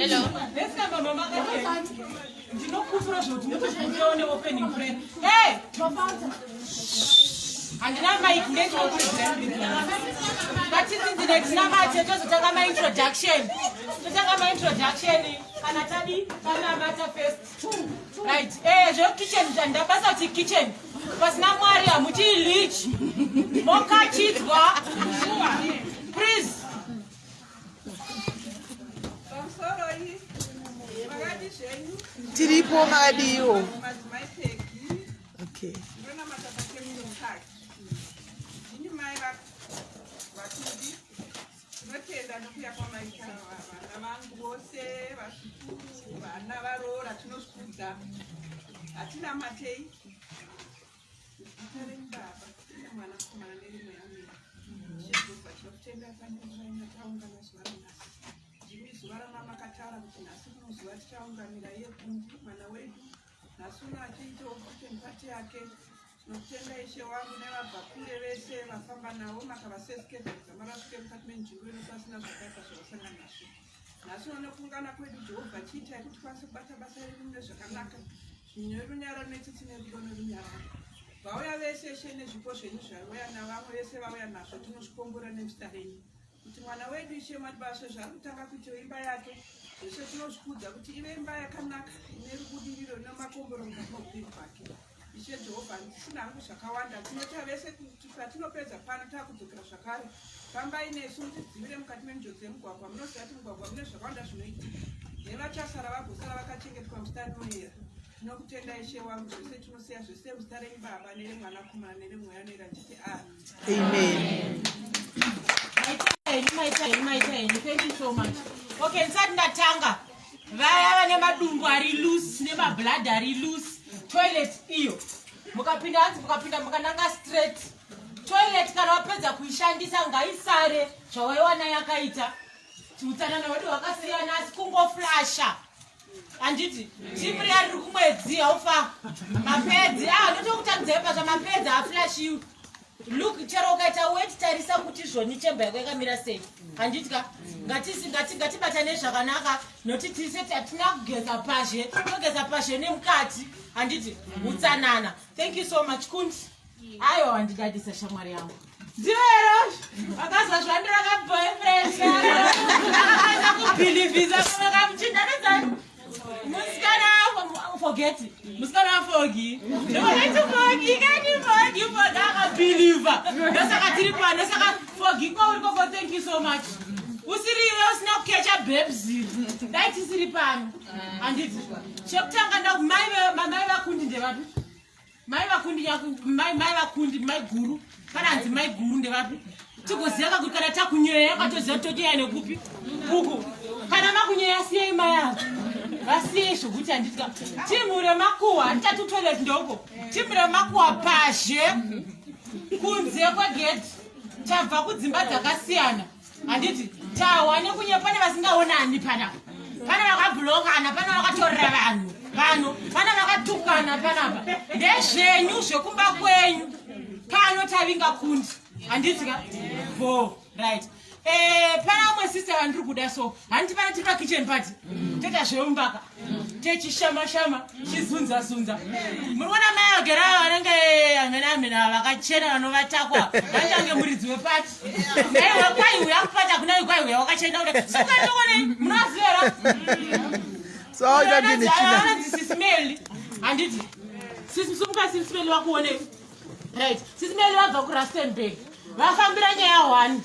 Next time mama makati ndinokufura zvekuti mutozvikumbirawo neopening prayer. Hey! Handina mic ndechinokurudzira. Ngatitsinzine tinamate tozotanga maintroduction. Totanga maintroduction kana tadi tanamata first. Right. Eh, zve kitchen ndabasa kuti kitchen. Pasina Mwari hamuti leech. Mokachidzwa. Please. Pamusoroi, makadi zvenyu? Tiripo, makadiwo? Madzimai Pegi. Okay. Ndinonamata paTerminal Park. Ndini mai vaKudi. Tinotenda nokuya kwamaita vana vangu vose, vazukuru, vana varoora, tinozvikudza. Hatinamatei. Zita renyu Baba, neMwanakomana neRemweya Mutsvene. Jehovha, tinokutendai pane nguva ino taungana zuva ranhasi. Ndimi zuva ramamakataura kuti nhasi rino zuva tichaunganira iye Kundi, mwana wedu. Nhasi uno achiitawo kitchen party yake. Tinokutenda Ishe wangu nevabva kure vese vafamba navo makavasesekedza kudzamara vasvike mukati menzvimbo ino pasina zvakaipa zvavasangana nazvo. Nhasi uno nekuungana kwedu Jehovha chiitai kuti tikwanise kubata basa redu mune zvakanaka nerunyararo netsitsi nerudo nerunyararo. Vauya vese Ishe nezvipo zvenyu zvauya navamwe vese vauya nazvo tinozvikombora nezita renyu. Kuti mwana wedu Ishe Madibaswe zvaari kutanga kuita imba yake zvese tinozvikudza kuti ive imba yakanaka ine rubudiriro nemakomboro mukati meupenyu hwake. Ishe Jehovha, ndisina hangu zvakawanda. Tinotya vese kuti patinopedza pano takudzokera zvakare. Fambai nesu mutidzivire mukati menjodzi yemugwagwa. Munoziva kuti mugwagwa mune zvakawanda zvinoitika. Nevachasara vagosara vakachengetwa muzita rinoyera. Tinokutenda Ishe wangu, zvese tinosiya zvese muzita renyu Baba nereMwanakomana nereMweya Unoyera tichiti amen. Amen. Maita henyu, maita henyu, maita henyu. Thank you so much. Okay, ndisati ndatanga. Vaya vane madumbu ari loose nemablood ari loose, toilet iyo. Mukapinda hanzi mukapinda mukananga straight. Toilet kana wapedza kuishandisa ngaisare zvawaiwana yakaita. Utsanana hwedu hwakasiyana asi kungoflasha. Handiti timu riya riri kumwedzi haufa mapedzi ah ndotokutangidzai pazva mapedzi haaflashiwi. Look chero ukaita wet tarisa kuti zvoni chemba yako yakamira sei. Handiti ka ngatisi ngati ngatibatane zvakanaka noti tise hatina kugeza pazhe togeza pazhe nemukati handiti utsanana. Thank you so much Kundi. Aiwa wandidadisa shamwari yangu. Ndivero akazwa zvandira ka boyfriend. Akaanza kubhilivhisa kamuchinda nedzani. Musikana forget. Musikana waFogi. Ndokuti Fogi kani Fogi Fogi akabhilivha. Ndosaka tiri pano saka Fogi kwauri koko thank you so much. Usiri iwe usina kukecha babes. Dai tisiri pano. Handiti. Chekutanga nda mai mai vakundi ndevapi? Mai vakundi mai mai vakundi mai guru kana hanzi mai guru ndevapi tigoziva kakuti kana takunyeya katoziva totoya nekupi uku kana makunyeya siyei mai ava vasiyei zvokuti handiti timu remakuhwa handitati toilet ndoko timu remakuhwa pazhe kunze kwegedhi tabva kudzimba dzakasiyana handiti tahwa nekunye pane vasingaonani panapa pane vakabhulokana pane vakatorera vanhu vanhu pane vakatukana panapa ndezvenyu zvekumba kwenyu pano tavinga kundi handiti ka bo right eh, pana umwe sister vandiri kuda so handiti pana tiri pakitchen party toita zveumbaka techishama shama chizunza zunza muri kuona mai vagera ava vanenge amene amene ava vakachena vanovatakwa vachange muridzi wepati naiwe kwai uya kupata kuna uyu kwai uya wakachena kuda sukatokone munovaziva here So how that been China? Anonzi Sisi Meli handiti sisi sumuka Sisi Meli vakuonei right Sisi Meli vabva kuRustenburg vafambira nyaya one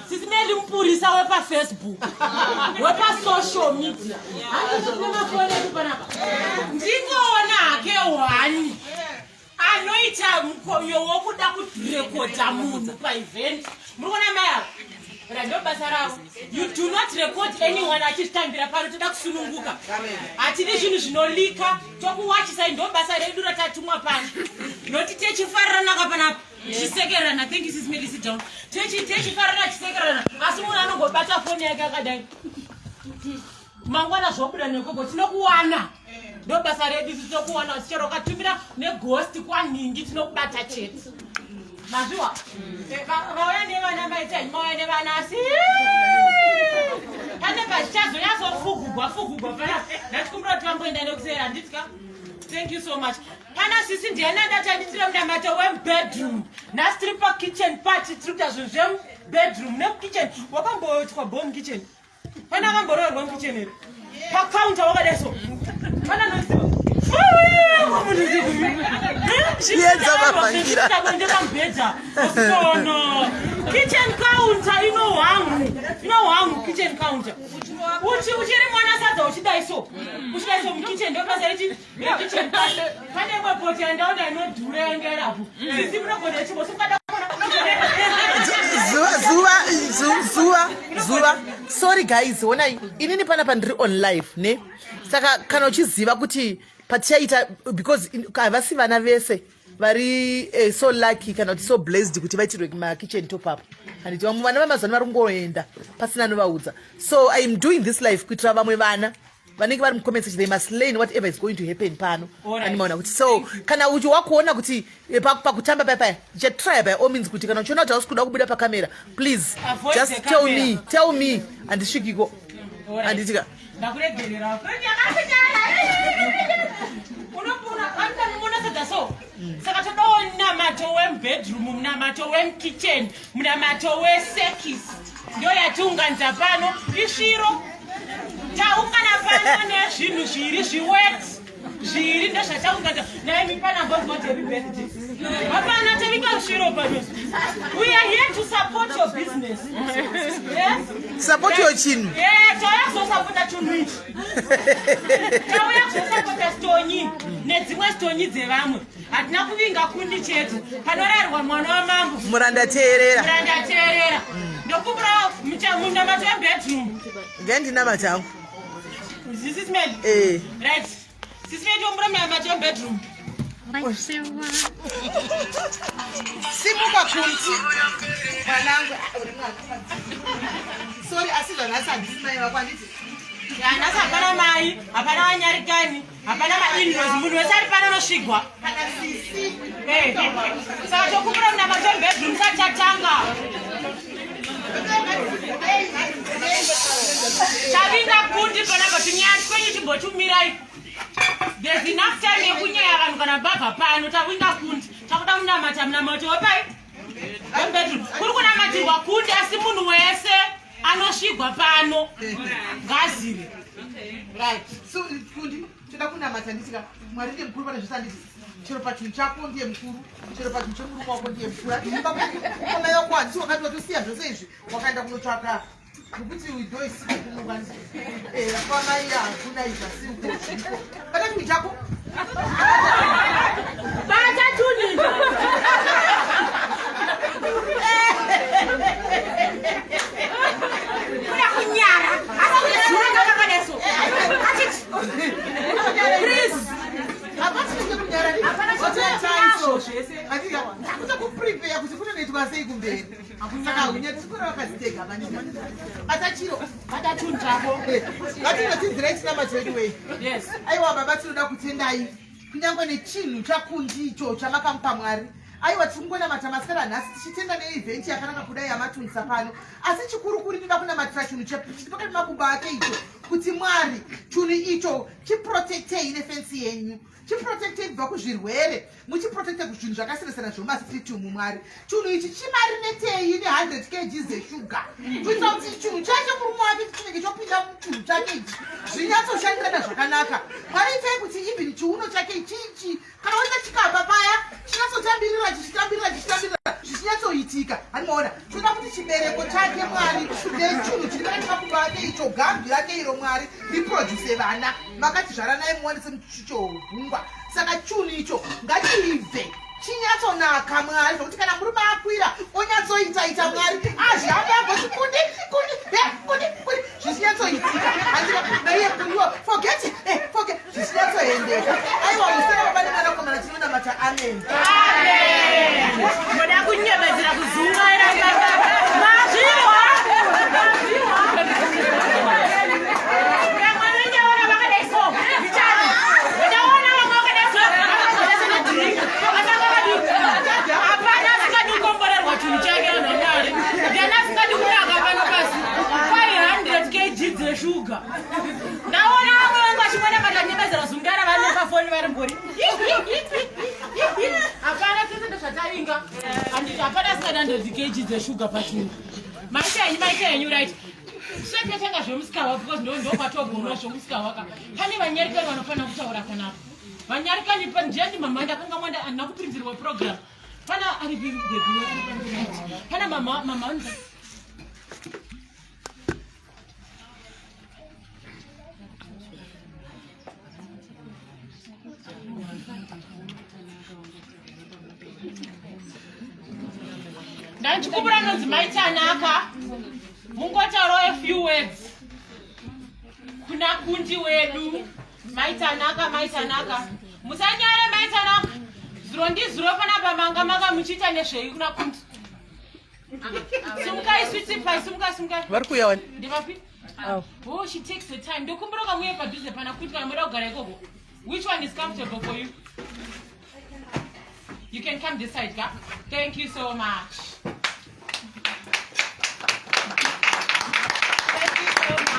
Sisi Meli mupurisa wepafacebook wepasocial media handiti tine mafoni edu panapa ndingoona hake one anoita mukonyo wokuda kurekodha munhu paevent muri kuona mai ava ra ndo basa ravo you do not record anyone achizvitambira pano toda kusununguka hatidi zvinhu zvinolika tokuwachisai ndo basa redu ratatumwa pano noti techifaranaka panapa tichisekererana thank you sis Meli sit down techifarana tichisekererana asi munhu anongobata foni yake akadai mangwana zvobuda nekoko tinokuwana ndo basa redu isu tinokuwana asi chero ukatumira neghost kwanhingi tinokubata chete mazviwa eh, vauya nevana maita henyu mauya nevana asi pane pazvichazonyatsofugugwa. Tafugugwa fugugwa pana. Ndachikumbira kuti vamboenda nekuseri handiti ka? Thank you so much. Pana sisi ndiani andati anditire munamato wemubedroom. Nhasi tiri pakitchen party tiri kuita zvinhu zvemubedroom nekukitchen. Wakamboitwa bom kitchen? Pana akamboroorwa mukitchen here? Pacounter wakadai so. Pana anoziva. Chiedza mabhangira. Ndepamubhedha. Sono. Kitchen counter ino hwangu. Ino hwangu kitchen counter. Uchi uchiri mwana sadza uchidai so. Uchidai so mukitchen ndopasa ichi kitchen. Pane imwe poti yandaona inodhura yanga irapo. Sisi munogona chibo sukada Zuva, zuva, zuva, zuva. Sorry guys, honai inini panapa ndiri on live ne. Saka kana uchiziva kuti patichaita because havasi vana vese vari so lucky kana kuti so blessed kuti vaitirwe makitchen top up. Handiti vamwe vana vamazano vari kungoenda pasina anovaudza. So I am doing this live kuitira vamwe vana vanenge vari mucomment section, they must learn whatever is going to happen pano. Animaona kuti so kana uchi wakuona kuti pakutamba paya paya, try by all means kuti kana uchiona kuti hausi kuda kubuda pakamera, please Avoid just the tell camera. me, tell me, handisvikiko. Handitika. Ndakuregerera. Unopona munosadza so. Saka todawo munamato wemubedroom, munamato wemukitchen, munamato wesekis. Ndo yatiunganidza pano isviro. Taungana pano nezvinhu zviri zviwet zviri ndozvataunganidza naimi pana mbonzwa happy birthday. Hapana tavinga sviro pano. We are here to support your business. Yes? Support your chinhu. Yeah, tauya kuzosapota chinhu ichi. Tauya kuzosapota stonyi nedzimwe stonyi dzevamwe. Hatina kuvinga kundi chete. Panorarwa mwana wamambo. Muranda teerera. Muranda teerera. Ndokumbira munamato webedroom. Ngendinamata hangu. Sisi Mary. Eh. Right. Sisi Mary tombura munamato webedroom. Simuka kunti. Mwanangu, ah, uri mwana. Sorry, asi zvanhasi handisi mai vako handiti. Nhasi hapana mai, hapana vanyarikani, hapana ma-inlaws. Munhu wese ari pano anosvigwa. Kana sisi. Eh. Saka tokumbira munamato webedroom sati tatanga. Tavinga kundi panapa tunyaya twenyu chimbochumirai. There's enough time yekunyaya vanhu kana vabva pano. Tavinga kundi. Takuda kunamata munamato wepai? Webedroom. Kuri kunamatirwa kundi asi munhu wese anosvigwa pano ngazive. Right. So kundi toda kunamata nditika Mwari ndiye mukuru pane zvese handiti. Chero pachinhu chako ndiye mukuru, chero pachinhu chemurume wako ndiye mukuru. Amai vako handisi wakati watosiya zvose izvi wakaenda kunotsvaka nokuti wido isiko kuno kwamai hakuna izvi asi uko zviriko. Bata chinhu chako. Bata tunhu. Kuda kunyara. Asi kuzura kakakadai so. Achiti. Please. Hapana chekunyara zvese. Ndakuta kuprepare kuti kunonoitwa sei kumberi. Saka hunyatsikura vakazitega maningi. Bata chiro. Bata tunhu chako. Ngatinotidzirai tinamata wedu wei. Yes. Aiwa baba tinoda kutendai kunyange nechinhu chakundi icho chamakamupa Mwari. Aiwa tiri kungonamata masikati anhasi tichitenda neevent yakanaka kudai yamatunisa pano. Asi chikurukuru tinoda kunamatira chinhu chiri pakati makumbo ake icho kuti Mwari chinhu icho chiprotectei nefensi yenyu. Chiprotectei kubva kuzvirwere, muchiprotecte kuzvinhu zvakasiyana-siyana zvomastreet umu Mwari. Chinhu ichi chimarinetei ne100 kg zeshuga. Kuitira kuti chinhu chake murume wake chinenge chopinda muchinhu chake ichi zvinyatsoshandirana zvakanaka. Mwari itai kuti even chiuno chake ichichi kana waita chikapa paya chinyatsotambirira chichitambirira chichitambirira zvichinyatsoitika. Handimaona tinoda kuti chibereko chake Mwari nechinhu chiri pakati makumbo ake icho gambi rake iro Mwari riproduce vana. Makati zvaranai muwanise muchichogungwa. Saka chunhu icho ngachiibve chinyatsonaka Mwari zvokuti kana murume akwira onyatsoita ita Mwari azhambe agoti kundi kundi kundi kundi zvichinyatsoitika. Handika naiye kundiwa forget forget zvichinyatsoendeka. Aiwa musana baba nemwanakomana tinonamata amen. Amen. Moda kunyebedzera kuzungaira baba. Mazviwa. Mazviwa. Vamwe venyaona vakadai so. Ndichani. Ndaona vamwe vakadai so. Vakadai so drink. Vakatanga vadii. Hapana asingadi kukomborerwa chinhu chake vanhu vaMwari. Ndiani asingadi kunaka pano pasi. 500 kg dzeshuga. dzeshuga. Ndaona vamwe vangu vachimona makanebezera zungara vari pafoni vari mbori. Hapana tese ndozvatavinga. Handiti hapana asingada 100 kg dzeshuga pachungu. Maita henyu maita henyu right. Tisati tatanga zvemusikawa because ndo ndokwatogona zvemusikawa ka. Pane vanyarikani vanofanira kutaura panapa. Vanyarikani pa ndiani mama ndakanga mwanda andina kupinzirwa program. Pana ari baby pana mama mama Ndanchikumbura nonzi mai Tanaka mungotaurawo a few words kuna kundi wedu mai Tanaka mai Tanaka musanyare mai Tanaka zuro ndizuro panapa manga manga muchiita nezvei kuna kundi Sumukai sweetie pie, sumukai sumukai. Vari kuuya wani? Ndivapi? Awo. Oh, she takes the time. Ndokumbira kamuye padhuze pana kuti kana moda kugara ikoko. Which one is comfortable for you? You can come this side, ka? Thank you so much. Thank you so much.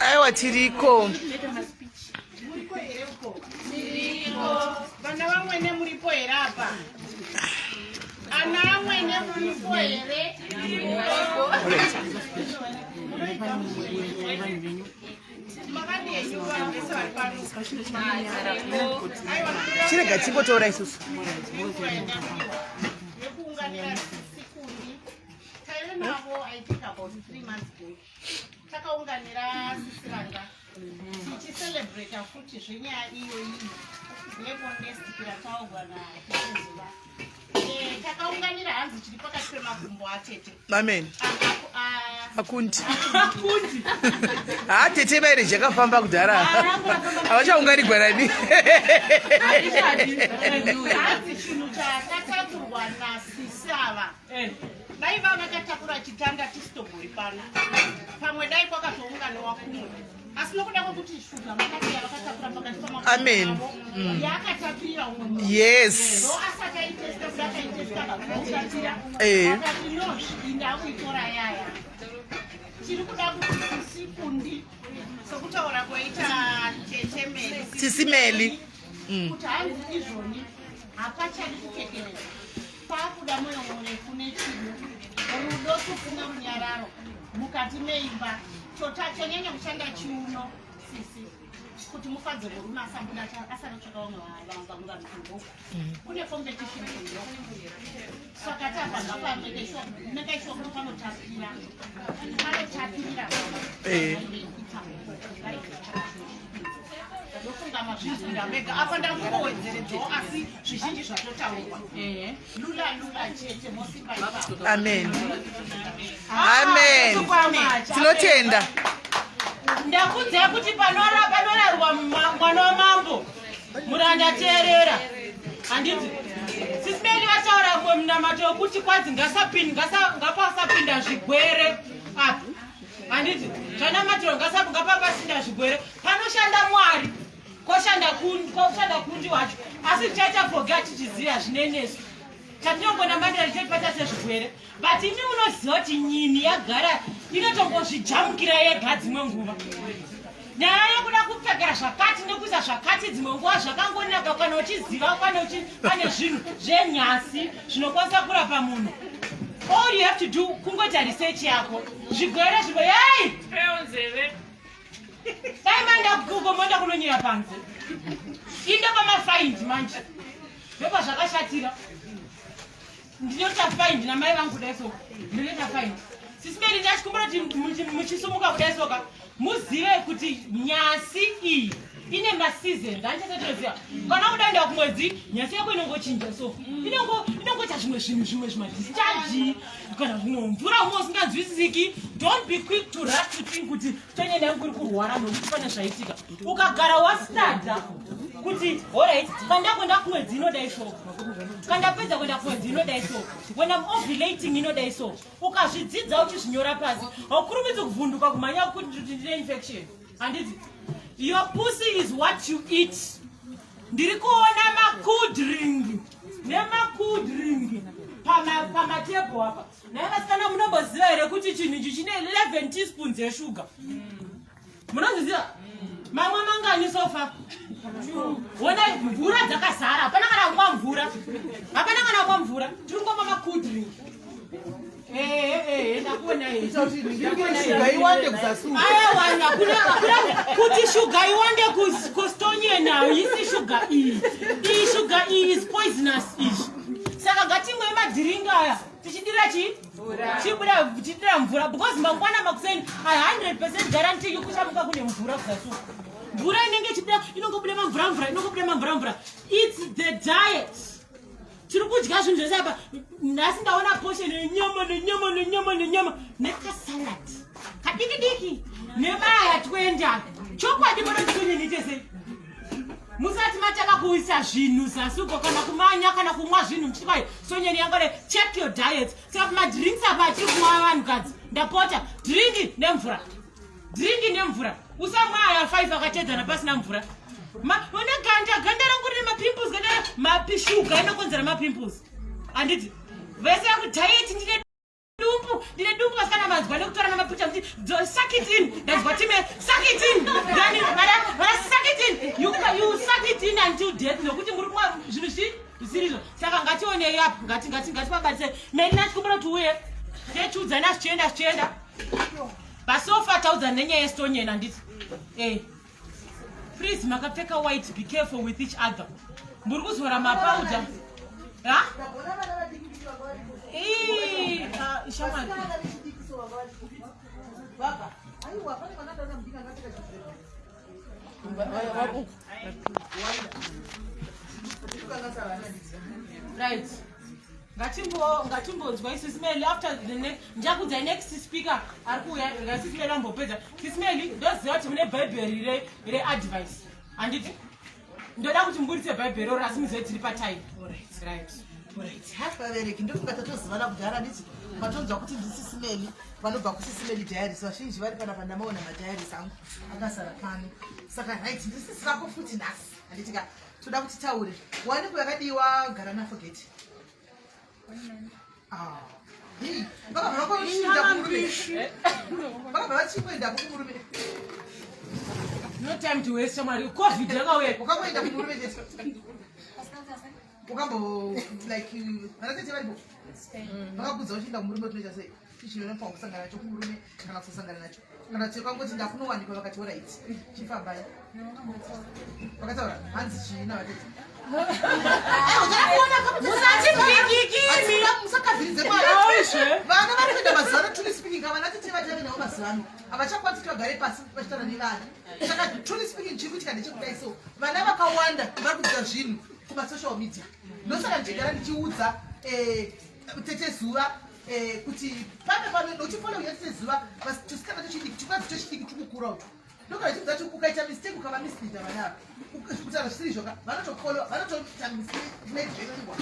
Aiwa tiriko. Muriko here uko? Tiriko. Vana vamwene muripo here apa? Ana amwene muripo here? Makadii henyu vanhu vese vari pano? Aiwa, Chirega timbotaura isusu. yekuunganira sikundi taive navo i think about three months back takaunganira sisi vanga tichicelebrata futi zvenyaya iyoyi yebonde rataugwa nazuva eh, takaunganira hanzi chiri pakati pemakumbo atete amen akundi haa tete marriage yakafamba kudhara havachaunganigwa nani hanzi chinhu chakatakurwa nasisi ava Eh. Dai vava vakatakura chitanda tisitobori pano pamwe dai kwakatounganiwa kumwe asi nokuda kwekuti shuga makatiya vakatakura pakati paamen mm. yaakatapira umwe munhu yes ndo asati aitesta kuti akaitesta vakautapira eh. akati no ndakuitora yaya tiri kuda kuti sisikundi sokutaura kwaita tete meli sisi meli mm. kuti hanzi izvoni hapachadi kukekereza Pakuda moyo murefu nechido, rudo tusina runyararo mukati meimba. Tota chonyanya kushanda chiuno sisi kuti mufadze murume asabuda asanotsvaka vamwe vamwe vanhu kundoku mm. kune competition kundoku saka tapa ngapameke sure kuti panotapira panotapirira eh. ndofunga mazvinzwira mega apa ndakungowedzeredzawo asi zvizhinji zvatotaurwa lula lula chete mosimba amen amen tinotenda ndakudzai kuti panorarwa mwana wamambo muranda teerera handiti sisimeli vataura mumwe munamato wekuti kwanzi ngapasapinda zvigwere apa handiti zvanamatirwa ngapapasina zvigwere panoshanda mwari koshanda koshanda kundi wacho asi tichaita foga tichiziva zvinenesu chatinongonamatira tichaipata sezvigwere but imi munoziva kuti nyini yagara inotongozvijamukira yega dzimwe nguva nyaya yekuda kupfekera zvakati nekuisa zvakati dzimwe nguva zvakangonaka kana uchiziva pane zvinhu zvenyasi zvinokwanisa kurapa munhu all you have to do kungoita research yako zvigwere zvimwe yei dai maenda kugugo moenda kunonyera panze inda pamafaindi manje ndopazvakashatira ndinoita faindi namai vangu kudai so ndinoita faindi sisimeri ndachikumbira kuti muchisumuka kudai soka muzive kuti nyasi iyi ine maseasons andichasatoziva kana kuda kuenda kumwedzi nyasi yako inongochinja so inongoita zvimwe zvinhu zvimwe zvimadischarge kana zvimwe mvura umwe usinganzwisisiki don't be quick to rush to think kuti tonyenda yangu iri kurwara nokuti pane zvaitika ukagara wastada kuti horit kandakuenda kumwedzi inodai so kandapedza kuenda kumwedzi inodai so when am ovulating inodai so ukazvidzidza uchizvinyora pasi haukurumidzi kuvhunduka kumhanya kuti ndine infection handiti your pussy is what you eat ndiri kuona macool drink Nemacool drink pamatebho apa. Naye vasikana, munomboziva here kuti chinhu ichi chine 11 teaspoons yeshuga? Munozviziva? Mamwe mangani so far? Ona mvura dzakazara, hapana kana kumwa mvura, hapana kana kumwa mvura, tiri kungomwa macool drink. Ndakuona. Shuga iwande kuzasi. Aiwa, hakuna kuti shuga iwande kustonyeni. Haisi shuga iyi. Iyi shuga iyi is poisonous izvi. Saka ngatimwe madhiringi aya tichidira chii? Chibuda tichidira mvura, because mangwana makuseni, I 100% guarantee you, kuchamuka kune mvura kuzasi uku. Mvura inenge ichibuda, inongobuda mamvura mvura, inongobuda mamvura mvura. It's the diet. Tiri kudya zvinhu zvese apa. Nhasi ndaona portion yenyama nenyama nenyama nenyama nekasalad kadiki diki nebaya 20. Chokwadi munondisonyeniite sei musati matanga kuisa zvinhu zasi uko, kana kumanya kana kumwa zvinhu muchiti kwai sonyeni yangore? Check your diet. Saka kumadrinks apa atiri kumwa, vanhukadzi, ndapota, drink nemvura, drink nemvura. Usamwa aya 5 akatedzana pasina mvura. One ganda rangu rine mapimples, ganda mapishuga inokonzera mapimples, handiti? Vese vakudiet, ndine dumbu, ndine dumbu. Vasikana, manzwa nekutora namapicha kuti suck it in. Ndanzwa time suck it in, then vara suck it in. You suck it in until death, nokuti muri kumwa zvinhu zvisirizvo. Saka ngationei apo, ngativabatise. Melina, tikumbira kuti uye techiudzana zvichienda zvichienda. Pasofa taudzana nenyaya yestonyeni, handiti? Please, makapfeka white, be careful with each other. Muri kuzora mapauda, ha? Ndagona vana vadiki diki vanga varipo. Ii, ah, shamwari. Vasikana vechidiki so vanga varipo. Baba, aiwa, pane vana ndaona mudiki angapfeka chizvero. Wanda. Kukanganisa vana nditi. Right, ngatimbonzwa isisimeli. After the next, ndichakudzai next speaker ari kuuya. Ngasisimeli ambopedza. Sisimeli, ndoziva kuti mune bhaibheri readvice, handiti? Ndoda kuti muburitse bhaibheri oro, asi muzive tiri patime, right? Right. Ha, vabereki, ndofunga tatozivana kudhara, nditi? Matonzwa kuti ndisisimeli vanobva kuSisimeli Diaries. Vazhinji vari panapa, ndamaona madiaries angu akazara pano. Saka right, ndisisi vako futi nhasi, handiti ka? Toda kuti taure waniko yakadiwa gara naForget. Ah, hii, vakabva vakoshinda kumurume, vakabva vachikuendako kumurume. No time to waste, shamwari. COVID yakauya. Wakamboenda kumurume chete? Ukambo like vanatete varipo vakakudza uchienda kumurume, tunoita sei? Chichinonofanwa kusangana nacho kumurume kana kusasangana nacho, kana kuti kwangoti ndakunowanikwa vakati alright, chifambai? Vakataura hanzi chii navatete? Musatipikikimi. Musakavhiridze mwana. Aizve. Vana vari kuenda mazuva ano, truly speaking, vana tete vatave navo mazuva ano havachakwanisi kuti vagare pasi vachitaura nevana. Saka truly speaking, chiri kuitika ndechekudai so, vana vakawanda vari kudzidza zvinhu kumasocial media. Ndosaka ndichigara ndichiudza tete Zuva kuti pane pano nokuti follow yatete Zuva, tusikana tuchidiki, tukadzi tuchidiki tukukura utu, ndokana chidza kuti ukaita mistake, ukava misleader vana ava, kutaura zvisiri izvoka, vanotofollow, vanotoita mislead zveshuwa,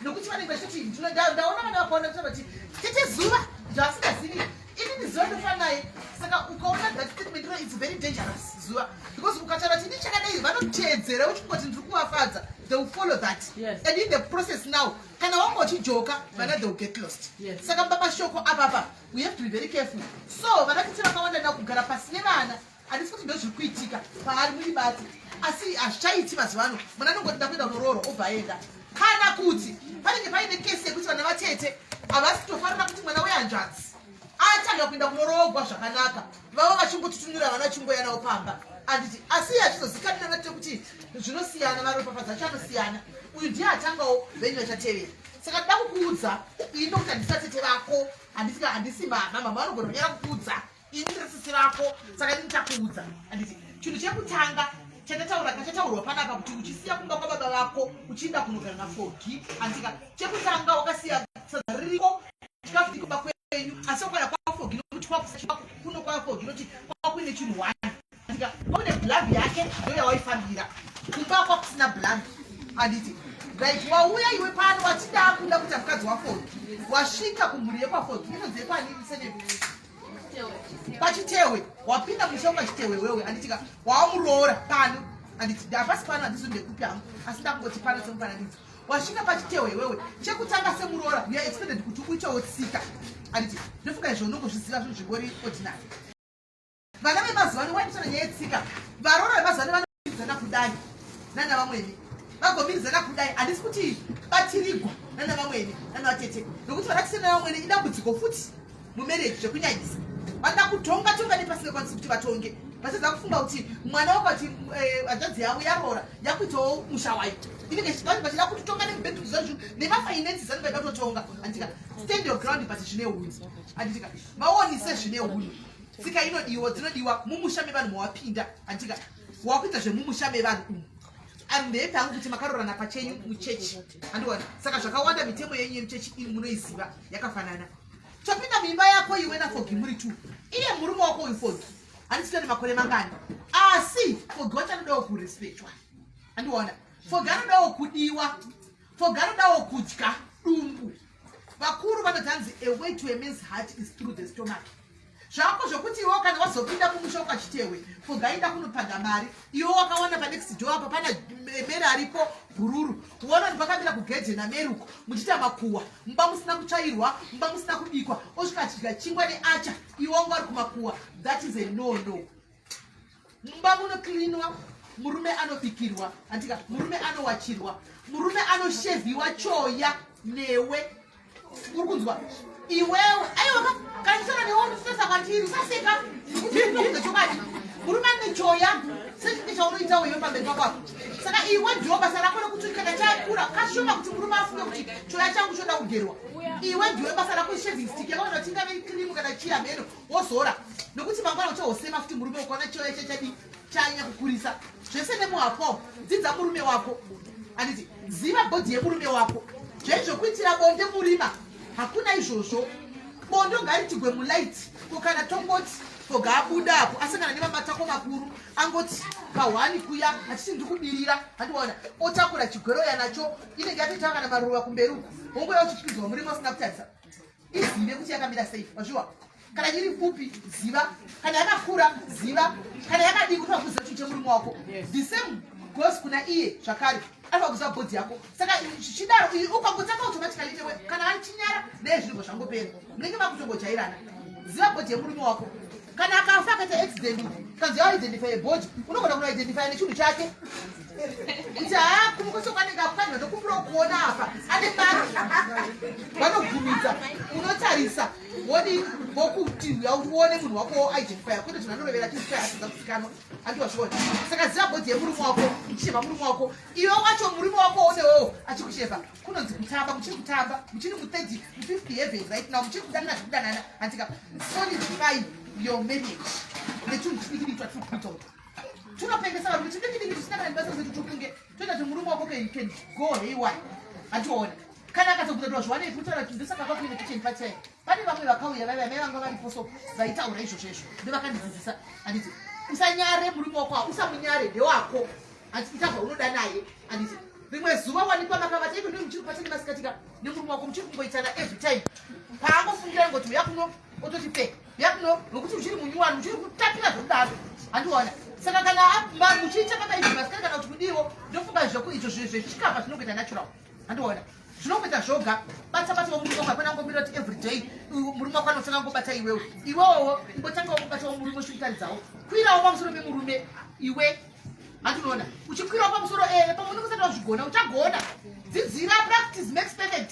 nokuti vanenge vachitoti ndaona vana vakaona kutaura kuti tete Zuva zvaasingazivi, inini Zuva ndofa naye. Saka ukaona that statement iro, it's very dangerous, Zuva, because ukataura kuti ndichakadai, vanoteedzera uchingoti ndiri kuvafadza. They will follow that. And in the process now, kana wanga uchijoka vana, they will get lost. Saka pamashoko apapa, we have to be very careful. So vana tete vakawanda na kugara pasi nevana, handisi kuti ndozviri kuitika paari muribati, asi hazvichaiti mazuva ano. Mwana anongoti ndakuenda kunoroorwa, obva aenda. Kana kuti panenge paine kesi yekuti vana vatete havasi kutofarira kuti mwana wehanzvadzi atanga kuenda kunoroogwa zvakanaka, vava vachingotutunura vana vachingoya navo pamba, anditi? Asi iye achizozikanina natete kuti zvinosiyana, maropafadzo acho anosiyana, uyu ndiye atangawo, venyu vachatevera. Saka ndida kukuudza ini, nokuti handisi atete vako, handisi, handisi mama. Mama vanogona kunyara kukuudza. Ini ndiri sisi vako, saka ini ndichakuudza, handiti? Chinhu chekutanga chandataura, kachataurwa panapa, kuti uchisiya kumba kwababa vako uchienda kunogara naFogi, handika? Chekutanga wakasiya sadza ririko, chikafu chiri kumba kwenyu, asi wakwana kwaFogi, nokuti kuno kwaFogi noti kwakuine chinhu one, handika? Kwaune blambi yake, ndo yawaifambira. Kumba kwakusina blambi, handiti? Right, wauya iwe pano wachida kuda kuita mukadzi waFogi. Wasvika kumhuri yekwaFogi, inonzi yekwani senepi? Pachitewe. Wapinda musha wepachitewe wewe, handitika? Wamuroora pano, handiti? Hapasi pano, handisi ndekupi hangu, asi ndakungoti pano semufananidzo. Wasvika pachitewo iwewe chekutanga semuroora, you are expected kuti uitewo tsika, anditi? Ndofunga izvo unongozviziva, zvinhu zvingori ordinary. Vana vemazuva ano waitotaura nyaya yetsika. Varoora vemazuva ano vanomiridzana kudai nana vamwene, vagomiridzana kudai. Handisi kuti batirigwa nana vamwene nana vatete, nokuti vanatisena vamwene idambudziko futi mumarriage zvekunyanyisa. Vanoda kutonga tonga nepasingakwanisi kuti vatonge, vachadza kufunga kuti mwana wakati hanzvadzi yavo yaroora yakuitawo musha wayo. Inenge vanhu vachida kutotonga nemubedroom zvacho nemafinances anenge vaida kutotonga, handitika? Stand your ground, but zvine hunhu, handitika? Vaonise zvine hunhu. Tsika inodiwa, dzinodiwa mumusha mevanhu mawapinda, handitika? Wakuita zvemumusha mevanhu umu. Ambepi hangu kuti makarorana pachenyu muchechi, handiona? Saka zvakawanda mitemo yenyu yemuchechi iri munoiziva, yakafanana. Topinda muimba yako iwe naFogi muri two. Iye murume wako uyu Fogi, handisi makore mangani, asi Fogi wacho anodawo kurespectwa, handiona? Fogi anodawo kudiwa, Fogi anodawo kudya dumbu. Vakuru vanoti hanzi a way to a man's heart is through the stomach. Zvako zvokuti iwo kana wazopinda mumusha ukachitewe, Foga aida kunopaga mari, iwe wakawana panext door apa pana Mary aripo bhururu, uona kuti pakamira kugedhe naMary uko muchiita makuwa, mumba musina kutsvairwa, mumba musina kubikwa, osvika achidya chingwa neacha, iwe wanga uri kumakuwa. That is a no no. Mumba munocleanwa, murume anobikirwa, andika? Murume anowachirwa, murume anoshevhiwa choya newe. Uri kunzwa iwewe? Aiwa, kanisana newe unosesa kwandiri, usaseka nekuti chokwadi murume ane choya sechinge chaunoitawo iwe pamberi pako apo. Saka iwe ndiwo basa rako rekuti kana chakura kashoma kuti murume afunge kuti choya changu choda kugerwa, iwe ndiwe basa rako. Shaving stick yakaona kuti ingave cream kana chiya mheno, wozora, nokuti mangwana uchahosema futi murume ukaona choya chachadi chanyanya kukurisa. Zvese nemuhapwa, dzidza murume wako, handiti? Ziva body yemurume wako. Zvaizvokuitira bonde murima hakuna izvozvo. Bondo ngaritigwe mulight. Ko kana tongoti Foga abuda apo asangana nemamatako makuru, angoti pahwani kuya achiti ndikubirira, handiona? Otakura chigweroya nacho, inenge yatoita kana maruva kumberi uku, wongoya uchipinzwa murima usina kutarisa. Izive kuti yakamira sei, wazviwa? Kana iri pfupi, ziva. Kana yakakura, ziva. Kana yakadii, kuti wakuziva chinhu chemurume wako. The same goes kuna iye zvakare, anofa kuziva body yako. Saka zvichidaro, ukangotanga automatically newe kana achinyara naye, zvinobva zvangopera, munenge makutongojairana. Ziva body yemurume wako. Kana akafa, akaita accident, kanzi yaidentify body, unogona kunoidentify nechinhu chake kuti haa, kumukoso kwanenge apwanywa, ndokumbira kuona apa ane mari. Vanobvumidza, unotarisa wodi vokuti uone munhu wako identify, kwete zvinhu anorovera achizvita asina kuzikanwa, handiwazviona? Saka ziva body yemurume wako, uchisheva murume wako. Iwe wacho murume wako onewowo achikusheva, kunonzi kutamba. Muchiri kutamba, muchiri muthird, mufifth heaven right now, muchiri kudanana zvekudanana, handika? Solidify your marriage nechinhu chidiki diki twatiri kuita uto tunopengesa varume, chidiki diki tusina kana nebasa zetu, tukunge toita kuti murume wako can go haywire, handiona? Kana akatobvunza kuti wazviwanei, kutaura kuti ndosaka kwakuine kitchen party. Pane vamwe vakauya vaiva mai vanga varipo, so vaitaura izvozvo izvo ndovakandidzidzisa, handiti? Usanyare murume wako, usamunyare, ndewako, handiti? Ita zvaunoda naye, handiti? Rimwe zuva wanikwa makavata, even muchiri kubata nemasikati nemurume wako, muchiri kungoitana every time, paangofungira ngoti uya kuno, ototi pe uya kuno, nokuti uchiri munyuwani, uchiri kutapira zvekudaro, handiona? Saka kana muchiita kaka izvi masikati kana kuti kudiwo, ndofunga izvo zvechikapa zvinongoita natural, handiona? Zvinongoita zvoga. Bata bata murume wako. Hapana ngomira kuti every day murume wako anotanga ngobata iwewe. Iwewowo imbotangawo kubatawo murume, uchimutaridzawo. Kwirawo pamusoro pemurume iwe, handinoona? Uchikwirawo pamusoro pamwe unenge usati wazvigona, uchagona. Dzidzira, practice makes perfect.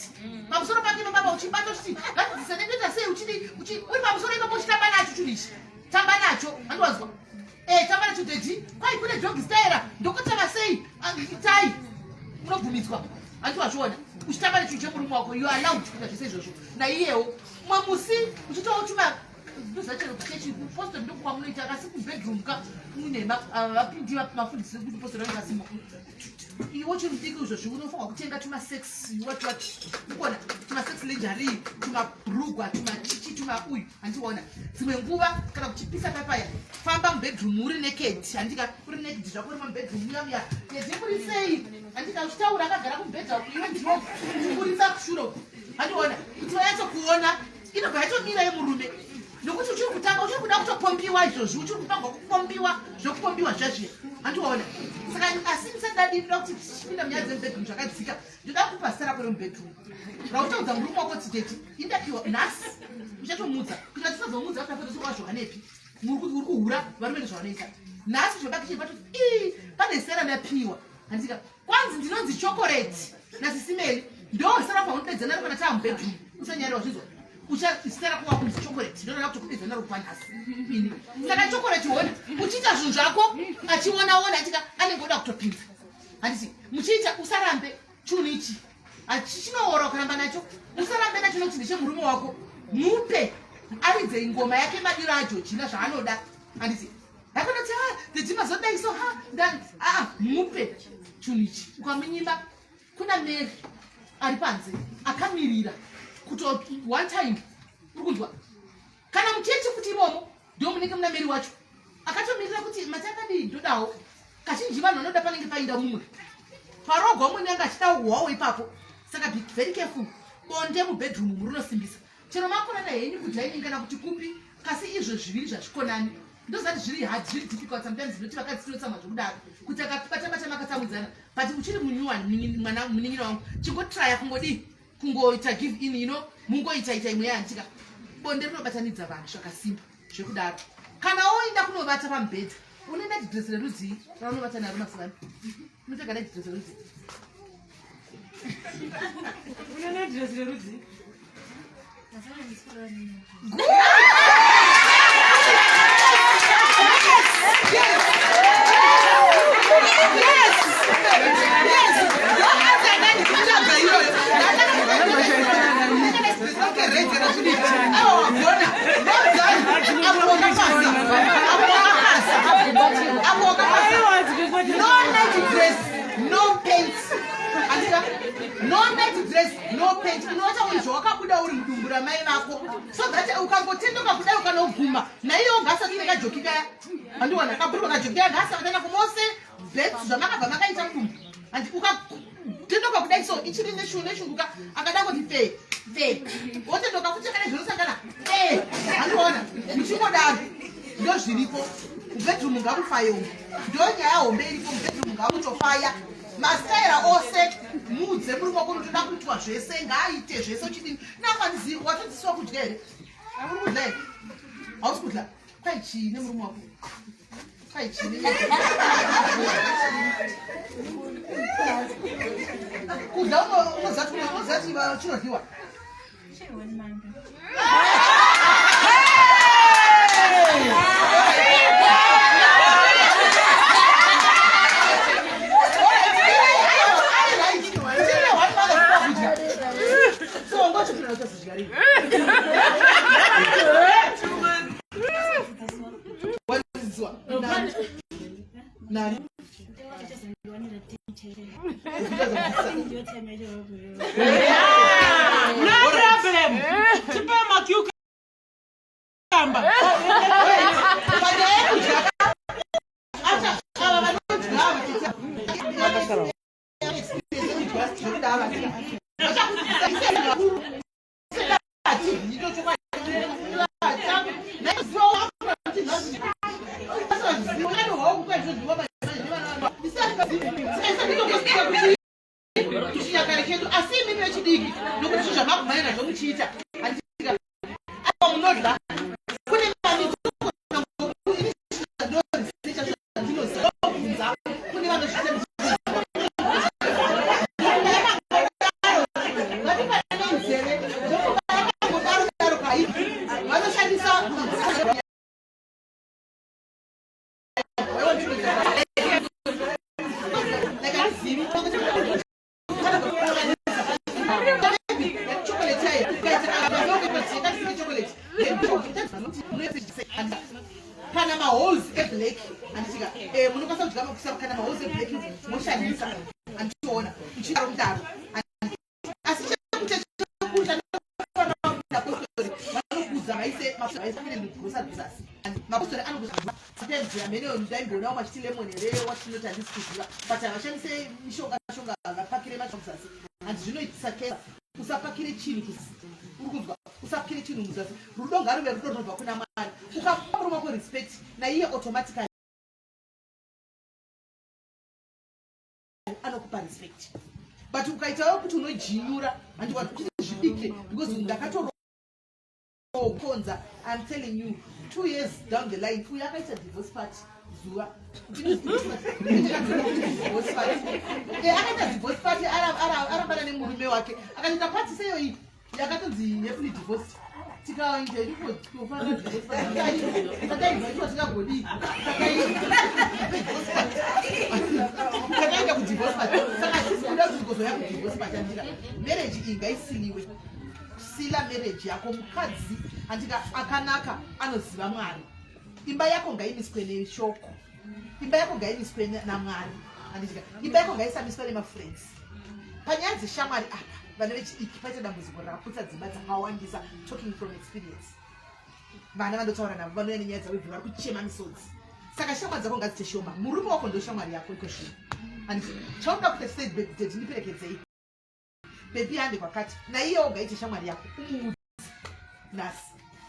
Pamusoro pake baba uchibata, uchiti ngatidzise nekuita sei, uchidi uri pamusoro ipapo uchitamba nacho chinhu ichi, tamba nacho, handiwanzwa? Tamba nacho daddy. Kwai kune dog style, ndokutamba sei? Itai, unobvumidzwa, handi wazviona? Uchitamba nechinhu chemurume wako, you are allowed kuita zvese izvozvo naiyewo. Mumwe musi uchitawo tuma ndozachero kuchechi kupostori ndokwamunoita, kasi kubedroom ka mune vapindi mafundisi kuti postori vanenge vasimo. Iwe chiri mudiki izvozvi, unofanwa kutenga tumasex what what, ukuona, tumasex lingerie, tumabrugwa, tumachichi, tuma uyu, handiona? Dzimwe nguva kana kuchipisa papaya, famba mubedroom uri naked, handika? Uri naked zvako, uri mubedroom muya muya, yedze muri sei, handika? Uchitaura akagara kumubhedha, iwe ndiwo uchiburitsa kushure uku, handiona? Kuti vanyatsokuona, inobva yatomira yemurume, nokuti uchiri kutanga, uchiri kuda kutopombiwa izvozvi, uchiri kupangwa kupombiwa, zvekupombiwa zvezviya, handiona? Saka asi ndisati ndadii, ndoda kuti tichipinda munyaya dzemubedroom zvakadzika, ndoda kupa zita rako remubedroom rautaudza murume wako titeti indapiwa nhasi. Uchatomuudza kuita tisazomuudza kuti apedza wazvowanepi, uri kuhura. Varume ndozvavanoita nhasi, zvobakisheni patoti ii pane zita randapiwa, handika? Kwanzi ndinonzi Chokoreti naSisimeli. Ndo zita rako raunopedza naro kana taa mubedroom. Usanyarira, zvinzwa, zita rako wakunzi Chokoreti, ndoda kutokupedza naro panhasi ini. Saka Chokoreti, hona uchiita zvinhu zvako, achiona ona atika anenge oda kutopinza, handiti? Muchiita, usarambe chinhu ichi, chinoora ukaramba nacho. Usarambe nacho nokuti ndechemurume wako. Mupe aridze ngoma yake, madiro aJojina, zvaanoda, handiti? Hakonati ha dzedzima zodai so ha aa mupe chinhu ichi. Ukamunyima, kuna Mary ari panze akamirira kuti one time, uri kunzwa? Kana muchechi futi imomo ndo munenge muna Mary wacho akatomirira kuti mati akadii, ndodawo. Kazhinji vanhu vanoda panenge painda mumwe parogwa, umwe nenge achida kuhwawo ipapo. Saka be very careful. Bonde mubedroom murinosimbisa, chero makonana henyu kudining kana kuti kupi, kasi izvo zviviri zvazvikonani. Ndozati zviri hard, zviri difficult sometimes, noti vakadzi tinotsamwa zvokudaro kuti akabata-bata makatsamwidzana, but uchiri munyuwani, mwana munin'ina wangu, chingotraya kungodii, kungoita give in, mungoita ita imwe yaandika. Bonde rinobatanidza vanhu zvakasimba zvekudaro. Kana woenda kunovata pamubhedha, une night dress rerudzii raunovata naro mazuva ano? Unopfeka night dress rerudzii? Une night dress rerudzii? Yes. Ndokutsvaga iyoyo. Okay, ready, razvidii. Aiwa, wagona. Well done. Apo wakapasa. Apo wakapasa. Apo wakapasa. No night dress, no pants. Andika? No night dress, no pants. Unoita kuti zvawakabuda uri mudumbu ramai vako. So that ukangotendoka kudai, ukanoguma naiyo ngasati nekajoki kaya. Handiwana kabhurukwa kajoki kaya ngasavatana kumose bets zvamakabva makaita mudumbu. Handi ukatendoka kudai so ichiri neshunguka akada kuti fe fe, wotendoka futi akada zvinosangana fe, handiona muchingodaro. Ndo zviripo mubedroom, ngamufaye umu. Ndo nyaya hombe iripo mubedroom, ngamutofaya mastaira ose. Muudze murume wako unotoda kuitwa zvese, ngaaite zvese. Uchidini nanganizivi, watodzisiwa kudya here? Uri kudya here? Hausi kudya? Kwai chii nemurume wako? Kwai chii? Kudya unozati chinodyiwa. So ngochipinda uchazodya rini? Wadzidziswa nani? Nani? No problem, tipe macucumber. Panyaya yekudya, acha ava vanodya ava, zvekudava. Chinyakare chedu, asi imimi vechidiki, nokuti zvinhu zvamakumhanya nazvo muchiita, handitika aiwa munodya kune ndinozobvunza kune vanozviita vatipanane nzeve, ndokuva daro kai vanoshandisa. Kana maholes eblack, handitika? Munokwanisa kudya makusa kana maholes eblack moshandisa, handichiona uchidaro mudaro. Asi chekuita chekuru chanofanira postori vanokuudza vaise magrocery kuzasi. Mapostori anokuza sometimes amene ndaimboonawo vachiti lemon here, watinoti handisi kuziva, but havashandise mishonga shonga, vapakire macho kuzasi, handi zvinoitisa kesa. Usapakire chinhu kuzasi, uri kunzwa? Usapakire chinhu muzasi. Rudo ngaruve rudo runobva kuna Mwari. Ukapa murume wako respect, naiye automatically perfect, but ukaitawo kuti unojinyura, handiwa kuti zvibike, because ndakatorokonza. I'm telling you, 2 years down the line, uyo akaita divorce party zuva divorce party. Akaita divorce party, arambana nemurume wake, akatoita party seyoyi yakatonzi happily divorced. Tikaita takainvaitwa, tingagodii? Takaenda kudivorce party. Saka hatisi kuda kuti tikozoya kudivorce party, andika? Marriage iyi ngaisiliwe. Sila marriage yako. Mukadzi, andika, akanaka anoziva Mwari. Imba yako ngaimiswe neshoko, imba yako ngaimiswe naMwari, anditika? Imba yako ngaisamiswe nemafriends. Panyaya dzeshamwari apa, vana vechidiki, paita dambudziko rakaputsa dzimba dzakawandisa. Talking from experience, vana vandotaura navo vanouya nenyaya dzavo ibvi vari kuchema misodzi. Saka shamwari dzako ngadziite shoma. Murume wako ndo shamwari yako iko zvino, anditi? Chaunoda kuita, say, "Daddy, ndiperekedzei, baby, hande kwakati." Naiyewo ngaite shamwari yako, umuudze nhasi,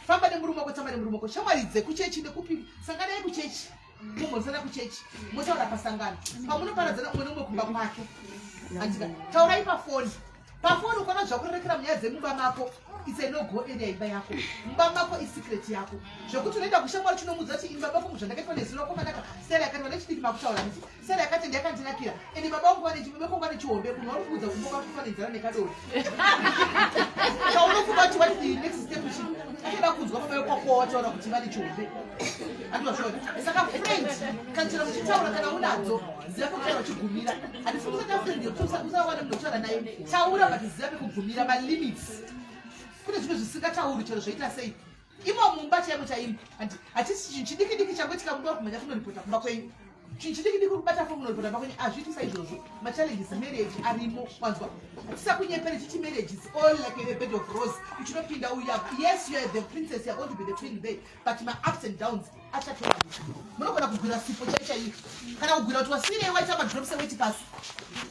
famba nemurume wako, tamba nemurume wako. Shamwari dzekuchechi nekupi, sanganai kuchechi, mumhoresana kuchechi, motaura pasangano. Pamunoparadzana, umwe neumwe kumba kwake, andika? Taurai pafoni. Pafoni ukaona zvakurerekera munyaya dzemumba mako, it's a no go area. Imba yako, mumba mako isecret yako, zvekuti unoenda kushamwari chinomudza kuti imba mako zvandakaitwa nezuro komanaka sera yakati. Vane chidiki makutaura niti sera yakati ndiyakandinakira, ende baba vangu vane chibaba vane chihombe. Munhu vari kuudza kumba kwakufa nenzara nekadoro, kaunofunga kuti what is the next step? Chi atoda kunzwa baba vekwako wataura kuti vane chihombe, andivazviona. Saka friend, kana chero muchitaura, kana unadzo, ziva pekutaura uchigumira. Handifungi usati friend yekuti usawana munhu wekutaura naye. Taura, but ziva pekugumira, malimits. Kune zvimwe zvisingatauri chero zvoita sei. Imo mumba chaimo chaimo, hatisi chinhu chidiki diki changoitika mumba, kumhanya kunoripota kumba kwenyu. Chinhu chidiki diki, kubata foni, kunoripota kumba kwenyu. Hazviiti saizvozvo. Machallenges marriage arimo, wanzwa? Tisakunyepere chichi marriage is all like a bed of rose. Uchinopinda uya, yes, you are the princess, you are going to be the queen there, but ma-ups and downs achatowanika. Munogona kugwira sipo chai chaiyo, kana kugwira kuti wasirei waita madrops eweti pasi,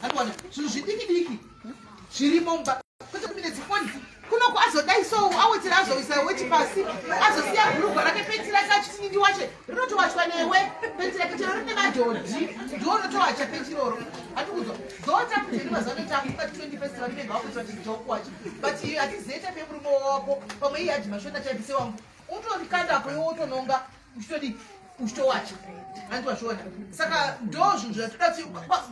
andiona? Zvinhu zvidiki diki zvirimo mumba, kwete minutes foni kunoku azodai so, awetera, azoisa weti pasi, azosiya bhurugwa rake, penti rake, achiti ndiwache. Rinotowachwa newe penti rake, chero rine madhodhi, ndiwo unotowacha penti iroro, hatikudzwa dzotakuti mazuva anoita akuba 21st vanenge vakuti vachidzokuwacha, but hatizive type yemurume wako. Pamwe iye haji mashona chaipise wangu, utorikandako iwe, utononga uchitodii, uchitowacha, handi wazviona? Saka ndo zvinhu zvatoda kuti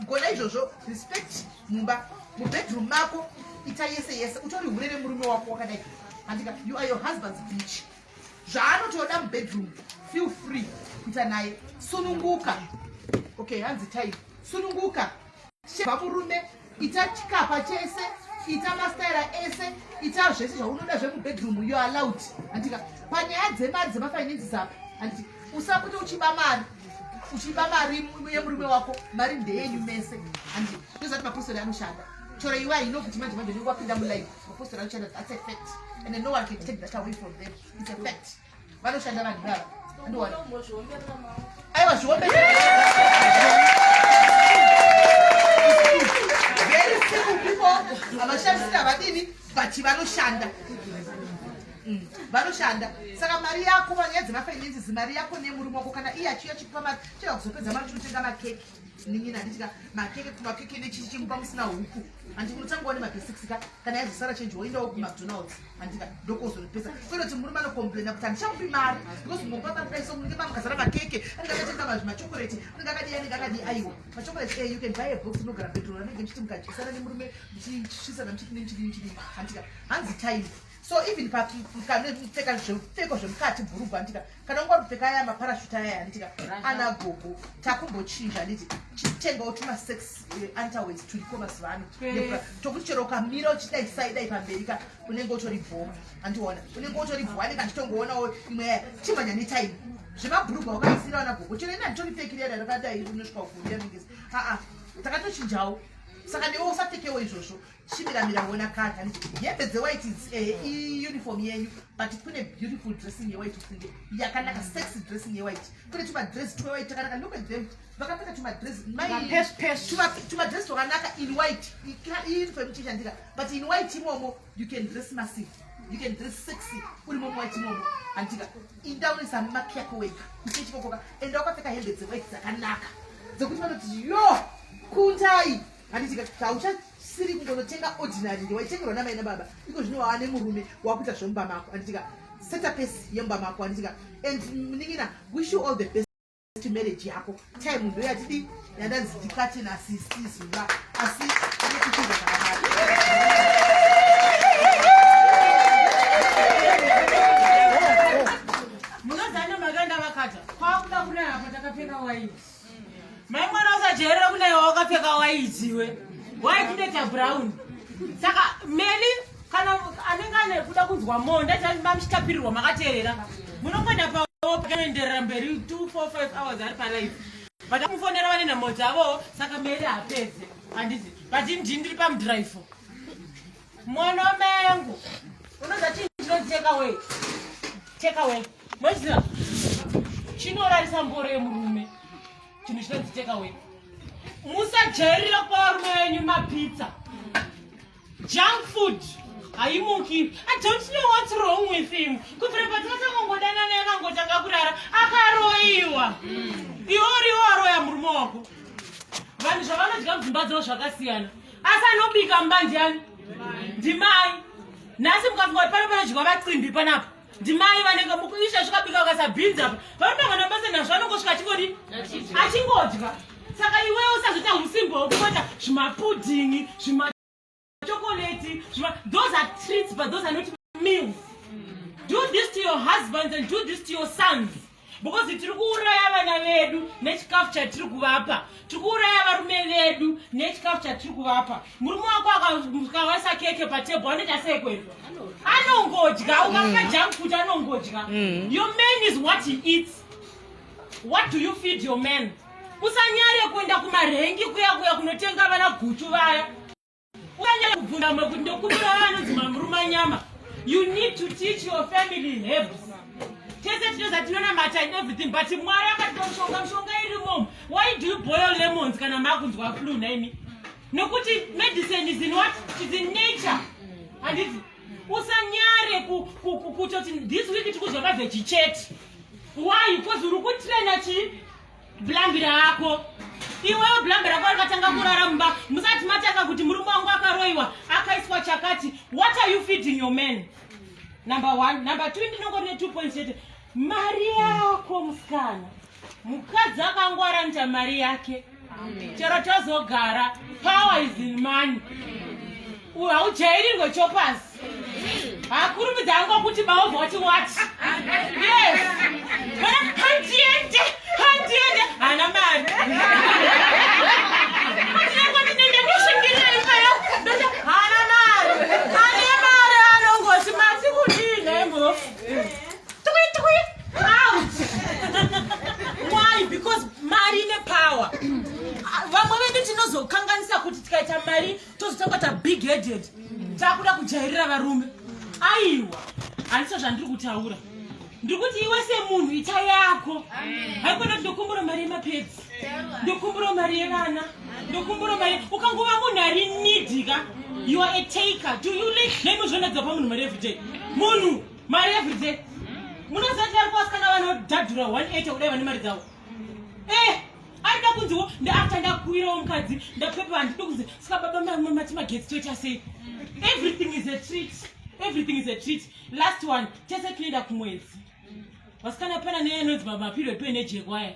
gona izvozvo. Respect mumba, mubedroom mako, ita yese yese. Utori hure remurume wako wakadai, handika? You are your husband's bitch. Zvaanotoda mubedroom, feel free kuita naye. Sununguka. Okay, hanzi time. Sununguka, sheva murume, ita chikapa chese, ita mastaira ese, ita zvese zvaunoda zvemubedroom. You are allowed, handika? Panyaya dzemari, dzemafinances apa, handiti? Usapote uchiba mari, uchiba mari yemurume wako. Mari ndeyenyu mese, handiti? Ndozati mapostori anoshanda. Chero iwe haino kuti manje manje unenge wapinda muline. Mapostori anoshanda, that's a fact, and then no one can take that away from them. It's a fact, vanoshanda vanhu ivava, andiona? Aiwa, zviombe. Very simple people, havashandisiri, havadini, but vanoshanda. Vanoshanda. Saka mari yako, panyaya dzemafinances, mari yako nemurume wako. Kana iye achiuya chikupa mari, cheva kuzopedza mari chinotenga makeke ninini, handitika? Makeke, kumakeke nechichimupa musina huku, handi? Unotangawo nemabasics ka. Kana yazosara chenji, woendawo kuMcDonald's, handika? Ndokozonopesa, kwete kuti murume anocomplaina kuti handichamupi mari because mumba madai so munenge mamukazara makeke, anenge akatenga machokoreti, anenge akadii, anenge akadii. Aiwa, machokoreti, you can buy a box inogara bedroom, anenge muchiti mukadyisana nemurume, muchisvisana, muchiti nemuchidii, muchidii, handika? Hanzi time. So even pakupfeka zvipfeko zvemukati, bhurugwa, handika? Kana unga kupfeka aya maparashuta aya, handitika? Ana gogo, takumbochinja, handiti? Chitengawo tuma sex underwears turiko mazuva ano, tokuti chero ukamira uchidai saidai pamberi ka, unenge utori bho, handiona? Unenge utori bho, anenge achitongoonawo imwe yaya. Chimhanya netime. Zvemabhurugwa wakaisira ana gogo, chero ina handitoripfekiri yada rakadai unosvika kufuria ningezi. Aa, takatochinjawo. Saka newe usapfekewo izvozvo. Chimiramira wona kati, handiti? Hembe dzewhite iuniform yenyu, but kune beautiful dressing yewhite, ufunge yakanaka, sexy dressing yewhite. Kune tumadress twewhite takanaka. Look at them, vakapfeka tumadress, tumadress twakanaka in white. Iuniform chichandika, but in white imomo you can dress massive, you can dress sexy uri momo white imomo, handika? Inda unoisa maki yako wega kuchechikokoka. Enda wakapfeka hembe dzewhite dzakanaka dzekuti vanoti, "Yo, kundai." Handitika hauchasiri kungonotenga ordinary ndi waitengerwa namai nababa. Iko zvino wava nemurume wakuita zvomumba mako. Handitika set up pace yemumba mako. Handitika and munin'ina wish you all the best to marriage yako. Time ndo yatidi yandanzi ndikate nasisi zuva asi inokuchiza zvakanaka. Munozana makanda vakata kwakuda kunaya apa takapfeka waiti. Mai mwana usajairira kunaiwa wakapfeka waiti iwe. Waiti ndoita brown. Saka Meli kana anenge ane kuda kunzwa more ndaita mamuchitapirirwa makateerera. Munongoenda pawo panoenderera mberi 2 4 5 hours ari palive. But kumufonera vane nhamo dzavo saka Meli hapedze. Handiti. But ndini ndiri pamudrive. Mwana mengu. Unoza chinhu chinonzi take away. Take away. Mochiziva? Chinorarisa mboro yemurume. Chinhu chinonzi take away. Musajairira kupa varume venyu mapizza. Junk food. Haimuki. I don't know what's wrong with him. Kubvira patakatangongodana naye akangotanga kurara akaroiwa. Iwe uriwe waroya murume wako. Vanhu zvavanodya mudzimba dzavo zvakasiyana. Asi anobika mumba ndiani? Ndimai. Nhasi mukafunga kuti pano panodyiwa vacimbi panapa. Ndimai vanenge mukuisha zvikabika vakasabhinzi apa. Varume havana basa nazvo vanongosvika achingodi achingodya. Saka iwewe usazoita usimbo hwekungoita zvimapudhingi, zvimachokoleti, zvima those are treats but those are not meals. Do this to your husbands and do this to your sons. Because tiri kuuraya vana vedu nechikafu chatiri kuvapa. Tiri kuuraya varume vedu nechikafu chatiri kuvapa. Murume wako akavaisa keke patable anoita sei kwenu? Anongodya. Ukamupa junk food anongodya. Your man is what he eats. What do you feed your man? Usanyare kuenda kumarengi kuya kuya kunotenga vana guchu vaya. Usanyare kubvunza mwe kuti ndokumbira vanonzi mamuruma nyama. You need to teach your family herbs. Tese tinoza tinonamata in everything but Mwari akatipa mushonga, mushonga irimo. Why do you boil lemons kana makunzwa flu naimi? Nokuti medicine is in what? Is in nature. Handiti? Usanyare kutoti this week tikudya mavheji chete. Why? Because uri kutraina chii? Blambi rako. Iwewe blambi rako rakatanga kurara mumba. Musati matanga kuti murume wangu akaroiwa, akaiswa chakati. What are you feeding your man? Number 1. Number 2 ndinongori ne 2 points chete. Mari yako musikana. Mukadzi akangwara anoita mari yake. Chero tozogara. Power is in money. Haujairirwe choppers. Hakurumidza hangu kuti baobva wati what? Yes. Mana handiende, handiende. Hana mari. Handina kwandinoenda ndoshingirira imba yangu. Ndoda hana mari. Ane mari anongoti mati kudii nhai mhofu. Twi twi out. Why? Because mari ine power. Vamwe vedu tinozokanganisa kuti tikaita mari tozotanga ta big headed. Takuda kujairira varume. Aiwa, handisvo zvandiri kutaura. Ndiri kuti iwe semunhu ita yako. Haikona kuti ndokumbura mari yemapedzi, ndokumbura mari yevana, ndokumbura mari. Ukangova munhu ari needy ka, you are a taker. Do you like nemi zvonadza pa munhu mari everyday? Munhu mari everyday. Munoziva kuti vari kuvasikana vanodhadhura 180 kudai vane mari dzavo. Aida kunziwo after ndakwirawo mukadzi ndapepa handidi kunzi saka baba mati magetsi toita sei? Everything is a treat. Everything is a treat. Last one, tese tinoenda kumwedzi. Vasikana pana neanonzi maperiod paine jekwaya.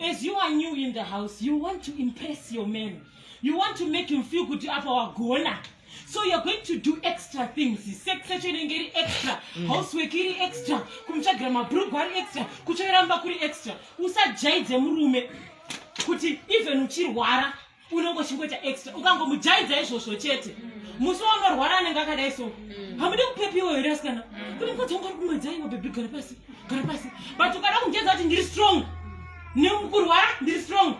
As you are new in the house, you want to impress your man. You want to make him feel kuti apa wagona. So you're going to do extra things. Sex yacho inenge iri extra, housework iri extra, kumutsvagira mabhurugwa ari extra, kutsvaira mumba kuri extra. Usajaidze murume kuti even uchirwara unenge uchingoita extra. Ukangomujaidza izvozvo chete, musi waunorwara anenge akadai so. Hamudi kupepiwa here asikana? Kuti mukadzi wangu ari kumwedza, iwe baby gara pasi, gara pasi. But ukada kumujaidza kuti ndiri strong, nemukurwara ndiri strong,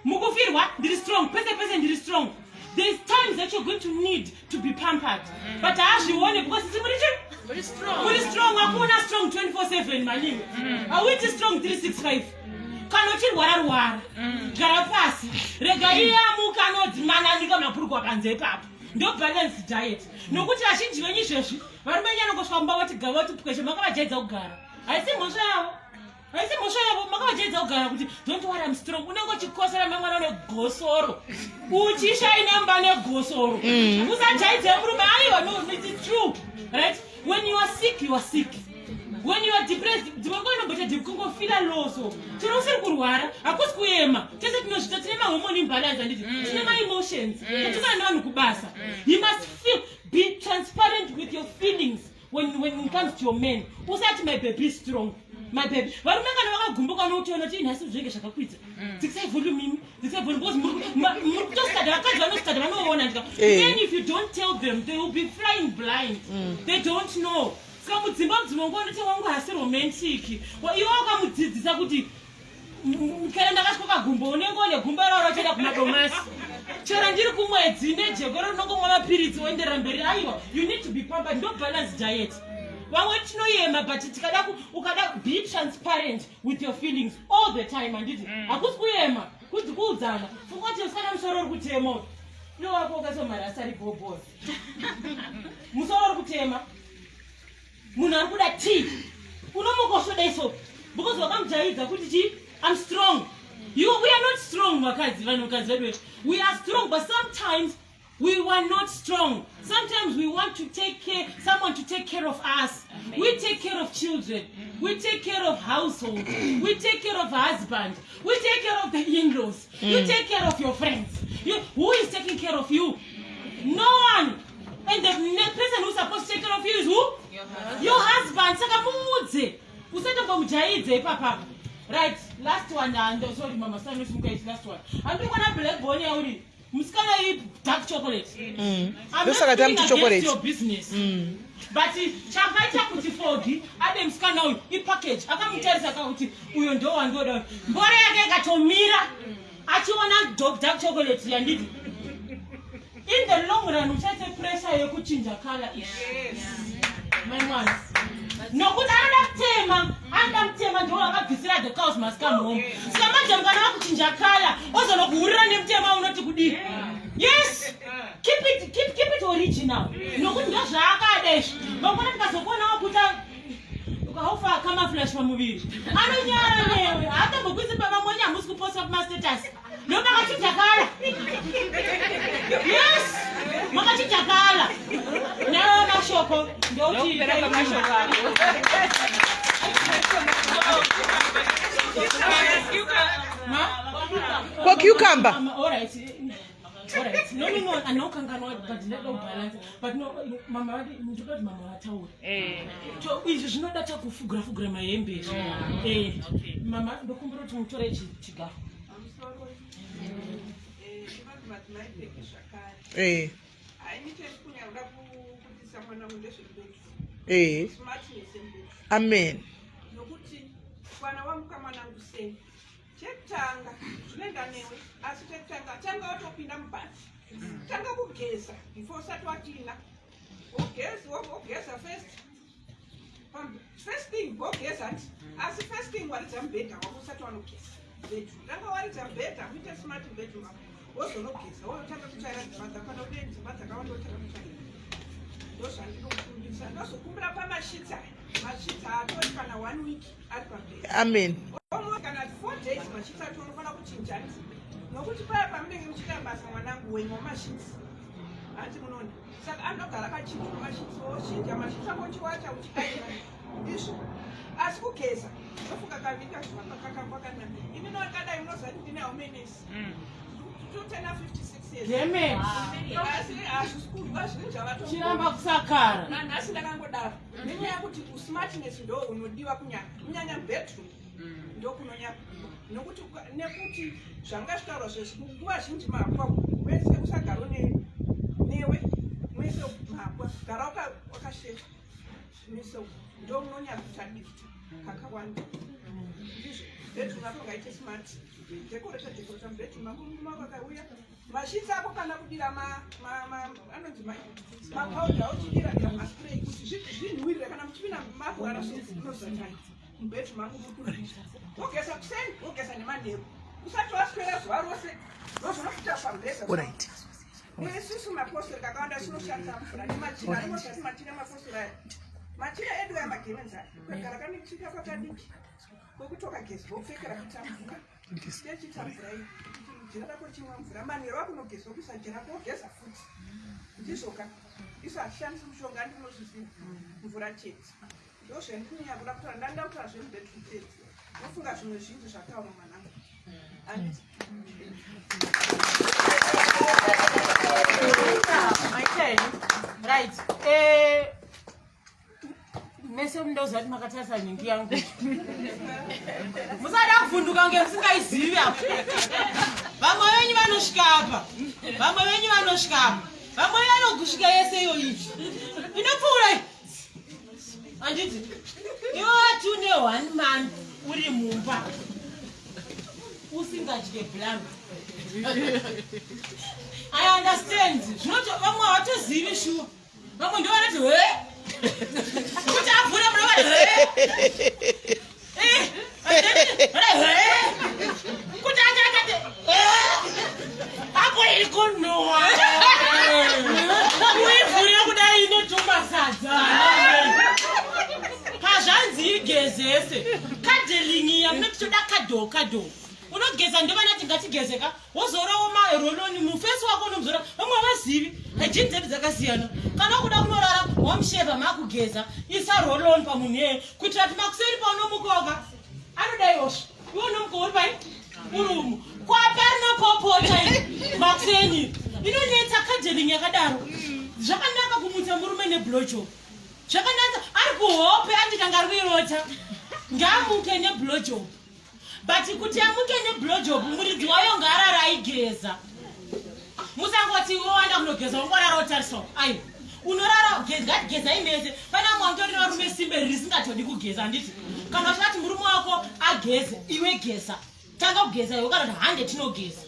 mukufirwa ndiri strong, pese pese ndiri strong. There is times that you're going to need to be pampered. But haazvione because isi muri chii? Muri strong. Muri strong, hakuna strong 24/7 manini. Hauiti strong 365. Kana uchirwara rwara. Gara pasi. Rega iye amuka anodzimananika mapurukwa panze ipapo. Ndo balance diet. Nokuti vazhinji venyu izvezvi varume venyu vanongosvika mumba voti gava voti pweshe makavajaidza kugara. Haisi mhosva yavo. Haisi mhosva yavo, makavajaidza kugara kuti don't worry, I'm strong. Unenge uchikosora mangwana une gosoro, uchishaina mba negosoro. Usajaidze murume. Aiwa, no, it's true, right? When you are sick, you are sick. When you are depressed, dzimwe nguva inomboita deep, kungofila low. So chero usiri kurwara, hakusi kuyema. Tese tinozvita, tine mahormone imbalance, handiti? Tine maemotions tatukana nevanhu kubasa. You must feel, be transparent with your feelings when it comes to your man. Usati, "My baby is strong, my baby." Varume kana vakagumbuka, unotoona kuti nhasi zvinenge zvakakwidza. Dzikisai volume imi, dzikisai volume, because muri kutostada. Vakadzi vanostada, vanoona ndika. Then if you don't tell them, they will be flying blind. They don't know. Saka mudzimba mudzimwe nguva unoti, "Wangu hasi romantic." Iwe wakamudzidzisa kuti kana ndakasvika gumbo, unenge une gumbo raro uchienda kumadomasi. Chero ndiri kumwedzi nejeko rinongomwa mapiritsi, woenderera mberi. Aiwa, you need to be pampered. Ndo balance diet. Vamwe tinoyema, but tikada ukada be transparent with your feelings all the time, handiti? Hakusi kuyema, kuti kuudzana. Funga kuti usikana musoro uri kutema uyu, iwe wako ukasomarasa ribhobhozi, musoro uri kutema, munhu ari kuda tea, unomuka so because wakamujaidza kuti chi "I'm strong." You, we are not strong. Vakadzi, vanhukadzi vedu, we are strong, but sometimes we were not strong. Sometimes we want to take care, someone to take care of us. We take care of children, we take care of household, we take care of husband, we take care of the in-laws, you take care of your friends. Who is taking care of you? No one. And the person who's supposed to take care of you is who? Your husband. Saka muudze, usatombomujaidze ipapapa. Right, last one. And sorry, mama sanosimuka ichi. Last one, handiri kuona blackbone yauri musikana iyi, dark chocolate. I'm not Ndosaka speaking tamuti chocolate. against your business, but chakaita kuti Fogi ade musikana uyu ipackage. Akamutarisa kakuti uyo ndo wandoda. Mboro yake ikatomira achiona dark chocolate, yanditi in the long run uchaite pressure yekuchinja colour ishi, mai mwana, nokuti anoda kutema, anoda mutema. Ndo akabvisira the cows must come home. Saka manje mukana wakuchinja colour, ozonokuhurira nemutema, unoti kudii? Yes, keep it original, nokuti ndo zvaakada izvi. Vangona tikazokuonawo kuti haufa camouflage pamuviri, anonyara newe, haatombokuisi pamamwenye. Hamusi kuposta kumastatus ndo makachinja colour. Yes, makachinja colour. Nayo mashoko ndouti Ndokupera kwamashoko ako. Ma? Ko cucumber? All right. All right. No. Anokanganwa, but ndinoda kubalance. But no, mama vadi, ndinoda kuti mama vataure. To izvi zvinoda takufugura fugura mahembe izvi. Mama, ndokumbira kuti mutore chigaro. Pamusoro, tinoti madzimai peki zvakare. Haini chekunyanya kuda kubudisa mwana wangu ndezvebedroom. Smartness yemubedroom. Amen. Nokuti kwana wamuka mwanangu sei, chekutanga zvinoenda newe, asi chekutanga tanga watopinda mubath, tanga kugeza before usati waklina. Wogeza first. First thing wogeza ti, asi first thing waridza mubhedha wako usati wanogeza bedroom. Tanga waridza mubhedha, muite smart bedroom ako, wozonogeza, wotanga kutsvaira dzimba dzako. Kana une dzimba dzakawanda, wotanga kutsvaira. Ndozvandinokumbisa. Ndozokumbira pamasheets aya. Masheets haatori kana one week ari pabhedha. Amen. Almost kana 4 days masheets acho unofanira kuchinja, nokuti paya pamunenge muchiita basa, mwanangu wenyu wamasheets hanti munoona, saka anogara akachinjwa masheets. Wochinja masheets ako, uchiwacha, uchiaina ndizvo. Asi kugeza ndofunga kaviri kwakanaka. Ini nokadai munoziva kuti ndine how many years? Totena 56 years. Demet. Asi hazvisi kurwa zvinhu zvavato. Chiramba kusakara. Nanhasi ndakangodaro nenyaya yekuti usmartness ndo unodiwa kunyanya kunyanya bedroom, ndo kunonyanya kudiwa, nokuti nekuti zvanga zvitaurwa zvezvi, nguva zhinji mapwa wese usagaro newe mwese mapwa, gara wakashefa meso, ndo munonyanya kuita dikita kakawanda. Ndizvo, bedroom ako ngaite smart, decorata, decorata mubedroom ako. Murume wako akauya, masheets ako kana kudira anonzi mapowder, auchidira dira maspray kuti zvinhuwirire kana muchipinda mavhara unozvatai mubedroom mangu mukunhuwira. Wogeza kuseni, wogeza nemanheru, usati waswera zuva rose ndozvinokuita pamubhedha. Alright. Nesusu mapostori kakawanda tinoshandisa mvura nemachira anomozati machira. Mapostori aya, machira edu aya, magemenzi aya, ukagara kane chika kwakadiki. Kwekuti wakageza wopfekera kuita mvura. Tichita mvura iyi. Jira rako richimwa mvura manheru akunogeza wokuisa jira rako wogeza futi. Ndizvoka. Isu hatishandisi mushonga ndinozviziva. Mvura chete. Ndozvandinonyanya kuda kutaura ndanda kutaura zvemubedroom chete. Ndofunga zvimwe zvinji zvataura mwanangu. Handiti. Right. Mese munoziva kuti makatarisa nhingi yangu. Musada kuvhunduka kunge musingaizivi apa. Vamwe venyu vanosvika apa. Vamwe venyu vanosvika apa. Vamwe vanogusvika yese iyoyi. Inopfuura iyi. Handiti. Iwe wati une one month uri mumba. Usingadye blank. I understand. Zvinoto vamwe havatozivi shuwa. Vamwe ndo vanoti he. Kuti avhure munova he. Eh, he. Kuti ati akati he. Apo iri kunhuwa. Uivhure kudai inotuma sadza. Hazvanzi igezese. Kadeling yamunoti toda kado kado. Unogeza ndovanati ngatigezeka. Wozorawo maroloni mufesi wako unomuzora vamwe havazivi hygiene dzedu dzakasiyana. Kana ukuda kunorara wamusheva makugeza isa rolon pamunhu iyeye kuitira kuti makuseri paunomukoka anodaiwosvo iwe unomuka uri pai uri umu kwapa rinopopota makuseni inonetsa kadeling yakadaro. Zvakanaka kumutsa murume neblowjob. Zvakanaka ari kuhope andikanga ari kuirota ngaamuke neblowjob. But kuti amuke neblowjob muridzi wayo ngaarara aigeza. Musangoti wowanda kunogeza wongorara wotarisa. Aiwa. Unorara ngatigezai mese. Pane vamwe vantori nevarume simbe risingatodi kugeza handiti. Kana uchati murume wako ageze iwe geza. Tanga kugeza iwe kana kuti hande tinogeza.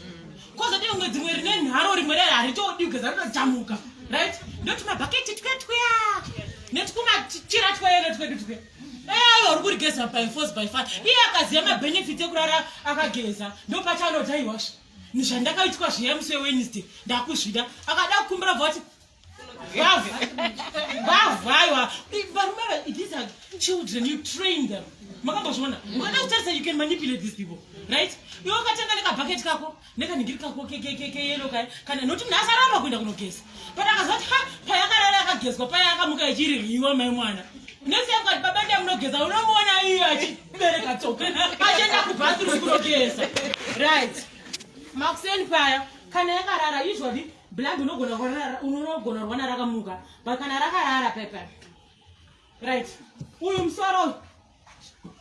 Kozoti rimwe dzimwe rine nharo rimwe rere haritodi kugeza rinojamuka. Right? Ndoti mabhaketi twe twe. Netkumachira tweyero twedu twe. Aiwa uri kurigeza by force by fire. Iye akaziva mabenefits ekurara akageza ndopachanoti aiwa zvandakaitwa zviya musi weWednesday ndakuzvida. Akada kukumbira bva kuti vavhu aiwa varume ava these are children you train them. Makambozviona? Ukada kutarisa you can manipulate these people. Right? Iwe ukatenga nekabhaketi kako nekanhingiri kako keyelo kaya kana noti munhu asaramba kuenda kunogeza. But akaziva kuti ha payakarara yakagezwa paya yakamuka ichiryiwa mai mwana. Next time kati baba ndiye munogeza unomuona iye achibereka tsoka achienda kubathroom kunogeza. Right. Makuseni paya kana yakarara usually blood unogona kurara unogona kurwana rakamuka but kana rakarara pepa. Right. Uyu musoro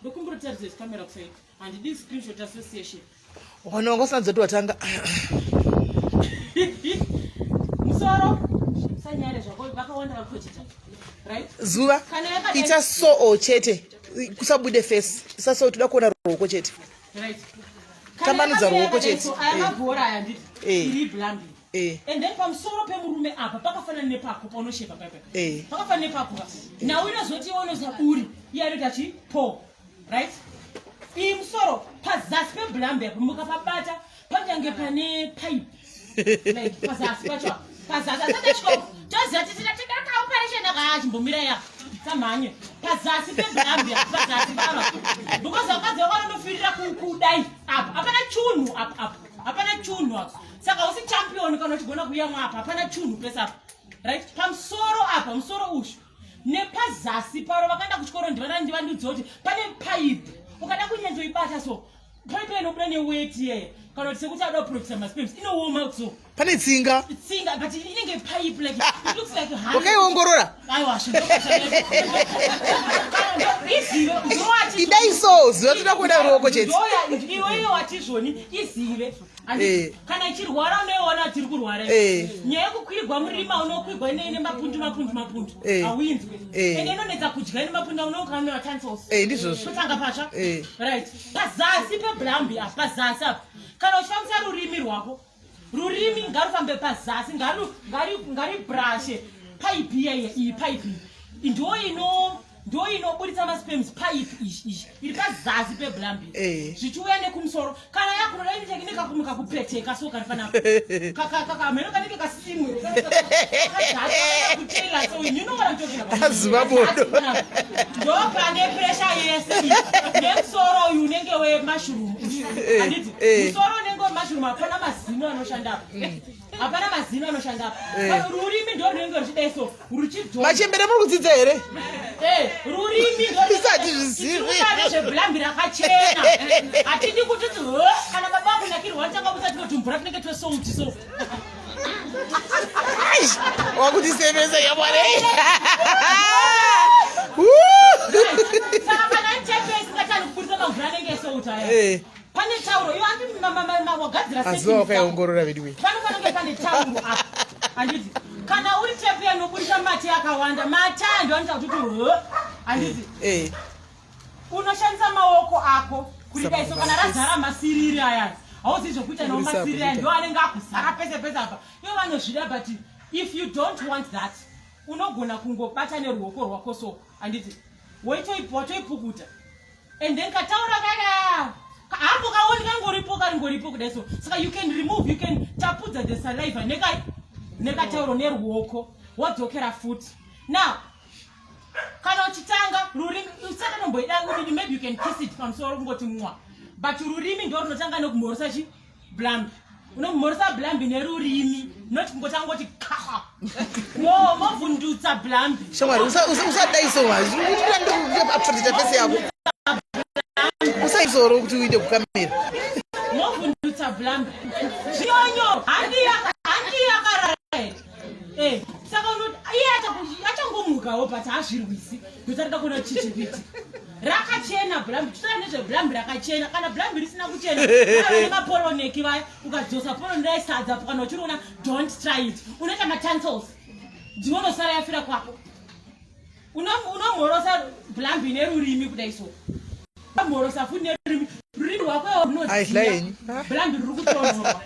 ndokumbira tarise camera kuside. Handidi screenshot association. Wana wanga usina dzoti watanga. Musoro sanyare zvako vakawanda vari kutochita. Right? Zuva ita so chete kusabude face. Isa so toda kuona ruoko chete. Right. Tambanudza ruoko chete. Aya mabhora aya nditi. Iri blambi. And then pamusoro pemurume apa pakafanana nepako paunoshepa paipa. Pakafanana nepako. Now inozoti iwe unoza uri. Iye anoita chi po. Right? Iyi musoro pazasi peblambi apo mukapabata panyange pane pipe. Like pazasi pacho. Pazasi asati asvika. Toziva titi tadaka operation akachimbomira ya. Samhanye. Pazasi peblambi apo pazasi paro. Because vakadzi vakanondofirira kudai apa. Hapana chunhu apa apa. Hapana chunhu apa. Saka usi champion kana uchigona kuyamwa apa. Hapana chunhu pese apa. Right? Pamusoro apa, musoro ushu. Nepazasi paro vakaenda kuchikoro ndivana ndivandudza kuti pane pipe. Ukada kunyatsoibata so pipe inobuda neweti yeye. Kana kuti sekuti ada kuprotecta masperms inooma so. Pane tsinga. Tsinga but inenge pipe like it looks like honey. Wakaiongorora? Aiwa izive ndowati Idai so ziva toda kuona ruoko chete. Ndoya iwe iwe wati zvoni izive. Kana ichirwara unoiona tiri kurwara. Nyaya yekukwirwa murima unokwirwa ine mapundu mapundu mapundu. Hauinzwi. Ende inonetsa kudya ine mapundu unokamira tonsils. Ndizvozvo. Kutanga patsva. Right. Pazasi peblambi apa pazasi apa. Kana uchifambisa rurimi rwako rurimi ngarufambe pazasi ngaribrashe pipe iyeye iyi pipe iyi. Ndo ino Ndo inoburitsa masperms, pipe izhi izhi iri pazasi peblambi. Zvichiuya nekumusoro kana yakunoda inoita ine kakumuka kupeteka so kari panapa. Kakamheno kanenge kasimwe. Kutela so you know what I'm talking about. Aziva bodo. Ndo pane pressure yese iyi. Nemusoro uyu unenge wemushroom. Handiti? Musoro unenge wemushroom, hapana mazino anoshanda apa. Hapana mazino anoshanda apa. Rurimi ndo runenge ruchidai so ruchidhonza. Machembere, muri kudzidza here? Rurimi ndo Isati zvizivi. Nezveblambi rakachena hatidi kuti ti kana baba vakunakirwa vanotanga kusa tino tumvura tunenge twesalt so. Aish, wakutisemesa yamwari. Saka kana tepe isingatani kuburitsa mamvura anenge esalt aya, pane tauro iwo andi wagadzira. Aziva wakaiongorora vedu we. Pano panenge pane tauro apa, handiti? Kana uri tepe inoburitsa mate akawanda, mate aya ndo anoita kuti uti, handiti? Unoshandisa maoko ako kuridai so kana razara masiriri aya, hauzivi zvokuita nawo. Kuburitsa Masiriri aya kuita. ndo anenge akuzara pese pese apa. Ivo vanozvida, but if you don't want that, unogona kungobata neruoko rwako so, handiti? Watoipukuta and then kataura kaka hapo kaoni kangoripo, karingoripo kudai so. Saka you can remove, you can tapudza the saliva nekai nekatauro neruoko, wodzokera futi. Now kana uchitanga, rurimi usatanomboida udidi, maybe you can kiss it pamusoro kungoti mwa, but rurimi ndo runotanga nekumhorosa chi blambi. Unomhorosa blambi nerurimi, not kungotanga ngoti kaa. No, movhundutsa blambi. Shamwari, usadai so. Zvikuti face yako usaisoro kuti uite kukamera. Movhundutsa blambi zvinyonyo. Handi yakarara here? Saka unoti iye achangomukawo, but haazvirwisi. Ndotarida kuona chichipiti rakachena blambi. Tutaura nezveblambi rakachena. Kana blambi risina kuchena, nemapoloneki vaya, ukadzosa poloni raisadza kana uchiriona, don't try it. Unoita matonsils, dzinonosara yafira kwako. Unomhorosa blambi nerurimi kudai so, mhorosa futi nerurimi. Rurimi rwako Aidla henyu. Blambi ruri kutonhorwa.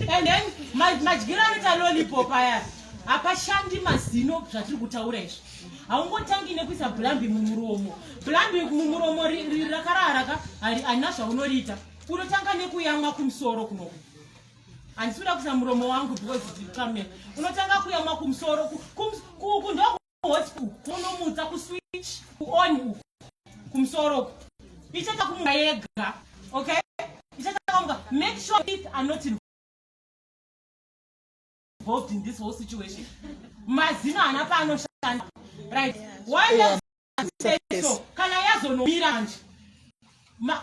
And then madyiro anoita lollipop aya, hapashandi mazino. Zvatiri kutaura izvi, haungotangi nekuisa blambi mumuromo. Blambi mumuromo rakarara ka, harina zvaunoriita. Unotanga nekuyamwa kumusoro kunoku. Handisi kuda kuisa muromo wangu because kamera. Unotanga kuyamwa kumusoro ku ndo hotspot, unomutsa kuswitch kuon uku kumusoro uku. Ichaita kumuka yega, okay? Ichaita kumuka. Make sure teeth are not involved in this whole situation. Mazino haana paanoshanda, right? Why so? Kana yazonomira manje,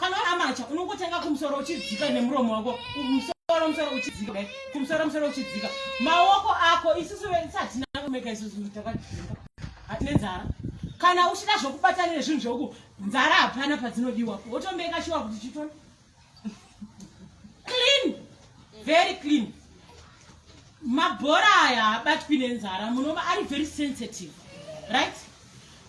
kana amacha, unongotenga kumusoro uchidzika nemuromo wako, musoro musoro uchidzika kudai, kumusoro musoro uchidzika maoko ako. Isusu hatina kumeka, isusu takadzika, hatine nzara. Kana uchida zvokubatana nezvinhu zvoku nzara, hapana padzinodiwa. Wotomeka shuwa kuti chitoni clean, very clean. Mabhora aya haabatwi nenzara, munova ari very sensitive, right?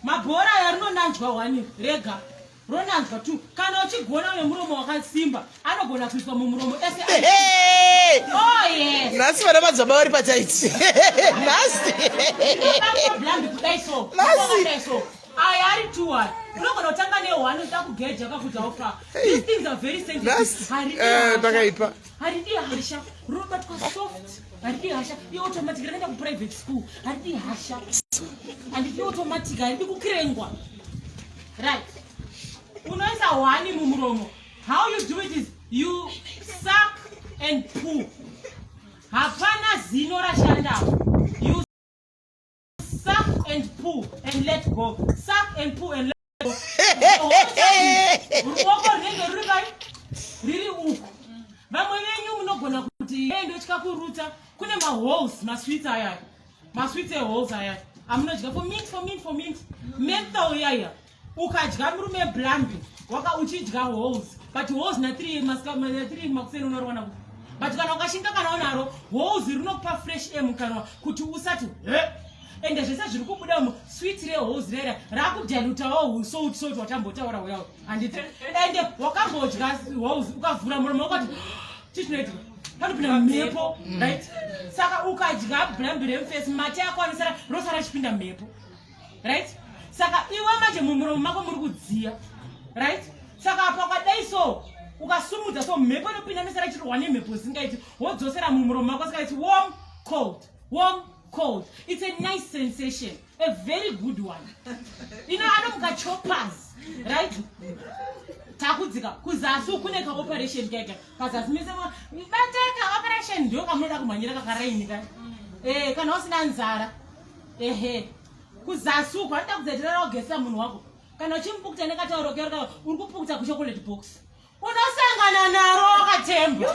Mabhora aya rinonanzwa one rega, ronanzwa two. Kana uchigona nemuromo wakasimba, anogona kuiswa mumuromo ese. Oh yes. Nhasi vana madzibaba vari pataiti nhasi. Blambi kudai so. Nhasi. Kudai so, aya ari two aya, unogona kutanga neone uda kugeja kakuti aufa. These things are very sensitive. Nhasi Haridi hasha. Pakaipa. Haridi hasha, rinobatwa soft, haridi hasha. Iautomatic, rakaenda kuprivate school, haridi hasha, handidi automatic, haridi kukrengwa, right? Unoisa one mumuromo. How you do it is you suck and pull. Hapana zino rashandawo. You suck and pull and let go, suck and pull and let go. Ruoko runenge ruri vai riri uku. Vamwe venyu munogona kuti, "Hey, ndotya kurutsa." Kune maholes, masweets aya, masweets eholes aya amunodya for mint, for mint, for mint, menthol yaya. Ukadya murume blambi waka uchidya holes, but holes na3 na3 makuseni unoriwana kuti, but kana ukashinga, kana unaro holes rinokupa fresh air mukanwa kuti usati he. Ende zvese zviri kubuda mu sweet reholes rera rakudilutawo salt, salt watambotaura uyawo, handiti? Ende wakambodya holes, ukavhura muromo wakati chii chinoitika? Panopinda mhepo, right? Saka ukadya blambi remufesi, mate ako anosara, rosara richipinda mhepo, right? Saka iwe manje mumuromo mako muri kudziya, right? Saka apa ukadai so, ukasumudza so, mhepo inopinda nesara ichirohwa nemhepo isingaiti, wodzosera mumuromo mako. Saka it's warm, cold, warm, cold. It's a nice sensation, a very good one. Ino anomuka choppers, right? Takudzika kuzasi kune kaoperation kega pazasi mese. Bata kaoperation, ndio kamunoda kumhanyira kakaraini ka. Kana usina nzara, ehe, kuzasi uko anoda kuzoitirara wagesa munhu wako. Kana uchimupukuta nekatauro kero, uri kupukuta kuchocolate box, unosangana naro wakatemba,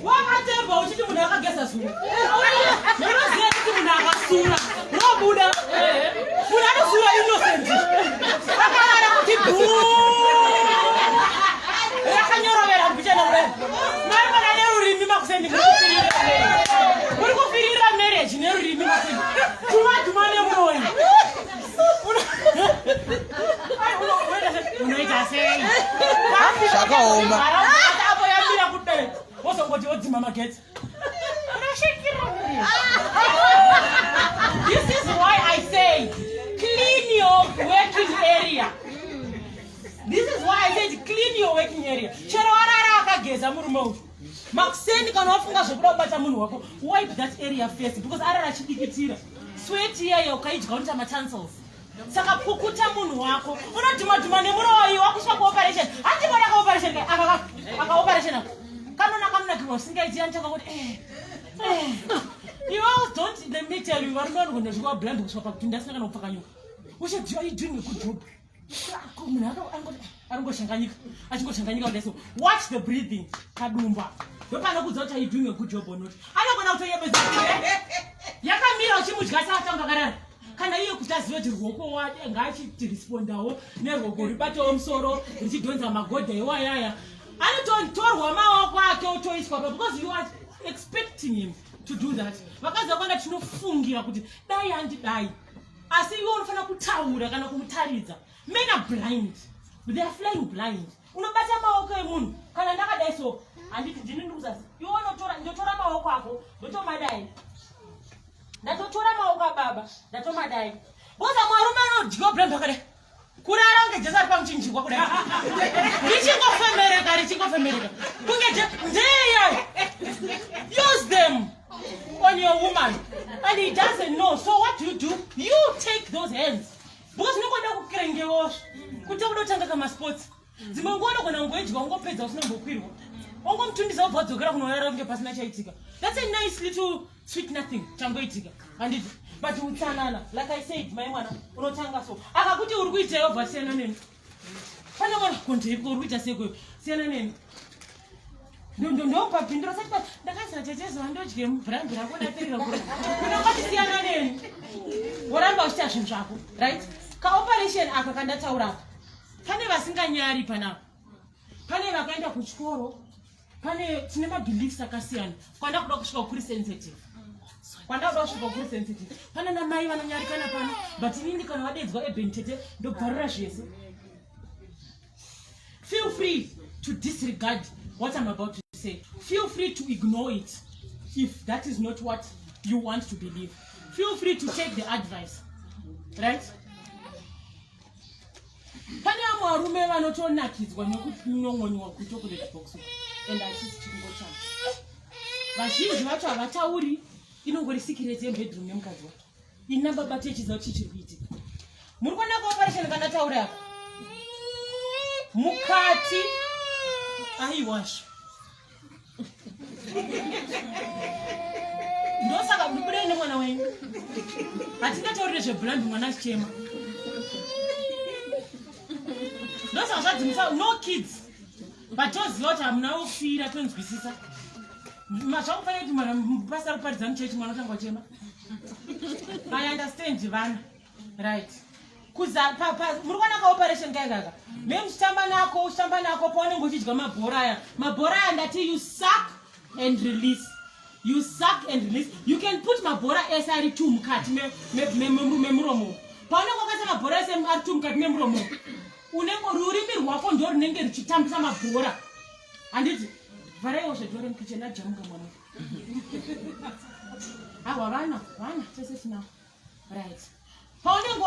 wakatemba uchiti munhu akageza zuro. Unoziva kuti munhu akasura robuda. Munhu anosura innocent, akarara kuti bhu, rakanyorovera mbichana kudai. Mari mana nerurimi makuseni, muri kufirira marriage nerurimi makuseni, dhuma dhuma nemuroyi. Unoita sei? Zvakaoma. Apo yamira kudai, wozongoti wodzima magetsi. This is why I say clean your working area. This is why I said clean your working area. Chero warara akageza murume uyu, makuseni kana wafunga zvekuda kubata munhu wako, wipe that area first, because arara achidikitira sweat iyayo, ukaidya unoita matonsils. Saka pukuta munhu wako. Unodhumadhuma nemuroyi wakusvika kuoperation. Handibona kaoperation aka, akaoperation aka kanona kanonakirwa usingaiti. Anotanga kuti eh, eh. Iwe, don't, let me tell you, varume vanogona kusvika blind kusvika pakuti ndasina kana kupfakanyuka. Ushe, are you doing a good job? Munhu aringoshanganyika, achingoshanganyika kudai. So watch the breathing kadumba, ndopanokuudza kuti are you doing a good job or not. Anogona kutoyebeza yakamira uchimudya saatanga akarara. Kana iye kuti azive kuti ruoko ngaachirespondawo neruoko ribatawo musoro richidhonza magodha iwayaya, anototorwa maoko ake otoiswa pa, because you are expecting him to do that. Vakadzi vakawanda tinofungira kuti dai handidai, asi iwe unofanira kutaura kana kumutaridza. Men are blind, they are flying blind. Unobata maoko emunhu kana ndakadai so, handiti ndini ndikuzasi, iwe unotora, ndotora maoko ako ndotomadai, ndatotora maoko ababa ndatomadai, boza mwarume anodyiwa blind akadai, kurara kunge Jesu ari pamuchinjikwa kudai, richingofemereka, richingofemereka kunge ndeya. Use them on your woman and he doesn't know. So what do you do? You take those hands, because unongoda kukerengewozvo kuti kuda kutanga kamasports. Dzimwe nguva unogona kungoidya, ungopedza usina kumbokwirwa, ungomutundisa, wobva wadzokera kunorara kunge pasina chaitika. That's a nice little sweet nothing changoitika, handiti? But utsanana, like I said, mai mwana, unotanga so. Akakuti uri kuitei, wobva siyana neni. Pane mwana kondeiko, uri kuita seikoyo, siyana neni. Ndopapindura sati ndakazi tetezo andodye mubhurambi rako ndaperera kure. Unongoti siyana neni, woramba uchiita zvinhu zvako, right? Kaoperation aka kandataura aka, pane vasinganyari panapa, pane vakaenda kuchikoro, pane tine mabeliefs akasiyana. Kwanda kuda kusvika kuri sensitive, kwanda kuda kusvika kuri sensitive. Pane namai vanonyarikana pano, but inini kana vadedzwa eben tete, ndobvarura zvese. Feel free to disregard what I'm about to say. Feel free to ignore it if that is not what you want to believe. Feel free to take the advice, right? Pane vamwe varume vanotonakidzwa nekunyongonywa kuchocolate box, and hachisi chikungo chavo. Vazhinji vacho havatauri, inongori secret yemubedroom yemukadzi wake. Ina baba techiziva kuti chiri kuitika. Muri kuona kuoperation kandataura apa mukati? Aiwasha, ndosaka ndibudei nemwana wenyu. Hatingataurire zvebhulambi mwana achichema. Ndosaka zvadzimisa no kids, but toziva kuti hamuna kufira, tonzwisisa. Zvakufanira kuti mwana basa ruparidza muchechi, mwana otanga uchema. I understand vana, right? Muri kuona kaoperation kaikaka, me muchitamba nako, uchitamba nako paunenge uchidya mabhora aya. Mabhora aya ndati you suck and release, you suck and release. You can put mabhora ese ari two mukati memuromo. Paunenge wakaisa mabhora ese ari two mukati memuromo, unenge rurimi rwako ndo runenge ruchitambisa mabhora, handiti? Vharaiwo zvedhore mukicheni, ajamuka mwana. Awa, vana, vana tese tinavo, right? Paunenge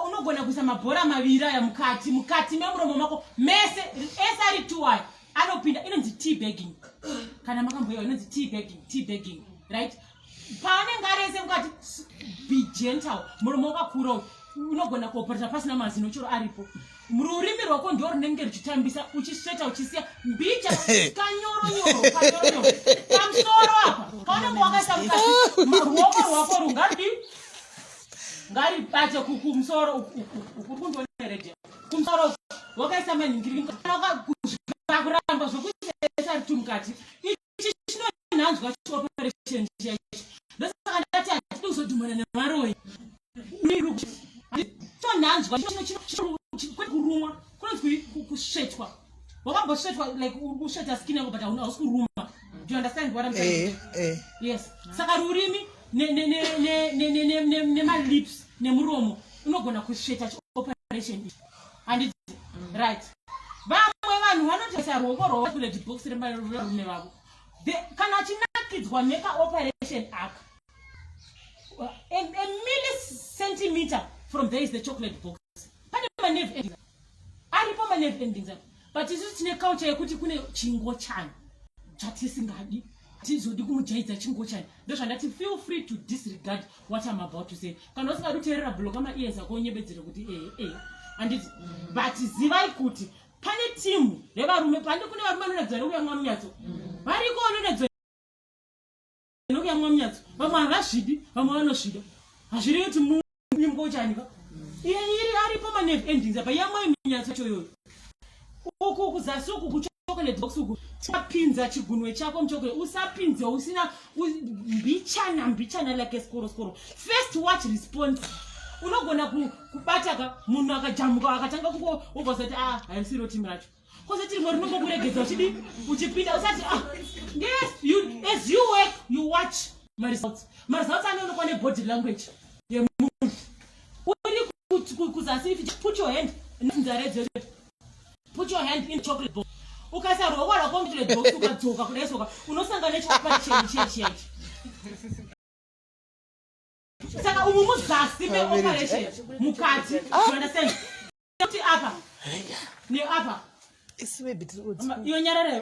unogona kuisa mabhora maviri aya mukati mukati memuromo mako mese ese ari two aya anopinda, inonzi tea bagging. Kana makamboiwa, inonzi tea bagging, tea bagging, right? Paanenge ari ese mukati, be gentle. Muromo wakakura uyu, unogona kuoperata pasina mazino chero aripo. Rurimi rwako ndo runenge ruchitambisa, uchisveta, uchisiya mbicha kanyoronyoro kanyoronyoro pamusoro apa. Paunenge wakaisa mukati, ruoko rwako rungaridi ngaribate kumusoro uku. Uri kundonereje kumusoro uku, wakaisa manhingiri kuramba zvokuisa ari tu mukati. Ichi chinonhanzwa chioperation chaicho. Ndosaka ndati hatidi kuzodhumana nevaroyi. Tonhanzwa kurumwa kunonzi kusvetwa. Wakambosvetwa, like uri kusveta skin yako, but hauna, hausi kuruma. Do you understand what I'm saying? Eh. Yes. Saka rurimi nemalips nemuromo unogona kusveta chioperation ichi, handiti? Right. Vamwe vanhu vanotoisa ruoko rwavo chocolate box revarume vavo. Kana achinakidzwa nekaoperation aka, a millicentimeter from there is the chocolate box. Pane manerve endings aripo, manerve endings apo. But isusu tine culture yekuti kune chingochani chatisingadi, tizodi kumujaidza chingochani. Ndozvandati, feel free to disregard what I'm about to say. Kana usingadi kuteerera, blocka maears ako, unyebedzere kuti ee ee, handiti? But zivai kuti pane timu revarume pane, kune varume vanonakidzwa nekuyamwa munyatso. Variko vanonakidzwa nekuyamwa munyatso. Vamwe havazvidi, vamwe vanozvida. Hazvirevi kuti mungochanika iye iri aripo manerve endings apa. Yamwai minyatso yacho iyoyo. Uku kuzasi uku, kuchocolate box uku, usapinza chigunwe chako muchocolate. Usapinze usina mbichana mbichana, like skoro skoro. First watch response. Unogona kubata ka munhu akajamuka, akatanga kungo wobva usati, "Ah, harisiro timu racho." Kozoti rimwe rinongokuregedza uchidi uchipinda usati, "Ah, yes." You, as you work, you watch maresults. Maresults anoonekwa nebody language yemunhu uri kuzasi. If you put your hand nzare dzedu, put your hand in chocolate box, ukaisa ruoko rwako muchocolate box, ukadzoka kudai soka, unosangana nechoperation chiya chiya ichi. Saka umu muzasi meoperation mukati, you understand kuti apa neapa. Isi maybe tiri kuti Iyo nyarara.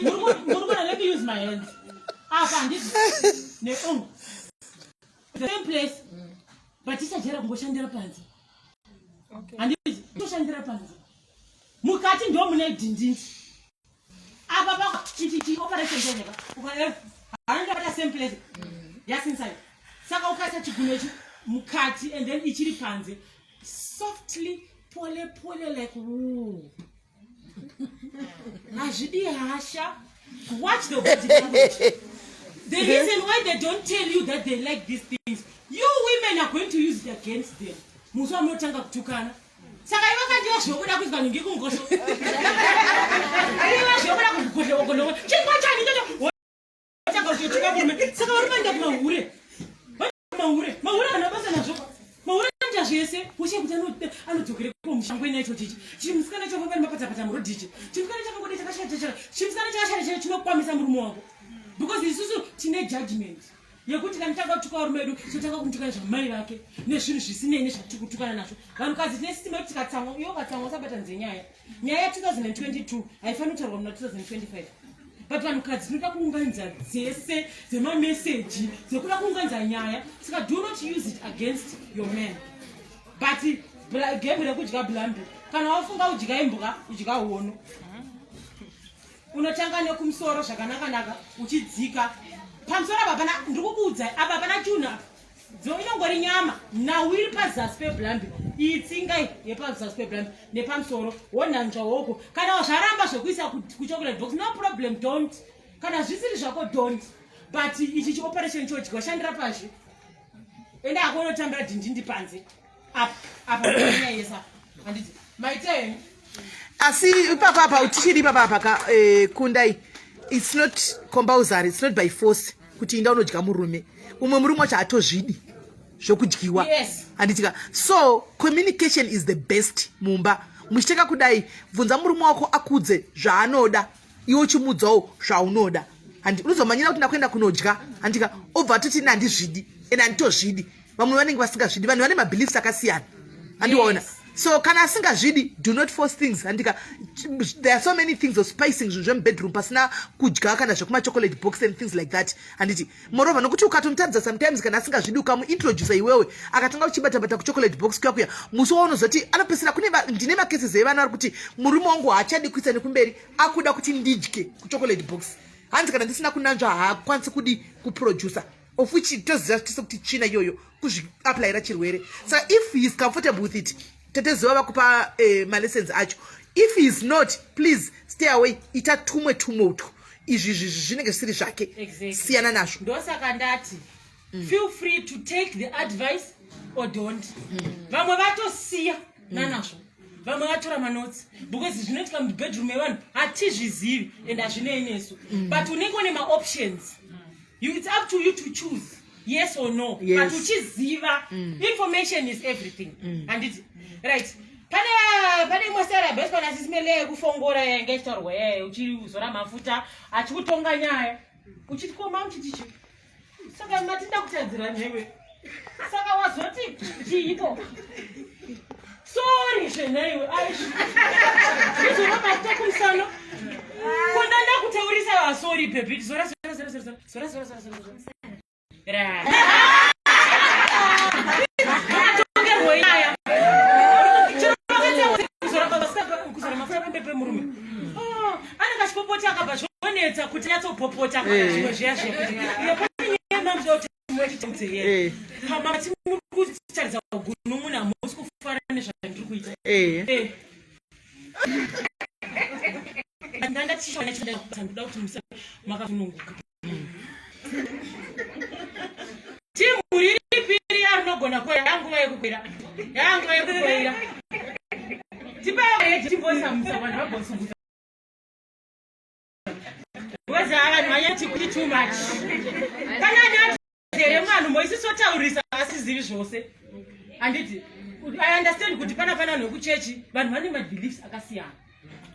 Muri kuona? Let me use my hands. Apa handiti neum the same place, but tichajera kungoshandira panze, handiti? Toshandira panze, mukati ndo mune dhindindi. Apa pa chichichi operation chezveka haangabata same place. Yes, inside. Saka ukaisa chigunwe ichi mukati and then ichiri panze, softly, pole pole, like woo. Hazvidi hasha. Watch the body language. The reason why they don't tell you that they like these things, you women are going to use it against them musi wamunotanga kutukana. Saka ivo kandiwa zvokuda kuizwa nhingi kungosho, iva zvokuda kugosho chingwa chani chocho otanga kutotuka murume. Saka varume vanoenda kumahure. Mahure, mahure haana basa nazvo. Mahure anoita zvese, ushe kuti anodzokere kumushango inacho chichi chimusikana chofamba nemapatapata murodhi ichi chimusikana chakangodi chakashata, chimusikana chakashata chero chinokwamisa murume wako, because isusu tine judgment yekuti kana tanga kutuka varume vedu, totanga kumutuka nezvamai vake nezvinhu zvisinei nezvatiri kutukana nazvo. Vanhukadzi tine system yekuti tikatsamwa, iwe ukatsamwa usabatanidze nyaya. Nyaya ya2022 haifaniri kutaurwa muna 2025, but vanhukadzi tinoda kuunganidza dzese dzemameseji, dzekuda kuunganidza nyaya. Saka do not use it against your man. But game rekudya blambi, kana wafunga kudya imbwa, udya hono. Unotanga nekumusoro zvakanakanaka, uchidzika pamusoro apa. Pana ndiri kukuudzai apa, pana chunhu apa dzo inongori nyama. Nhau iri pazasi peblambi iyi, tsinga iyi yepazasi peblambi nepamusoro, wonhanzva hoko. Kana zvaramba zvekuisa kuchocolate box, no problem, don't. Kana zvisiri zvako, don't. But ichi chioperation chodyiwa, shandira pazhe, enda ako unotambira dhindindi panze apa apa nyaya handiti? Maita henyu. Asi ipapa apa tichiri ipapa apa ka, kundai, it's not compulsory, it's not by force kuti inda unodya murume. Umwe murume wacho hatozvidi zvokudyiwa. Handitika? So communication is the best mumba. Muchiteka kudai, bvunza murume wako akudze zvaanoda, iwe uchimudzawo zvaunoda. Handi unozomanyira kuti ndakuenda kunodya, handika? Obva atoti, "Ini handizvidi," ende handitozvidi. Vamwe vanenge vasingazvidi, vanhu vane mabeliefs akasiyana, andiwaona? Yes. So kana asingazvidi, do not force things, handika? There are so many things of spicing zvinhu zvemubedroom pasina kudya kana zvekumachocolate box and things like that, handiti? Moreover, nokuti ukatomutaridza sometimes, kana asingazvidi, ukamuintroduca iwewe, akatanga kuchibatabata kuchocolate box kuya kuya, musi waunozoti anopesera kune ndine macases evana vari kuti murume wangu haachadi kuisa nekumberi, akuda kuti ndidye kuchocolate box. Hanzi kana ndisina kunanzva haakwanisi kudi kuproducer, of which toziva tise kuti tsvina iyoyo, kuzviapplyira chirwere. Saka if he is comfortable with it, teteziva vakupa malessons acho. If he is not, please stay away. Ita tumwe tumwe utwo, izvi izvi zvinenge zvisiri zvake. Siyana nazvo. Ndosaka ndati feel free to take the advice or don't. Vamwe vatosiya nanazvo, vamwe vatora manotsi, because zvinoitika mubedroom yevanhu hatizvizivi and hazvinei nesu, but unenge une maoptions. It's up to you to choose yes or no. But uchiziva, information is everything, handiti? Right, pane imwe sera yabeswa nasisimele yekufongora yainge ichitaurwa yaye, uchizora mafuta achikutonga nyaya, uchiti koma uchitichi, saka matinda kutadzira newe, saka wazoti chiiko? Sorry zvenaiwe, izora mafuta kumusano kona ndakutaurisa. Sorry baby, zora, zora, zora, zora, zora, zora, zora, zora, zora. Matongerwo nyaya. Chero kuzora mafuta pamberi pemurume. Oh, anenge achipopota, akabva zvonetsa kuti anyatsopopota zvimwe zviya zvekuti iyo pane nyaya mamuda kuti muchitaudze. Pamati muri kutaridza gunun'una, hamusi kufara nezvandiri kuita. Ndandachishaona ndoda kuti musa makasununguka. Timu riripi riya rinogona kwera? Yanguva yekukwera, yanguva yekukwera. Tipareji timbosamisa vanhu vagosunguka, because vanhu vanyati kuti too much. Kana nyadzere mwanhu moisisotaurisa asizivi zvose, handiti? I understand kuti pana vanhu vekuchechi, vanhu vane mabeliefs akasiyana.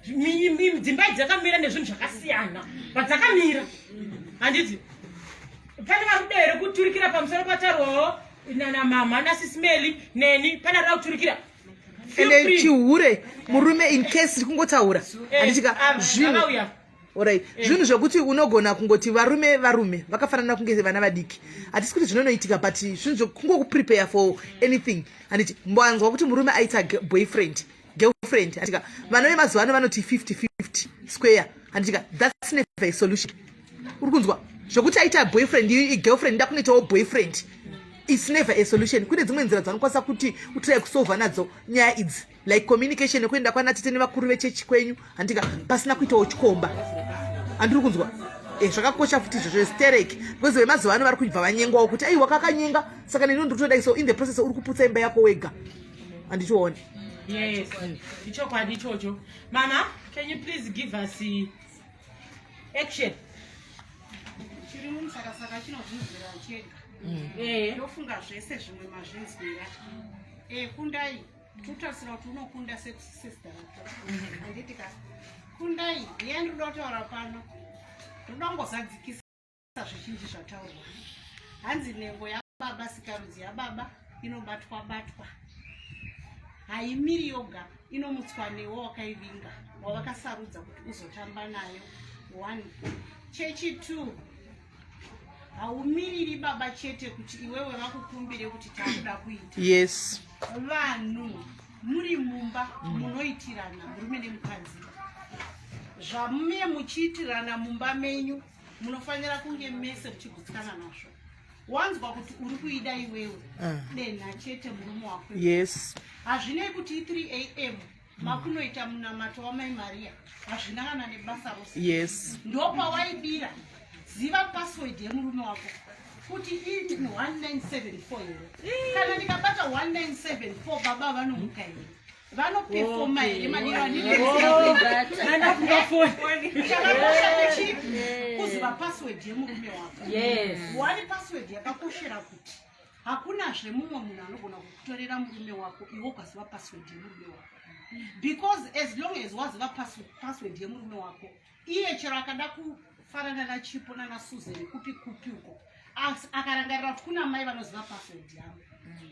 Dzimba idzi dzakamira nezvinhu zvakasiyana padzakamira, handiti? Pane vari kuda here kuturikira pamusoro patarwawo namama nasismeli neni? Pane arida kuturikira? Feel Ende free. Chihure murume, in case tiri kungotaura, handitika? Zvinhu Vakauya. Alright, zvinhu zvekuti unogona kungoti varume vakafanana kunge vana vadiki. Hatisi kuti zvinonoitika, but zvinhu zvekungokuprepare for anything, handiti? Mbanzwa kuti murume aita boyfriend, girlfriend, handitika? Vana vemazuva ano vanoti 50 50 square, handitika? That's never a solution. Uri kunzwa zvekuti aita boyfriend, girlfriend, ndakunoitawo boyfriend, it's never a solution. Kune dzimwe nzira dzaunokwanisa kuti utry kusolva nadzo nyaya idzi, like communication, nekuenda kwana tete nevakuru vechechi kwenyu, handika? Pasina kuitawo chikomba, handiri kunzwa? Zvakakosha futi izvozvo sterek, because vemazuva ano vari kubva vanyengwawo kuti aiwa, kakanyenga, saka neni ndiri kutodai. So in the process uri kuputsa imba yako wega, handichione? Yes, ichokwadi ichocho. Mama, can you please give us action? Chiri mumusakasaka chinozvinzwira chega. Ndofunga zvese zvimwe mazvinzwira. Kundai, tinotarisira kuti unokunda sesista rako, handiti ka? Kundai, nyaya ndinoda kutaura pano, ndoda kungozadzikisa zvizhinji zvataurwa. Hanzi nhengo yababa, sikarudzi yababa inobatwa batwa, haimiri yoga, inomutswa newo wakaivinga, wavakasarudza kuti uzotamba nayo. One. Chechi two, haumiriri baba chete kuti iwewe vakukumbire kuti takuda kuita. Vanhu muri mumba munoitirana, murume nemukadzi, zvamuye muchiitirana mumba menyu, munofanira kunge mese muchigutsikana nazvo. Wanzwa kuti uri kuida iwewe, denha chete murume wako. Hazvinei kuti i3 am makunoita munamato wamai Maria, hazvina kana nebasa rose. Ndopawaibira. Ziva password yemurume wako kuti ii 1974 here? Kana ndikabata 1974, baba vanomuka here? Vanopefoma here madiro? Andafunga foni. Chakakosha kuchi kuziva password yemurume wako. One password yakakoshera kuti hakunazve mumwe munhu anogona kukutorera murume wako iwe ukaziva password yemurume wako, because as long as waziva password yemurume wako, iye chero akada kufanana naChipo nanaSusan kupi kupi uko, akarangarira kuti kuna mai vanoziva password yangu.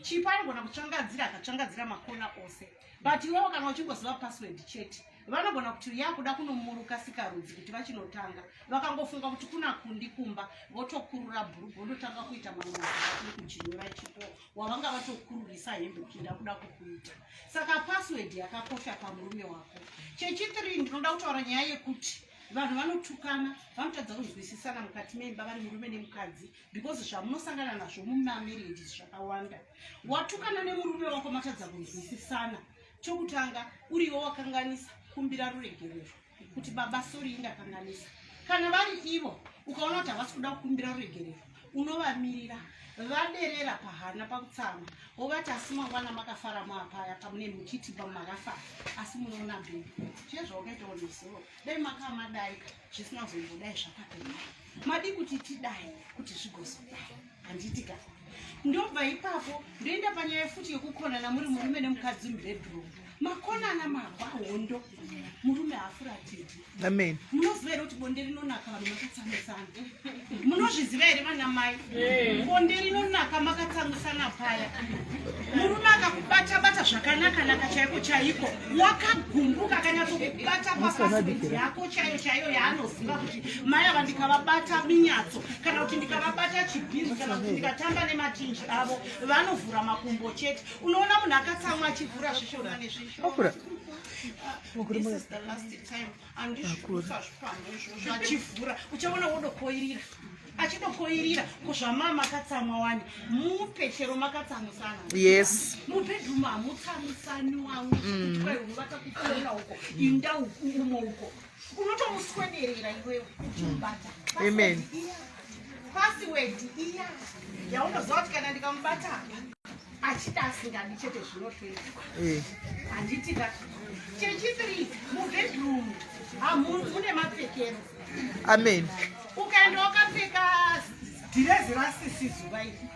Chipo anogona kutsvangadzira akatsvangadzira makona ose, but iwewo kana uchingoziva password chete, vanogona kuti yakuda kunomuruka sikarudzi kuti vachinotanga. Vakangofunga kuti kuna Kundi kumba, votokurura bhurugu, vondotanga kuita mamwe ekujinyura Chipo wavanga vatokururisa hembe kuti ndakuda kukuita. Saka password yakakosha pamurume wako. Chechithree, ndinoda kutaura nyaya yekuti vanhu vanotukana, vanotadza kunzwisisana mukati meimba vari murume nemukadzi, because zvamunosangana nazvo mumamarriages zvakawanda. Watukana nemurume wako, matadza kunzwisisana, chokutanga, uriwo wakanganisa, kumbira ruregerero kuti, "Baba, sorry, indakanganisa." Kana vari ivo, ukaona kuti havasi kuda kukumbira ruregerero, unovamirira vaderera pahana pakutsamwa, wovati, "Asi mangwana makafara maapaya pamune muchiti pamakafara, asi munoona baby, zviye zvawakaitawo nezuro, dai makamadai zvisina kuzombodai zvakapedai, madi kuti tidai kuti zvigozodai, handiti ka?" Ndobva ipapo ndoenda panyaya futi yekukonana muri murume nemukadzi mubedroom. Makonana, marwa hondo, murume haafuratidzi. Amen. Munoziva here kuti bonde rinonaka vanhu makatsamwisana? Munozviziva here, vana mai? Bonde rinonaka makatsamwisana paya. Murume akakubata bata zvakanaka naka chaiko chaiko, wakagumbuka, akanyatsokubata papassword yako chaiyo chaiyo yaanoziva kuti mai ava ndikavabata minyatso, kana kuti ndikavabata chibhizi, kana kuti ndikatamba nematinji avo, vanovhura makumbo chete. Unoona munhu akatsamwa achivhura zvishoma nezvishoma. Akura. This is the last time, andizvipamwe izvozvo. Achivhura, uchaona wodokoirira, achidokoirira kuzvamama makatsamwa wani. Mupe chero makatsamwisana. Mubedroom hamutsamwisani wamwe kuti kwai unovata kukona uko, inda uku, umo uko, unotomuswederera iwewe uchimubata. Amen. Password iya yaunoziva kuti kana ndikamubata apa, achida asingadi chete, zvinotoitwa. Handiti ka? Chechithree, mubedroom mune mapfekero. Amen. Ukaenda wakapfeka dhirezi rasisi zuva iri,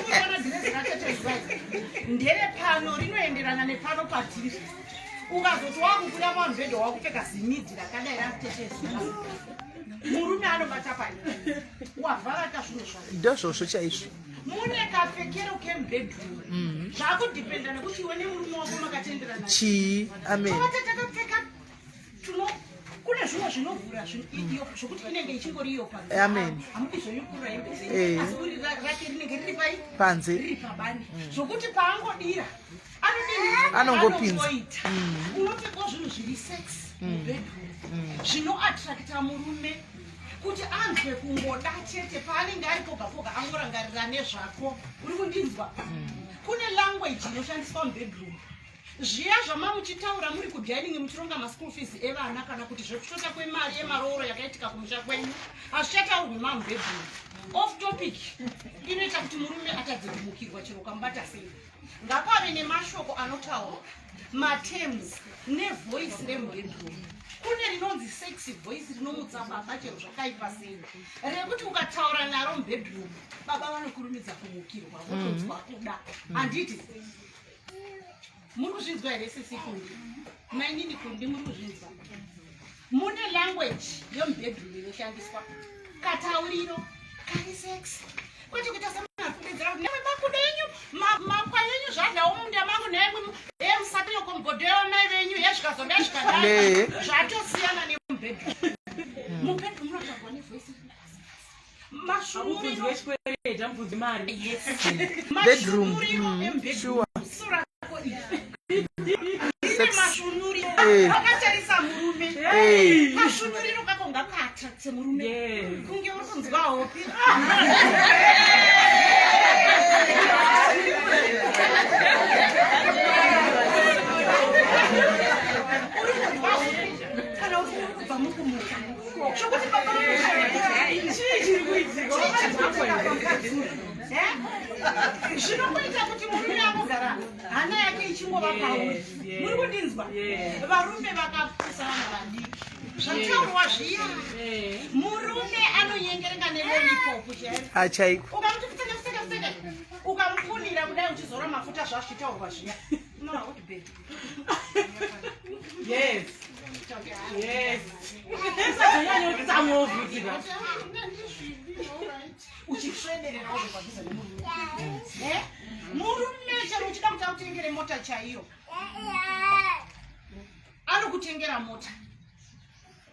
unoona dhirezi ratete zuva iri ndere pano, rinoenderana nepano patiri. Ukazoti wakubuda pamubhedha wakupfeka zimidhi rakadai ratete zuva, murume anobata pani wavharaka zvinhu zvako. Ndozvozvo chaizvo. Mune kapfekero kemubedroom, zvakudhipenda nekuti iwe nemurume wako makatenderana Chii? Amen. Tovata takapfeka tuno, kune zvimwe zvinovhura iyo zvokuti inenge ichingori iyo panze. Amen. Hamudi zvoyukurura hembe dzenyu, asi uri rake rinenge riri pai? Panze. Riri pabani, zvokuti paangodira anodini? Anongopinza. Anongoita. Unopfekawo zvinhu zviri sex mubedroom zvinoattracta murume kuti anzwe kungoda chete. Paanenge ari poga poga, angorangarira nezvako. Uri kundinzwa? Kune language inoshandiswa mubedroom. Zviya zvama muchitaura muri kudining muchironga maschool fees evana, kana kuti zvekushota kwemari yemarooro yakaitika kumusha kwenyu, hazvichataurwi mamubedroom. Off topic inoita kuti murume atadze kumukirwa chero ukamubata sei. Ngapave nemashoko anotaurwa, materms nevoice remubedroom. Kune rinonzi sexy voice rinomutsa baba chero zvakaipa sei, rekuti ukataura naro mubedroom, baba vanokurumidza kumukirwa, votonzwa kuda, handiti? Muri kuzvinzwa here, sisi Kundi, mainini Kundi? Muri kuzvinzwa? Mune language yomubedroom inoshandiswa, katauriro kari sex, kwete kuita semunhu kuti nemwe makudo enyu, makwa yenyu zvadyawo munda mangu nemwe musatanyoko mugodho yevamai venyu yezvikazodai zvikadai. Zvatosiyana nemubedroom. Mubedroom munotaurwa nevoice, Mubvunzi masvunuriro. wechikwereti amubvunzi mari. Yes. Bedroom. Masvunuriro emubedroom. Surako iri rine Sex. masvunuriro. Wakatarisa murume, kasvunuriro kako ngakaattracte murume. Kunge uri kunzwa hope. Uri kunzwa hope kana kuti uri kubva mukumuka, zvokuti baba Chii chiri kuitika? Zvinongoita kuti murume angogara hana yake ichingova pauri. Muri kundinzwa? Yes. Varume vakapusa, vana vadiki, zvataurwa zviya. Murume anonyengerenga nelollipop chairo. Achaiko. Ukamuti pfeke pfeke pfeke, ukamupunira kudai uchizora mafuta, zvazvichitaurwa zviya, unoona kuti baby. Yes, usazonyanya kutsamwawo futi ka. Uchiswederera wazobva padhuze nemurume. Eh? Murume chero uchida kuti akutengere mota chaiyo, anokutengera mota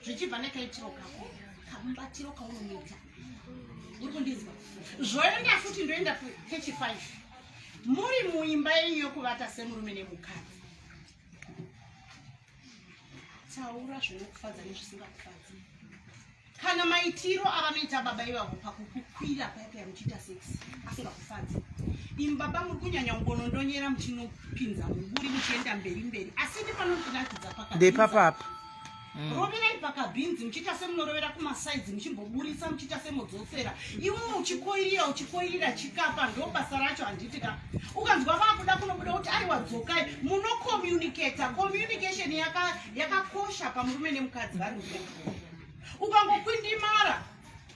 zvichibva nekaitiro kako, kamubatiro kaunoita. Uri kundinzwa? Zvoenda futi, ndoenda kechi5. Muri muimba yenyu yokuvata semurume nemukadzi, taura zvinokufadza nezvisingakufadzi. Kana maitiro avanoita baba ivavo pakukukwira paya muchiita sex asingakufadzi, imi baba muri kunyanya kungonondonyera muchinopinza muburi, muchienda mberi mberi, asi ndi panondinakidza. Ndepapapa. Roverai pakabhinzi, muchiita semunorovera kumasides, muchimboburisa, muchiita semudzosera, iwe uchikoirira, uchikoirira chikapa. Ndo basa racho, handiti ka? Ukanzwa vakuda kunobuda kuti aiwa, dzokai, munocommunicata. Communication yakakosha pamurume nemukadzi vari mupe. Ukangokwindimara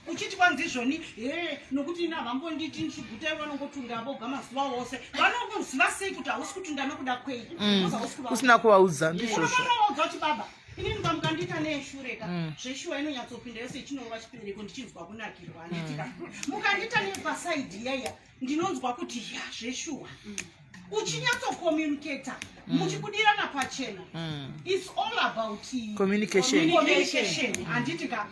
uchiti kwanzi izvoni, he, nokuti ina havambonditi ndichiguta, ivo vanongotunda voga mazuva ose. Vanokuziva sei kuti hausi kutunda nokuda kwei? Because hausi kuvaudza. Usina kuvaudza, ndizvozvo. Unovaudza kuti, baba, inini pamukandiita neshure ka, zveshuwa inonyatsopinda yose ichinorova chibereko, ndichinzwa kunakirwa, handitika? Mukandiita nepaside iyaiya, ndinonzwa kuti ya, zveshuwa. Uchinyatsokommunicata, muchibudirana pachena. It's all about Communication. Communication, handiti ka?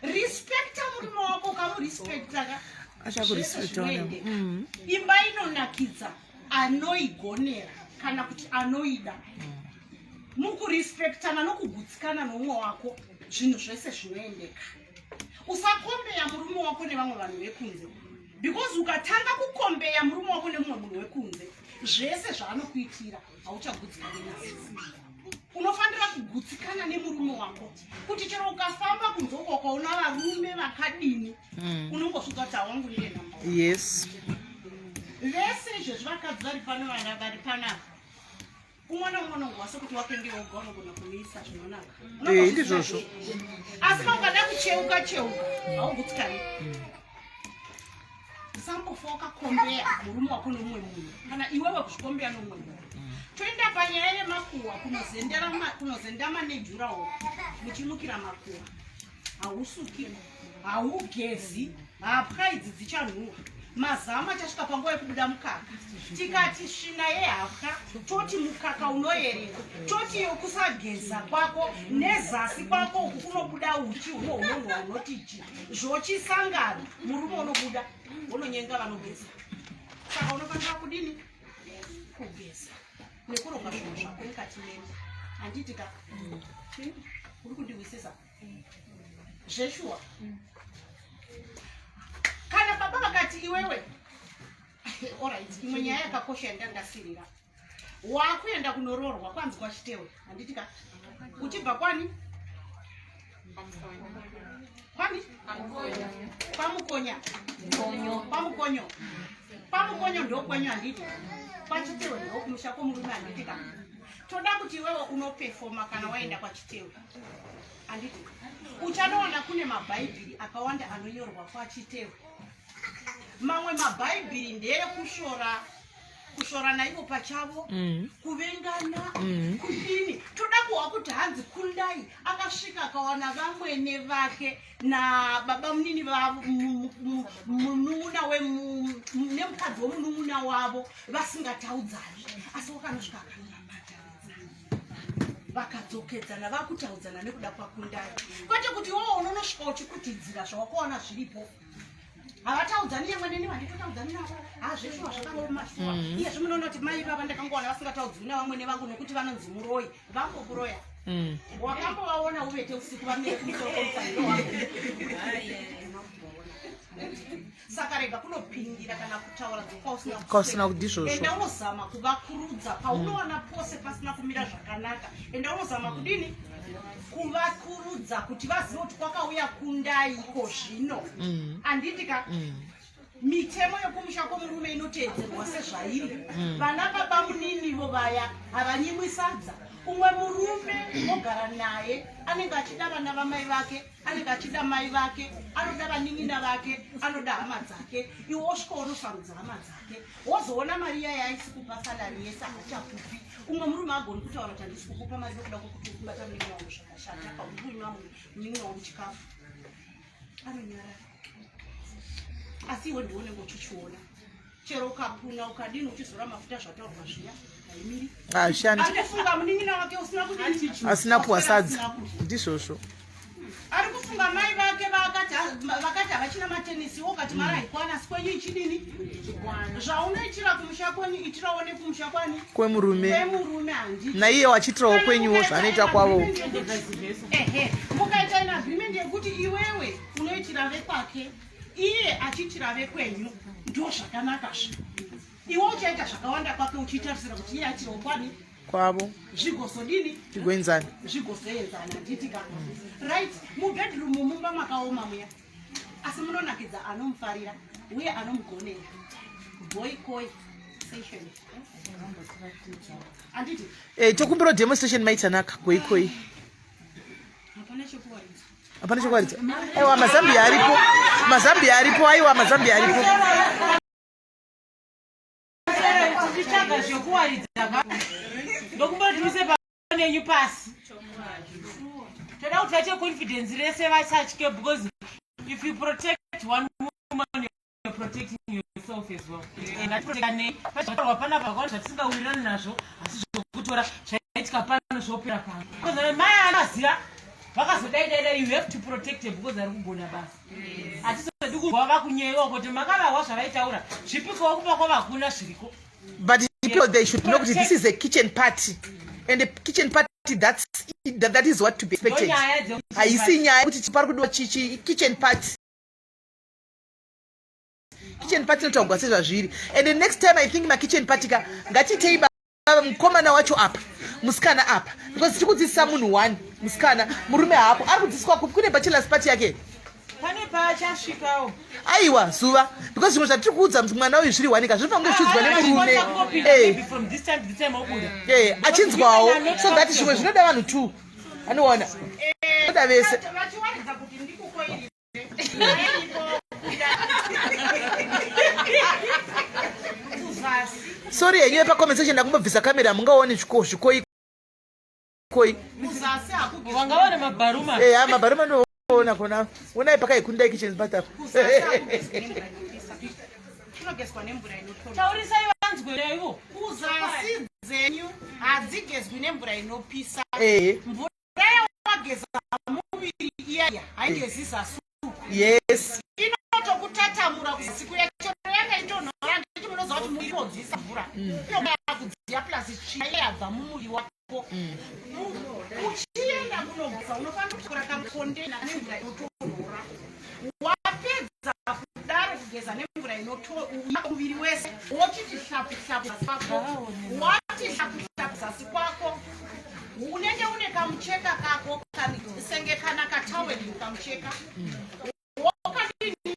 Respecta murume wako. Ukamurespecta ka, Achakurespecta. zvese zvinoendeka. Imba inonakidza anoigonera kana kuti anoida. Mukurespectana nokugutsikana nomumwe wako, zvinhu zvese zvinoendeka. Usacompare murume wako nevamwe vanhu vekunze, because ukatanga kucompare murume wako nemumwe munhu wekunze, zvese zvaanokuitira hauchagutsikani nazvo. Unofanira kugutsikana nemurume wako kuti chero ukafamba kunze uko ukaona varume vakadini, unongosvika kuti hawangu ndiye number one. Vese izvezvi vakadzi vari pano, vana vari panapa, umwe naumwe unongwa sekuti wake ndiye woga unogona kumuisa zvinonaka. Ndizvozvo. Asi kana ukada kucheuka cheuka, haugutsikani. Usambofa wakacompare murume wako nomumwe munhu, kana iwewe kuzvicompare nomumwe munhu. Toenda panyaya yemakuhwa. Kunozendama nejurawo muchimukira makuhwa, hausuki, haugezi, hapwa idzi dzichanhuhwa, mazamu achasvika panguva yekubuda mukaka. Tikati svina yehapwa, toti mukaka unoyerera, toti yokusageza kwako nezasi kwako uku kunobuda uchi huno hunonhuhwa hunoti chi, zvochisangana, murume unobuda unonyenga vanogeza. Saka unofanira kudini? Kugeza nekuronga zvinhu zvako mukati memba, handiti ka? Uri kundihwisisa zveshuwa? Kana baba vakati iwewe, alright, imwe nyaya yakakosha yandandasirira: wakuenda kunoroorwa kwanzi kwaChitewe, handiti ka? Uchibva kwani? Kwani? Kwamukonya, kwaMukonyo. KwaMukonyo ndokwenyu, handiti? KwaChitewe ndokumusha kwomurume, handiti ka? Toda kuti iwewe unoperforma kana waenda kwaChitewe, handiti? Uchanoona kune mabhaibhiri akawanda anonyorwa kwaChitewe. Mamwe mabhaibhiri ndeekushora, kushorana ivo pachavo, kuvengana, kudini. Toda kuhwa kuti hanzi Kundai akasvika akawana vamwene vake nababa munini vavo, munun'una nemukadzi womunun'una wavo vasingataudzani, asi wakanosvika akanovabatanidza, vakadzokedzana, vakutaudzana nekuda kwaKundai. Kwete kuti iwowo unonosvika uchikutidzira zvawakawana zviripo, havataudzani. Yamwe neni vanditotaudzani navo, hazveshuwa zvakaoma shuwa. Iyezvi munoona kuti mai vava ndakangowana vasingataudzwi navamwene vangu nekuti vanonzi muroi. Vambokuroya? Wakambovaona uvete usiku vamire kumusoro kwomutsariro wako? Saka rega kunopindira kana kutaura dzokwausina. Kwausina ndizvozvo. Enda unozama kuvakurudza paunowana pose pasina kumira zvakanaka. Enda unozama kudini? Kuvakurudza kuti vazive kuti kwakauya Kundaiko zvino, handiti ka? Mitemo yokumusha kwomurume inoteedzerwa sezvairi. Vana baba muninivo vaya havanyimwi sadza. Umwe murume ogara naye anenge achida vana vamai vake, anenge achida mai vake, anoda vanin'ina vake, anoda hama dzake. Iwe wosvika unosarudza hama dzake, wozoona mari iya yaaisi kupa, salary yese haachakupi. Umwe murume agoni kutaura kuti handisi kukupa mari nokuda kwokuti uri kubata munin'ina wangu zvakashata, pauri kunywa munin'ina wangu chikafu, anonyarara. Asi iwe ndiwe unenge uchichiona. Chero ukapuna ukadini uchizora mafuta zvataurwa zviya haimiri. Hazvishandi. Ari kufunga munin'ina wake usina kudini? Asina kupuwa sadza. Asina kudya. Ndizvozvo. Ari kufunga mai vake vakati havachina matenisi iwe ukati mari haikwana asi kwenyu ichidini? Zvaunoitira kumusha kwenyu itirawo nekumusha kwani? Kwemurume. Kwemurume handiti. Naiye wachiitirawo kwenyuwo zvaanoita kwavo. Ehe, mukaita an agreement yekuti iwewe unoitira vekwake iye achiitira vekwenyu ndo zvakanaka zve. Iwe uchaita zvakawanda kwake uchitarisira kuti iye aitirewo kwani? Kwavo. Zvigozodini? Zvigoenzana. Zvigozoenzana handiti ka? Right, mubedroom mumba makaoma muya. Asi munonakidza anomufarira uye anomugonera. Boy koi session. Handiti? Tokumbira demonstration maitanaka goi koi. Hapana chekuwaridza. Hapana chekuwaridza. Aiwa mazambia aripo. Mazambia aripo. Aiwa mazambia aripo. Tichitsvaga zvekuwaridza ka. Ndokumbira kuti muise panenyu pasi. Toda kuti vaite confidence rese vasatye because if you protect one woman you're protecting yourself as well. Ngatiprotectanei. Pazvataurwa panapa zvakawanda zvatisingawirirani nazvo asi zvokutora zvaitika pano zvopera pano. Because mai anoziva vakazodai dai dai you have to protect her because ari kugona basa. Hatizodi kunzwa vakunyeyiwa kuti makavahwa zvavaitaura zvipikowo kumba kwavakuna zviriko. But people, they should know kuti this is a kitchen party, and a kitchen party, that is what to be expected. Ndonyaya dzekuti Haisi nyaya kuti pari kudiwa chichi kitchen party. Kitchen party inotaurwa sezvazviri. And the next time I think makitchen party ka ngatiitei mukomana wacho apa musikana apa, because tiri kudzidzisa munhu one musikana, murume haapo. Ari kudzidziswa kupi? Kune bachelors party yake. Pane paachasvikawo. Aiwa zuva, because zvimwe zvatiri kuudza mwana uyu zviri wanika zvinofanira kunge zvichiudzwa nemurume. From this time to this time obuda. Achinzwawo so that zvimwe zvinoda vanhu two anoona oda vese. Vachiwaridza kuti ndikukoirire. Sorry henyu yepacomment section, ndakumbobvisa kamera mungaoni zvikoi koi. Kuzasi hakugezwi. Wangaona mabharuma. Mabharuma ndoona kona. Onai pakaikundai kitchen party apa. Kuzasi hakugezwi nemvura inopisa. Kunogezwa nemvura inotonhora. Taurisai vanzwe ivo. Kuzasi dzenyu hadzigezwi nemvura inopisa. Mvura yawageza muviri iyaya haigezi zasi. Inotokutatamura kuzasi kuya chero yanga itonhora. Handiti munoziva kuti muviri unodziisa mvura inoya kudziya plus tsvina yabva mumuviri wako. Uchienda kunogeza unofanira kutora kacontainer nemvura inotonhora. Wapedza kudaro kugeza nemvura muviri wese, wochiti hlapu hlapu zasi kwako. Wati hlapu hlapu zasi kwako, unenge une kamucheka kako senge kana katowel kamucheka wokadini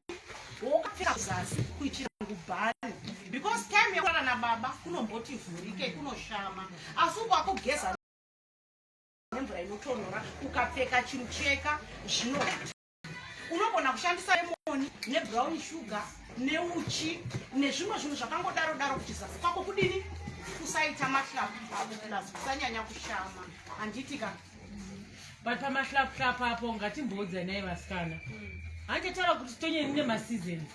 wokapfeka zasi kuitira ngubhani, because time yekurara nababa kunomboti vhurike kunoshama. Asi ukwakugeza nemvura inotonhora ukapfeka chimucheka zvinoita. Unogona kushandisa lemon nebrown sugar neuchi nezvimwe zvinhu zvakangodaro daro kuti zasi kwako kudini kusaita mahlapu plus kusanyanya kushama, handiti ka? But pamahlapuhlapu apo ngatimboudza vasikana, handichataura kuti tonyeni nemaseasons.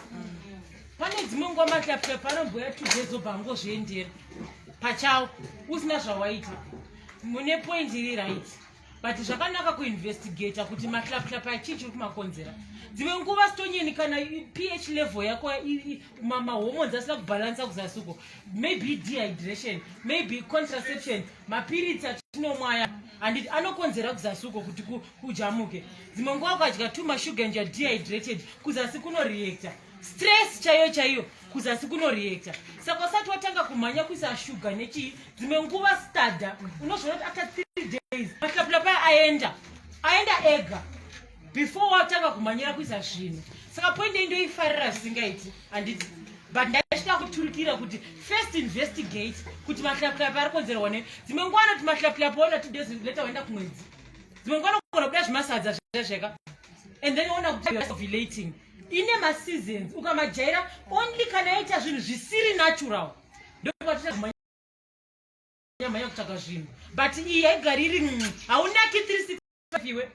Pane dzimwe nguva mahlapuhlapu anomboya 2 days obva angozviendera pachawo usina zvawaita. Mune point iri right, but zvakanaka kuinvestigata kuti mahlapuhlapu achii chiri kumakonzera. Dzimwe nguva stonyeni kana pH level yako mahormones asina kubhalansa kuzasi uko, maybe dehydration, maybe contraception, mapiritsi atinomwaya, handiti anokonzera kuzasi uko kuti kujamuke. Dzimwe nguva ukadya too much sugar and you're dehydrated, kuzasi kunoreacta. Stress chaiyo chaiyo, kuzasi kunoreacta. Saka usati watanga kumhanya kuisa shuga nechii, dzimwe nguva stada unozviona kuti after 3 days mahlapulapa aya aenda, aenda ega before watanga kumhanyira kuisa zvinhu. Saka point iyi ndoifarira zvisingaiti, handiti? But ndachida kuturikira kuti first investigate kuti mahlapulapa ari konzerwa nei. Dzimwe nguva anoti mahlapulapa ona 2 days later waenda kumwedzi. Dzimwe nguva anogona kuda zvimasadza zvezveka and then ona kuti ovulating. Ine maseasons ukamajaira only kana yaita zvinhu zvisiri natural ndopatinoita mhanya kutsvaga zvinhu, but iyi haigari iri haunaki. iwe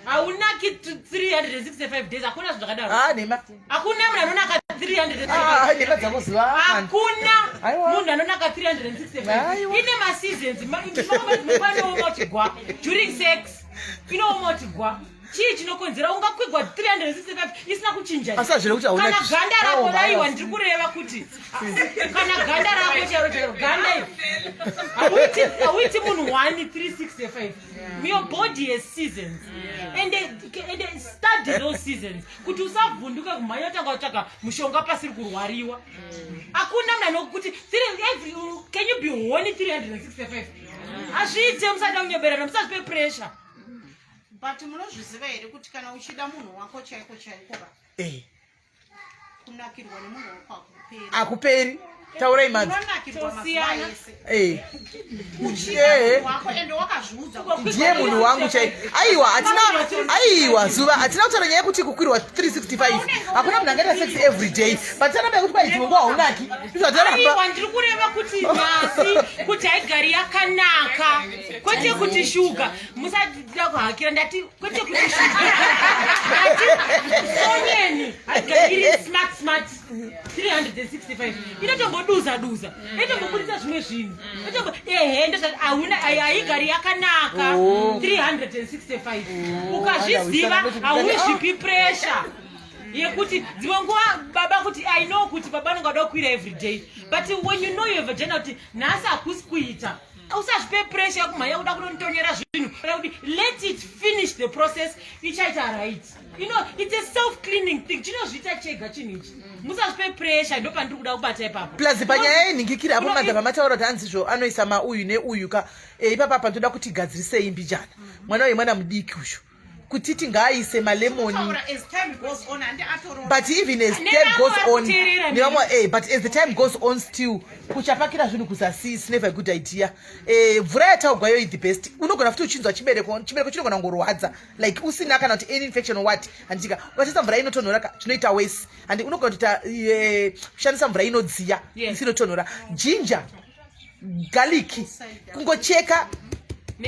haunaki 365 days hakuna zvinhu zvakadaro Ah, nhema hakuna munhu anonaka 365 Ah, nhema dzako zuva hakuna Aiwa. munhu anonaka 365 Aiwa. ine maseasons inooma kuti gwa during sex inooma kuti gwa chii chinokonzera ungakwigwa 365 isina kuchinja Asi hazvina kuti hauna kana chi- ganda rako Aoma, raiwa aiwa. ndiri kureva kuti kana ganda rako chairo chairo ganda iri hauiti munhu 1 365 your body has seasons and study those seasons kuti usavhunduke kumhanya utanga kutsvaga mushonga pasiri kurwariwa. Hakuna munhu anokuti every, can you be horny 365? Hazviite. Musada kunyeberana, musazvipe pressure. But munozviziva here kuti kana uchida munhu wako chaiko chaiko ka, kunakirwa nemunhu wako hakuperi? Akuperi, taurai madzi. Unonakirwa mazuva Tosiyana. ese. Uchida munhu wako ende wakazviudza kuti Ndiye munhu wangu chai. Aiwa, hatina, aiwa, zuva hatina kutaura nyaya yekuti kukwirwa 365. Hakuna munhu angaita sex every day, but tanamba yekuti kwai dzimwe nguva haunaki. Ndizvataramba. Aiwa, ndiri kureva kuti nhasi kuti haigari yakanaka, kwete kuti shuga. Musatida kuhakira, ndati kwete kuti shuga. Ndati sonyeni haigari iri smart smart 365, inotomboduza duza, inotombobudisa zvimwe zvinhu. Ehe, ndozvati hauna, haigari yakanaka. 365 ukazviziva, hauzvipi pressure yekuti dzimwe nguva baba kuti, I know kuti baba anonge ada kukwira every day, but when you know your vagina kuti nhasi hakusi kuita, usazvipe pressure yekumhanya kuda kunonditonyera zvinhu. Kuti let it finish the process, ichaita right. It's a self cleaning thing, chinozviita chega chinhu ichi. Musazvipe pressure, ndo pandiri kuda kubata ipapo. Plus panyaya yenhingikiri apo, madhava mataura kuti hanzizvo anoisa mauyu neuyu ka. Ipapa apa ndoda kuti gadzirisei mbijana mwana uyu, mwana mudiki uyu, kutiti ngaaise malemoni. Kutaura as time goes on, handi atoro. But even as time Nevamwe goes on, vari kuteerera. nevamwe, but as the time goes on, still kuchapakira zvinhu kuzasi is never a good idea. Mvura yataugwa iyoyi the best. Unogona futi uchinzwa chibereko, chibereko chinogona kungorwadza like usina kana kuti any infection or what, handika? Ukashandisa mvura inotonhora ka, chinoita wese, handi? Unogona kutoita kushandisa mvura inodziya isinotonhora, ginger, garlic, kungocheka,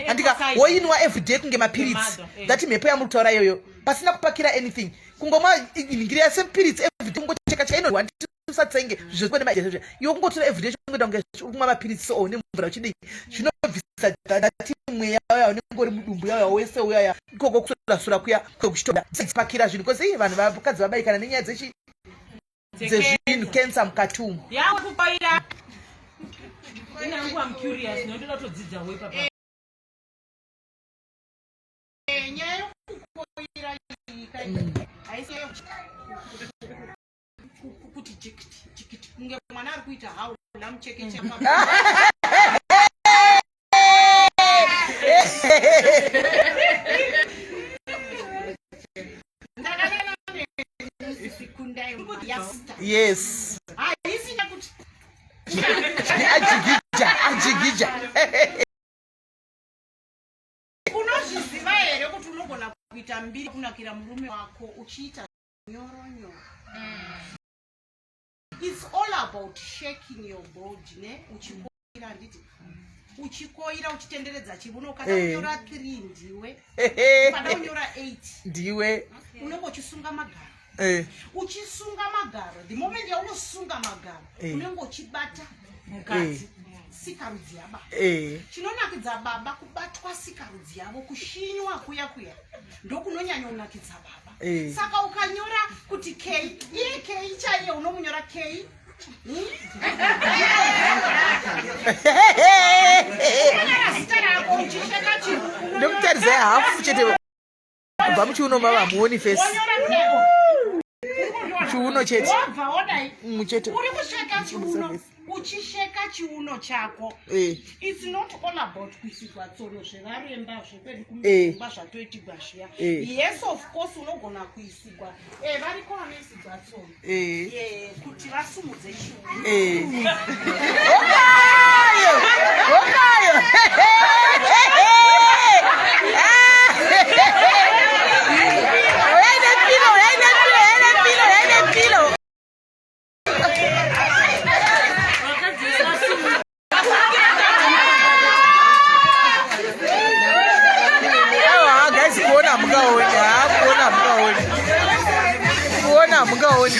handika? Woinwa everyday kunge mapiritsi. Mother, eh. That mhepo yamuri kutaura iyoyo, pasina kupakira anything, kungomwa nhingiria sepiritsi everyday, kungocheka cheka ino, usatsenge zvezvo iwe, kungotora everyday, chingoita kunge uri kumwa mapiritsi so nemvura uchidii, zvinobvisa dati mweya uya unenge uri mudumbu yauya wese uyaya ikoko, kusurasura kuya kwekuchitoda pakira zvinhu, because ii vanhu vakadzi vabaikana nenyaya dzechi dzezvinhu, cancer mukati umu. Yakukoira inangu, am curious, nondoda kutodzidzawo ipapa. Nyaya yokukoira iyi haisi kuti jikiti jikiti kunge mwana ari kuita haula muchekeche. Ndakanena nesikundai yasta. Haisi nyakuti Ajigija ajigija. Unozviziva here kuti unogona kuita mbiri kunakira murume wako uchiita nyoro nyoro? It's all about shaking your body ne uchikoira, handiti? Uchikoira uchitenderedza chiuno, ukada kunyora 3 ndiwe, ukada kunyora 8 ndiwe. Unenge uchisunga magaro. Uchisunga magaro, the moment yaunosunga magaro, unenge uchibata mukadzi sikarudzi yababa. Chinonakidza baba kubatwa sikarudzi yavo, kushinywa kuya kuya ndokunonyanya kunakidza baba. Saka ukanyora kuti k, iye k chaiye unomunyora k. Unonyora zita rako uchisheka chinhu. Ndokutarisai hafu chete kubva muchiuno, mava hamuoni face. Wonyora kudeko. Chiuno chete. Wobva wodai. Chete. Uri kusheka chiuno, uchisheka chiuno chako. It's not all about kuisigwa tsono zvevaremba zvekwedu kumba zvatoitigwa zviya. Yes, of course unogona kuisigwa. Variko vanoisigwa tsono kuti vasumudze chiuno. Okayo okayo. Uyai nepilo, uyai nepilo, uyai nepilo, uyai nepilo. Vakadzi vese. Aiwa guys. Hamungaoni.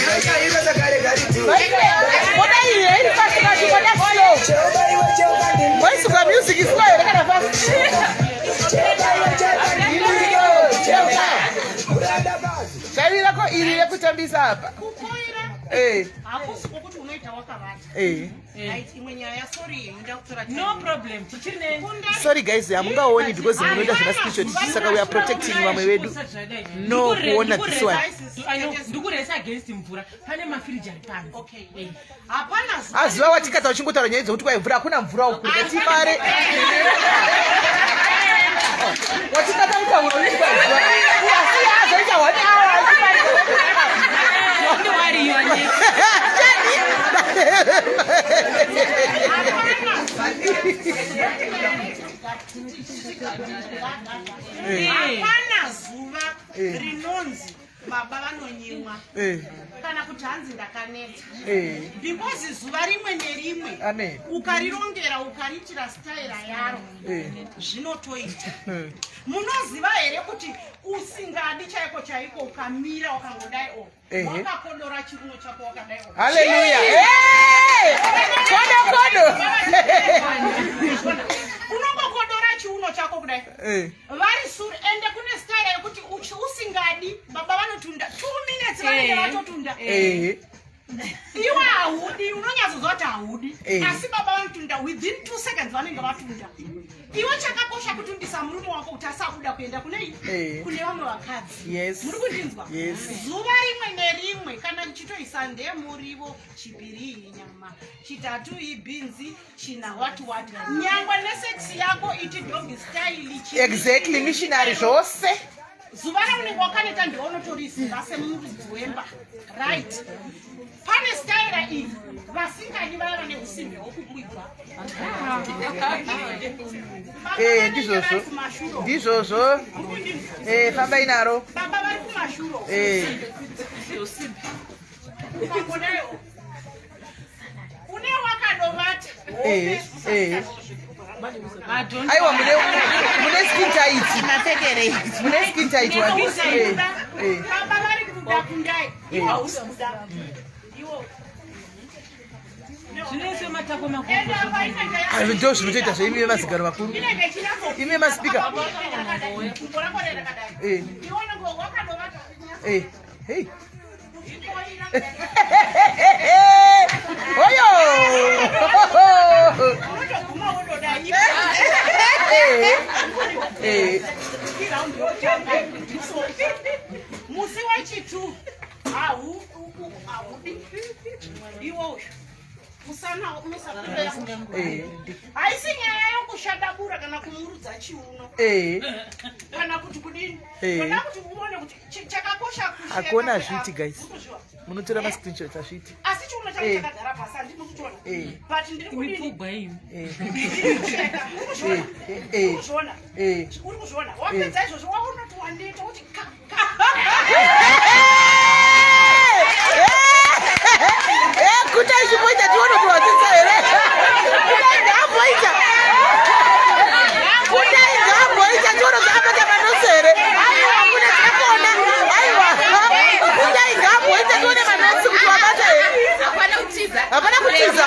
Moda iyi iri fast kachi moda slow. Moisuka music slow here kana fast. Shavi rako iri rekutambisa apa. Kukoira Eh, hakusi kwokuti unoita wakavata. eh. Right, imwe nyaya, sorry, ndoda kutora time. No problem, tichiri ne Sorry guys, hamungaoni because munoita zvema screenshot, saka we are protecting vamwe vedu. No kuona this one. Ndikuresa against mvura, pane mafiriji ari panze. Okay, hapana zuva Aziva watikata uchingotaura nyaya dzekuti kwai mvura, hakuna mvura uku, ngatimare. Watikata kutaura uchiti kwai mvura. Asi azoita one hour achimare. Don't worry, you are next. Hapana zuva rinonzi baba vanonyimwa kana kuti hanzi ndakaneta, because zuva rimwe nerimwe Amen. ukarirongera, ukariitira staira yaro, zvinotoita. Munoziva here kuti usingadi chaiko chaiko, ukamira wakangodai o wakakodora chiuno chako wakadai o? Hallelujah. Hey! Kodo kodo. Unongokodora chiuno chako kudai vari sure. Ende kune staira yekuti usingadi, baba vanotunda 2 minutes, vanenge vatotunda. Iwe haudi, unonyatsoziva kuti haudi, asi baba vanotunda within 2 seconds, vanenge vatunda. Iwe chakakosha kutundisa murume wako kuti asabuda kuenda kunei, kune vamwe vakadzi. Muri kundinzwa? Yes. Zuva rimwe nerimwe, kana ndichitoisa ndemurivo, chipiri inyama, chitatu ibhinzi, china wati wati, nyangwe nesex yako iti dog style, Exactly, missionary zvose. Zuva raunenge wakaneta ndeunotoriziva semuridzi wemba, right? Pane staira iyi, vasingadi vaya vane usimbe hwokukwidza. Ndizvozvo. Ndizvozvo. Fambai naro. Baba vari kumashuro, ukangodaiwo une wakadovata. Aiwa, mune skin tight. Mune skin tight wani. Baba vari kuda kundai, iwe hausi kuda iwo. Zvinoiswe matako makuru. Ende apa inenge Azvo ndo zvinotoita zveimi vemazigaro makuru. Inenge ichinatso Imi maspeaker. Gumbo rako rakadai, iwe unenge wakadovata. Hey. Uchikoira. Oyo. Unotoguma wododai. Musi wechitu haudi iwo uyu usana unosakureya. Haisi nyaya yokushadabura kana kumurudza chiuno kana kuti kudini. Toda kuti uone kuti chakakosha kusheka Hakuna zviti, guys. Urikuzviwa? Munotora mascreenshot azviti. Asi chiuno chako chakagara pasi, handini kuchiona, but ndiri kudini? Mipfugwa iyo. Ndiri kusheka. Uri kuzviona? Uri kuzviona? Uri kuzviona? Wapedza izvozvo, waunoti waneta, kuti ka ka. Kuta ichimboita tione kuti wadzidza here. Kudai ngaamboita, kudai ngaamboita tione kuti abata manotsi here. Aiwa, kune tinakuona. Aiwa, kudai ngaamboita tione manotsi kuti wabata here. Hapana kutiza. Hapana kutiza,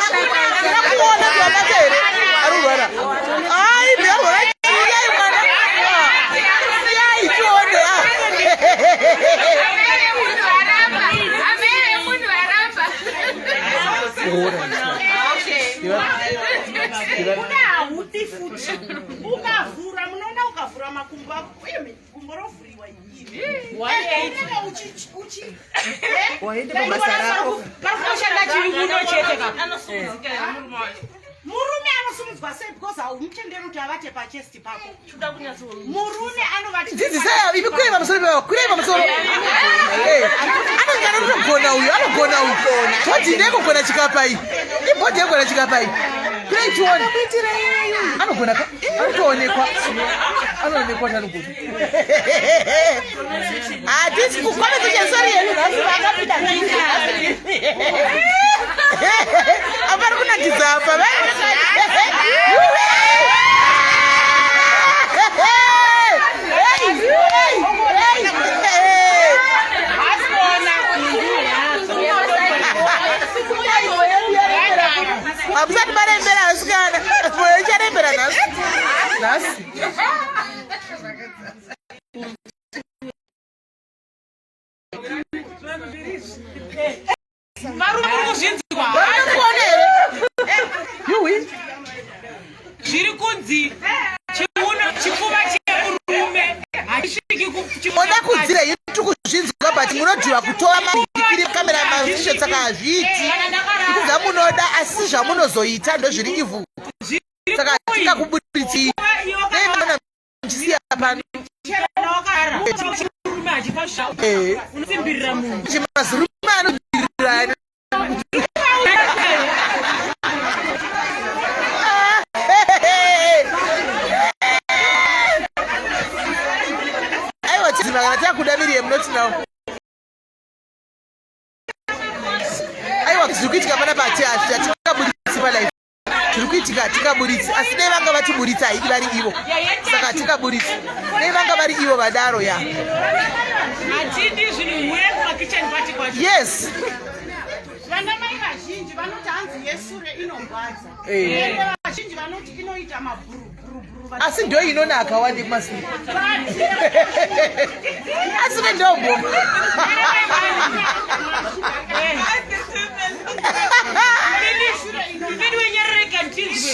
tina kuona kuti wabata here. Arurwara, ai arwara, siyai mwana, siyai tione. Amene munhu aramba. Amene munhu aramba. Okay. Kuda haudi futi, ukavhura, munoona, ukavhura makumbo ako, uye gumbo rovhuriwa iri, unenge uchi Waende pabasa rako. Pari kushanda chiuno chete ka. Murume anosumudzwa sei? Because haumutenderi kuti avate pachest pako. Murume anovati Dzidzisai imi, kurei pamusoro peva, kurei pamusoro. Anenge anotogona uyu, anogona uyu. Toti ndekugona chikapai, ibhodhi yekugona chikapai. Kurei tione anogona ka, anotoonekwa, anoonekwa kuti anogona. Hatisi kucompetition, sorry yedu nhasi vakapinda apari kunakidza apa. Hey, hey, hey, hey. Ndakanyara asikana. Moyo icharembera nhasi. Nhasi. Varume muri kuzvinzwa. Varikuona here? Yuwi. Zviri kunzi chiuno chipfuva chemurume hachisviki Moda kudzira ini tiri kuzvinzwa but munodhiva kutora mapikiri kamera mazisho saka hazviiti. Kuti zvamunoda asi zvamunozoita ndozviri ivhu. Saka hatingakuburitsi. Dai maona muchisiya pano. Eh. Unosimbirira munhu. Chimazirume anobirira. Aiwa chizima kana takuda Miriam not now. Aiwa zviri kuitika pana pati hatingaburitsi palife. Zviri kuitika hatingaburitsi asi dai vanga vatiburitsa haidi vari ivo. Saka hatingaburitsi. Dai vanga vari ivo vadaro ya. Hatidi zvinhu huye kuma kitchen party kwacho. Yes. Vana mai vazhinji vanoti hanzi yesure inorwadza. Eh. Ende vazhinji vanoti inoita mabhuruburuburu. Asi ndo inonaka wandi kumasure. Asi ndombo. Mimi wenyerereka ndinzwe.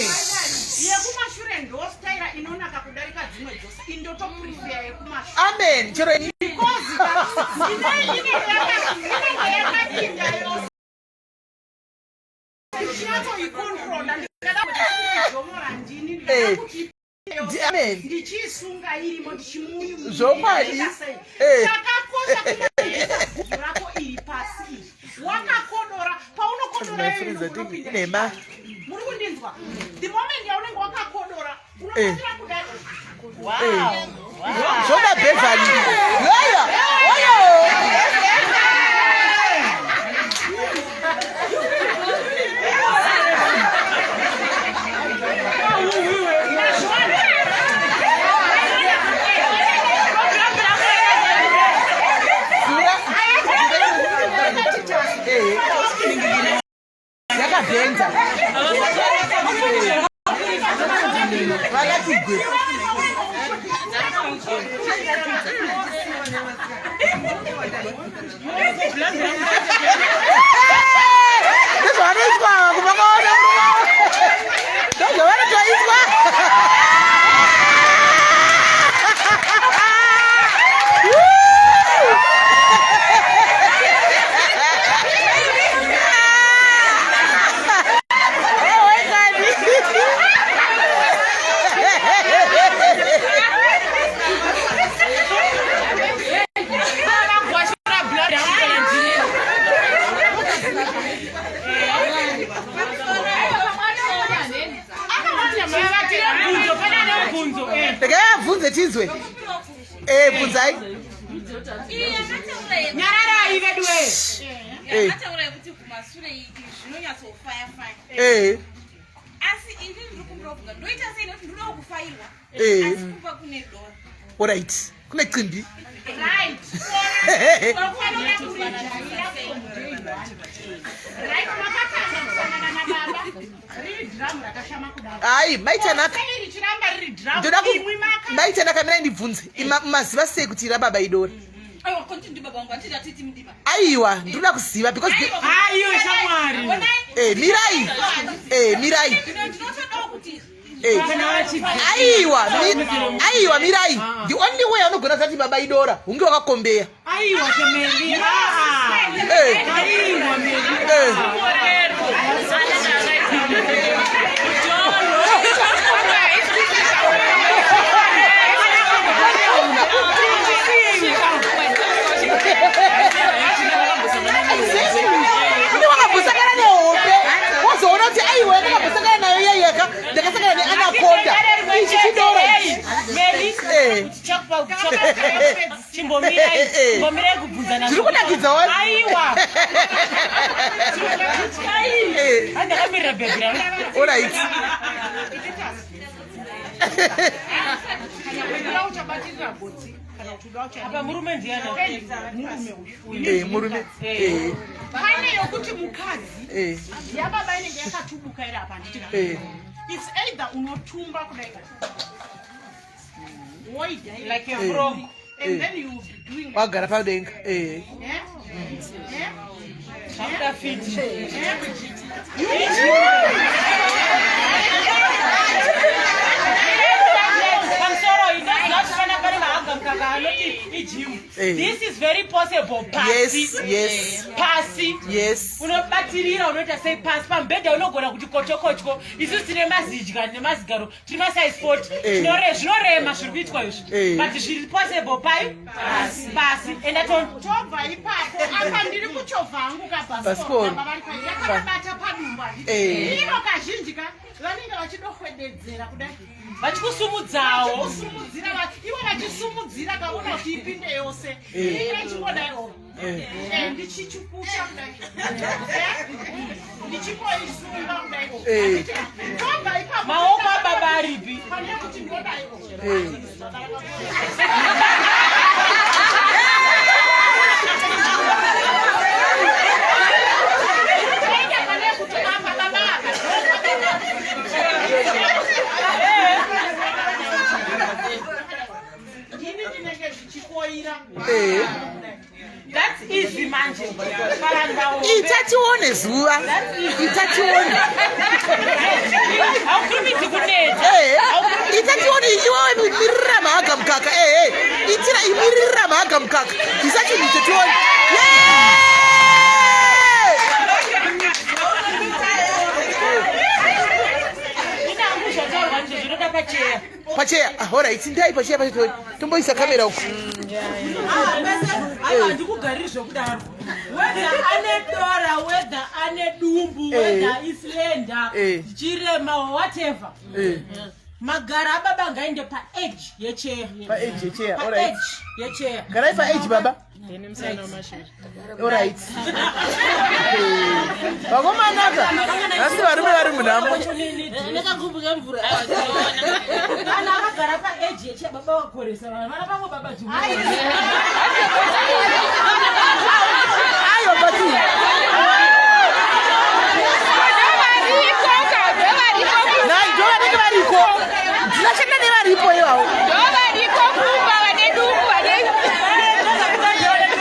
Yekumashure ndo staira inonaka kudarika dzimwe dzose. Indotoprefer yekumashure. Amen. Chero ini. Because inenge yakapinda yose. Ndichinatsoicontrola ndikada kuti dhomora ndini ndikada Eh. kuti Amen. ndichiisunga irimo ndichimunyu Zvokwadi. Eh. Chakakosha kuisa guvhu rako iri pasi iri wakakodora paunokodora My friends, I think inhema. Muri kundinzwa? The moment yaunenge wakakodora Eh. unofanira kudai. Eh. Zvoda Beverly. Yoyo. Oyo. Eh. Yakabhenza. Vakati gwe. Ndozvavanoitwa kubva kwaona murume. Ndozvavanotoitwa. Vagwashura blood yangu kana ndini. Vatire mubvunzo, pane ane mubvunzo. Eh. Regai abvunze tizwe. Eh, bvunzai. Nyararai vedu we. Eh. Yamataura yekuti kumasure zvinonyatsofaya-faya. Eh. Asi ini ndiri kumbira ndoita sei nekuti ndinoda kufairwa. Eh. Asi kumba kune dora. Alright. Kune cimbi. Right. Unofanira kurijaira from day one. Right, makatanga kusangana nababa riri dhiramu rakashama kudaro. Ai, maitanaka. Sei richiramba riri dhiramu? Ndoda ku Imwi maka maitanaka mina ndibvunze. Ima maziva sei kuti rababa idora? Aiwa, konti ndi baba wangu atiti atiti mudima. Aiwa, ndinoda kuziva because the, Ah, iyo shamwari. eh mirai. Eh mirai. Ndinotodawo kuti Eh. Kana vachibva. Aiwa, aiwa mirai. The only way anogona zati baba idora, hunge wakakombeya. Aiwa Meli. Ah. Eh. Aiwa Meli. Eh. Kune wakambosangana nehope wozoona kuti aiwa ndakambosangana nayo yeyeka ndakasangana neanaconda ichi chidora ichi. Meli. Eh. Chimbomirai. Eh. Chimbomirai kubvunzana. Zviri kunakidza wani? Aiwa. Eh. Andakamirira bhebhi rangu. Alright. Kana uchabatirira gotsi kana Apa murume ndiani? Murume uyu. Eh, murume. Eh. Pane yokuti mukadzi Eh. yababa inenge yakatubuka iri apa handiti ka? Eh. It's either unotumba kudai woidya Like a frog. and then you will be doing like Wagara padenga. Eh. eh? Eh? Zvakuda fit. Pamusoro inoziva kuti pana pane mahaga mukaka anoti ijimu. Eh. This is very possible pasi. Yes, yes. Pasi. Yes. Unobatirira unoita sei pasi pamubhedha unogona kuti kochokotyo. Isusu tine mazidya nemazigaro tiri masize 40. Eh. Zvinore zvinorema zviri kuitwa izvi. Eh. But zviri possible pai pasi. Enda toni. Tobva ipapo apa ndiri kuchovha hangu Bhasikoro. kabhasikoro yakabata padumbu handiti Eh. iro kazhinji ka vanenge vachidohwededzera kudai Vachikusumudzawo. vachikusumudzira ivo vachisumudzira kaona kuti ipinde yose Eh. ine chingodaiwo Eh. ndichichukucha kudai Eh, ndichimboisunga kudaiwo Eh. tobva ipapo Maoko ababa aripi? pane kuti ndodaiwo Eh. Toenda pane kuti apa baba apa ndini ndinenge ndichikoira Eh. That's easy manje. Pavanhu vahombe. Itatione zuva. Itatione. Haukurumidzi kuneta. Eh. Itatione iwewe mirira mahaga mukaka. Eh, eh. Itira imirira mahaga mukaka. Isachinhu tatione. Yeah! Inangu zvataurwa ndizvo zvinoda pacheya. Pacheya. Ah, alright. Ndai pacheya pacho tomboisa kamera uku. Aiwa handikugariri zvekudaro. Whether ane dora, whether ane dumbu, Eh. whether islender, Eh. chirema or whatever. Eh. Magara ababa ngaende paedge yecheya. Paedge yecheya. Alright. Paedge yecheya. Garai paedge baba. Alright. Vakomanaka. Asi varume vari munhamo. Kana akagara paedge yecheya baba vakoresa vanhu. Vana pamwe baba juu. Aiwa but Nai ndo vanenge variko. Ndinoshanda nevaripo ivavo. Ndovariko kumba vane dumbu vane ndovariko vane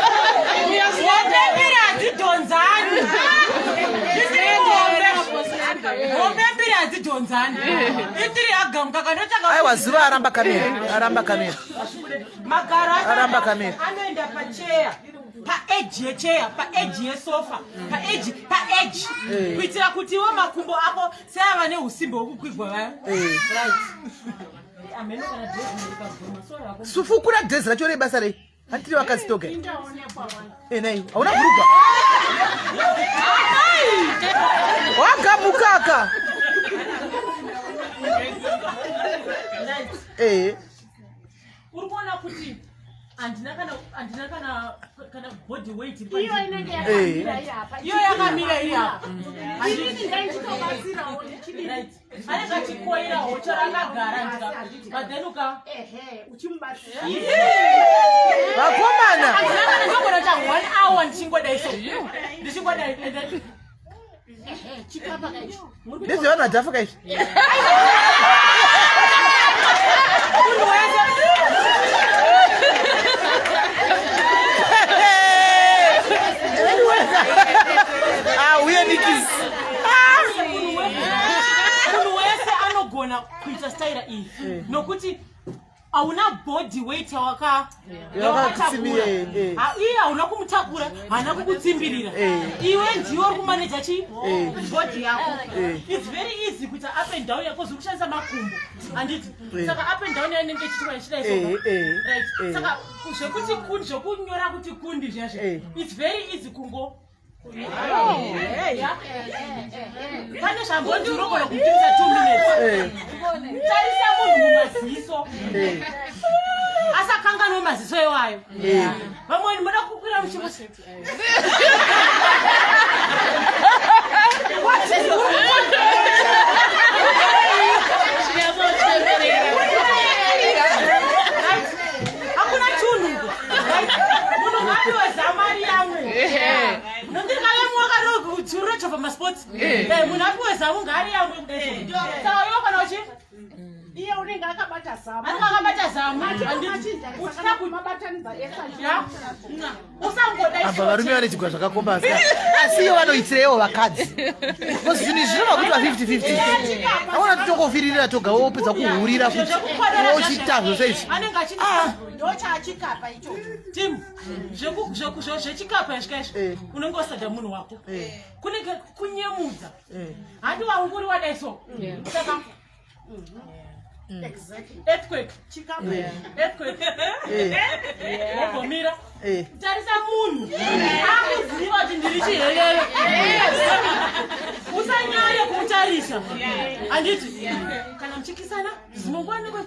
Hombe mbiri hadzidhonzani. Hombe. Hombe mbiri hadzidhonzani. Itiri yagamuka kanotanga Aiwa zuva aramba kamera. Aramba kamera. magaro acho Aramba kamera. anoenda pacheya paedge yecheya paedge yesofa paedge paedge kuitira kuti iwo makumbo ako seava neusimbe hwekukwigwa vaya. Eh. Right. Ameno kana dhezi rikaguma, sorry hako. Sufukura dhezi racho rebasa rei. Handitiri vakadzi toga. Eh, nai. Hauna bhurugwa. Wagamukaka. Right. Eh. Uri kuona kuti handina kana handina kana kana body weight iri iyo pandiri. inenge yakamira iri apa Iyo yakamira iri apa. Inini ndaichitobatsirawo ndichidii Right. Anenge achikoira hocho rakagara ndika but then uka ehe uchimubatsira Vakomana. handina kana ndogona kuita one hour ndichingodai so ndichingodai and then ehe chikapa kaicho Ndezvevanhu vadhafuka izvi. Munhu wese. Ah, uye nikis. Munhu wese anogona kuita staira iyi nokuti hauna body weight yawakatakura. Yawakatsimbirira, eh. Iye hauna kumutakura, haana kukutsimbirira. Eh. Iwe ndiwe uri kumaneja chi Eh. body yako. Eh. It's very easy kuita up and down yako, zviri kushandisa makumbo, handiti? Eh. Saka up and down yainenge ichiitwa ichidai so. Eh, eh, Right. eh. Saka zvekuti kundi, zvekunyora kuti kundi zvezve, Eh. it's very easy kungo. Yeah. Pane zvambonzi unogona kutumisa 2 minutes. Eh. Tarisa munhu mumaziso, Eh. asakanganwe maziso iwayo. Eh. Vamweni muda kukwira muchingoti anochovha masports eh. Munhu apiwe zamu ngaariyamwe kudai. Saka iwe kana uchi iye unenge akabata zamu, anenge akabata zamu, usangoda. Apa varume vane chigwa zvakakomba, asi iyo vanoitireiwo vakadzi, because zvinhu izvi zvinobva kuitwa 50-50. Aona titongofiririra toga, wopedza kuhurira futi uchiita zvose izvi. Anenge achi Ah. Ndochaachikapa ichocho. Tim, zvechikapa izvi kaizvi, unenge usada munhu wako, kunenge kunyemudza. Handi waunguri wadai so, saka earthquake, Chikapa. Earthquake, wogomira. Tarisa munhu akuziva kuti ndiri chihelele, usanyanye kumutarisa, handiti? Kana muchikisana zimongwaniko,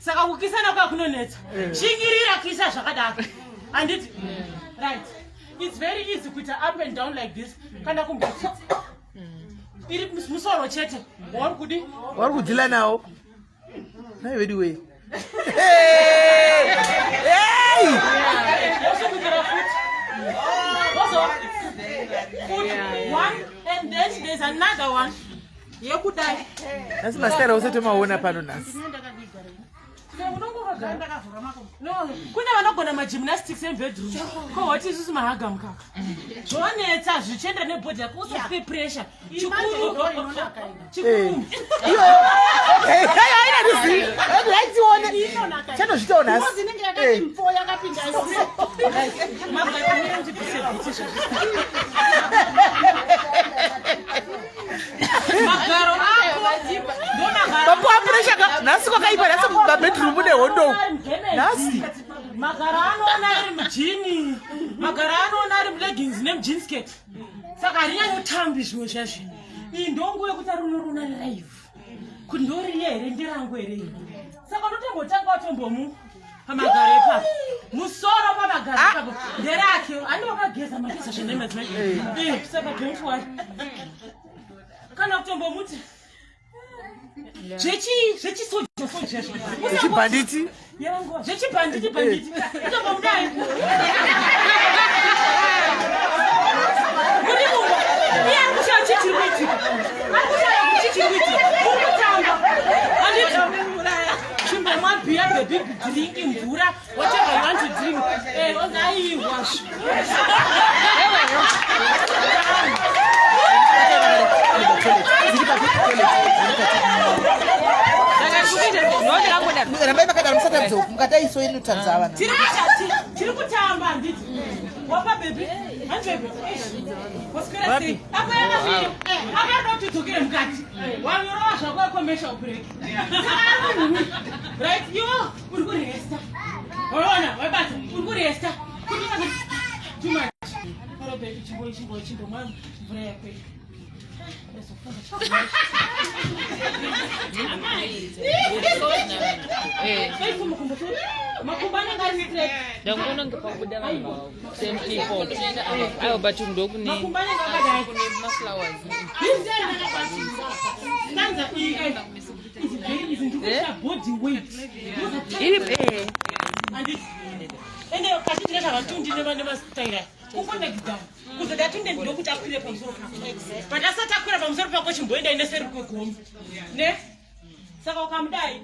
saka kukisana kwa kunonetsa. Shingirira kisa zvakadaro, handiti? Right, it's very easy kuita up and down like this, kana kumboti iri musoro chete wauri kudi. Vari kudhila nawo nai vedu wei. Wosumukira futi, wozo futi one, and then there's another one yekudai. Nhasi masitara ose tomaona pano nhasi. No, kune vanogona magymnastics emubedroom, kohoti isusu mahaga mukaka zvonetsa, zvichienda nebody yako. Usape pressure, chikuru chikuru. Aina rizi raitione chatozvitawo nhasi. Inenge yakati mfo yakapinda. Magara ndibvise bhutsi izvozvi. Magaro ako ndomagaro. Papuwa pressure ka nhasi, kwakaipa nhasi mumabedroom mune hondo nhasi. Magaro anoona ari mujean, magaro anoona ari muleggings nemujean skirt, saka harinyanyotambi zvimwe zvazvino. Iyi ndonguva yekuti ari unorona live kuti ndoriye here, nderangu here iri. Saka unotombotanga watombomu pamagaro ipapo, musoro pamagaro ipapo, nderake ani, wakageza mageza zvenemadzimai. Saka don't worry, kana kutombomuti zvechisoja soja. Chibhanditi. Zvechibhanditi bhanditi, itombomudai muri mumba. Iye ari kushaya chii chiri kuitika, ari kushaya kuti chii chiri kuitika. Uri kutamba, handiti? Chimbomwa bhiya, baby, drink mvura, whatever you want to drink. Onzi aiwa. Dziri papi toilet? Rambai makadaro, musataridza uku, mukadai so inotaridza vana. Tiri kutamba, handiti? Wapa baby, handi baby, waswera sei? Apa yakasvika, akada kuti udzokere mukati, wanyorova zvako commercial break. Saka ari kunhuhwi, right? Iwo uri kuresta, waona wabata, uri kuresta kuti too much. Oro baby, chimbo chimbo chimbomwa mvura yako iyi. Ndazofunga. Makumbo anenge ari straight. Ndangononge pakubuda vanhu same people, aiwa, but ndokune Makumbo anenge akadai. kune maflowers. Stanza iyi is very easy, ndikuita body weight. Iri Handiti ende kazhinji kacho havatundi nemastaira kukonekidhana kuzoti atunde, ndokuti akwire pamusoro pako, but asati akwira pamusoro pako, chimboendai neseri kwegomo ne. Saka ukamudai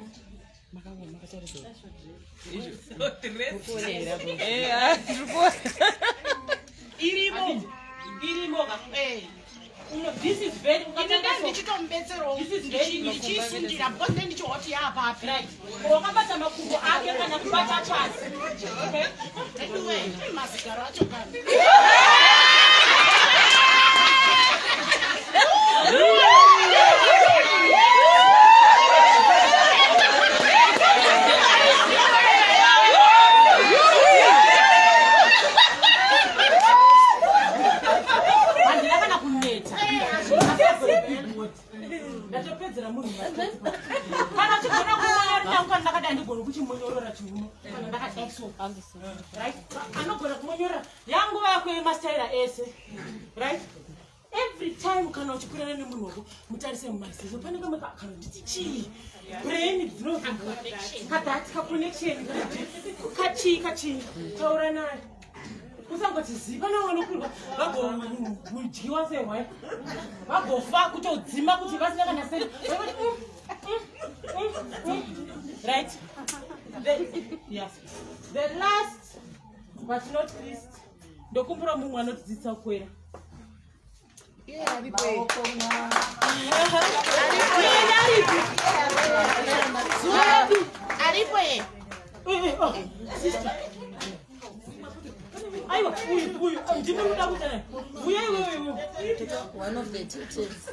irimo, irimo ka. This is very Ini ukatanga so. Ndichitomubetserawo. This is very easy. Ndichisundira because nde ndichihoti yaapapi. Right, wakabata makumbo ake kana kubata pasi, okay? Anyway, mazigaro acho kani. Handina kana kuneta, ndatopedzera munhu. Kana uchigona kumonyorora nangu, kana ndakadai ndigona kuchimonyorora chiuno, kana ndakadai so, right? Anogona kumonyorora yanguva yako yemastaira ese, right? Every time kana uchikwirana nemunhu wako, mutarise mumaziso. Pane kamwe kana nditi chii, brain dzinozonga kadhati, kaconnection, kachii kachii. Taura naye, usangoti ziva navanokurwa vago. Vagodyiwa sehwai, vagofa kutodzima kuti vasina kana seri. Right, yes, the last but not least, ndokumbura mumwe anotidzidzisa kukwera. Aripo. Aripo ye. Oh, sister. Aiwa, uyu uyu ndimi muda kuita naye. Uya iwewe iwewe. One of the teachers.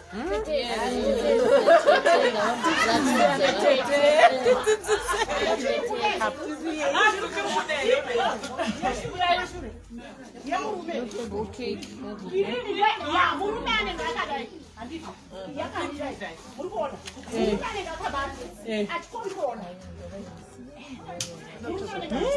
Ya, murume anenge akadai, handiti? Yakadai, muri kuona murume anenge akabata achikontrola. Murume anenge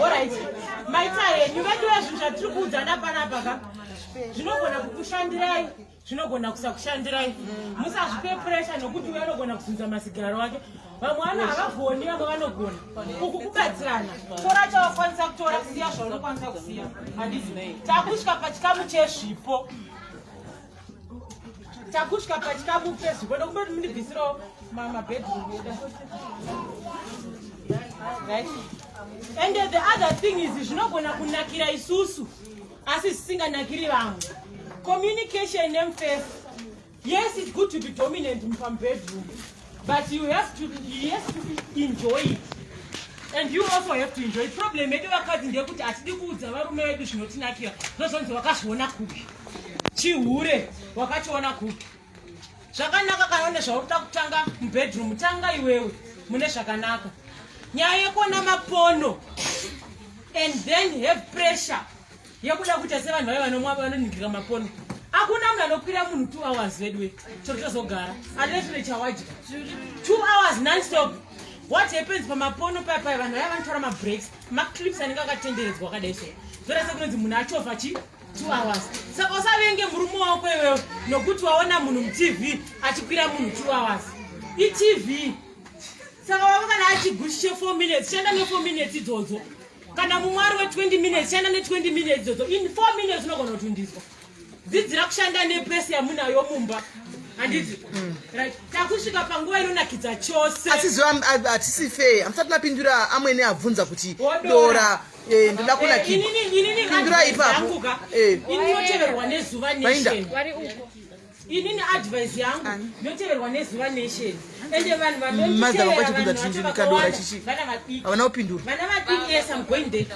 Alright. Maita henyu veduwe, zvinhu zvatiri kuudzana panapa ka zvinogona kukushandirai, zvinogona kusakushandirai. Musazvipe pressure nokuti uyo anogona kuzunza masigaro ake. Vamwe vana havagoni, vamwe vanogona. Uku kubatsirana. Tora chawakwanisa kutora, kusiya zvaunokwanisa kusiya. Handiti takusvika pachikamu chezvipo? Takusvika pachikamu chezvipo. Ndokumboti mundibvisirawo mabedroom edu, right? And the other thing is, zvinogona kunakira isusu asi zvisinganakiri vamwe. Communication nemface. Yes, it's good to be dominant mupabedroom, but you have to enjoy it and you also have to enjoy it. Problem yedu vakadzi ndeyekuti hatidi kuudza varume vedu zvinotinakira. Zvozonzi wakazviona kupi? Chihure wakachiona kupi? Zvakanaka kana une zvauri kutanga mubedroom, tanga iwewe mune zvakanaka. Nyaya yekuona maporno and then have pressure yekuda kuita sevanhu vaya vanomwa, vanoningirika maporno. Hakuna munhu anokwira munhu 2 hours veduwe, chero tozogara unless une chawadya 2 hours nonstop. What happens pamaporno paya, vanhu vaya vanotora mabreaks, maclips anenge akatenderedzwa akadai, so zvoita sekunonzi munhu achovha chi 2 hours. Saka usavenge murume wako iwewe nokuti waona munhu muTV achikwira munhu 2 hours. ITV. Saka wako kana achigushi che4 minutes, shanda ne4 minutes idzodzo. Kana mumwe ari we20 minutes, shanda ne20 minutes idzodzo. In 4 minutes unogona kutundiswa. Dzidzira kushanda nepace yamunayo mumba, handiti? Right, takusvika panguva inonakidza chose. Asi zuva hatisi fair, hamusati mapindura amwene abvunza kuti Wodora. dora, ndoda kunakirwa. Inini Pindura ipapo. yangu ka, ini noteverwa neZuva Vainda. Nation. Inini advice yangu noteverwa neZuva Nation, ende vanhu Madza vanonditevera, vachibvunza vanhu kuti vacho ndikadora vakawanda, chichi. vana vadiki. Havana kupindura. Vana vadiki, yes, I'm going there.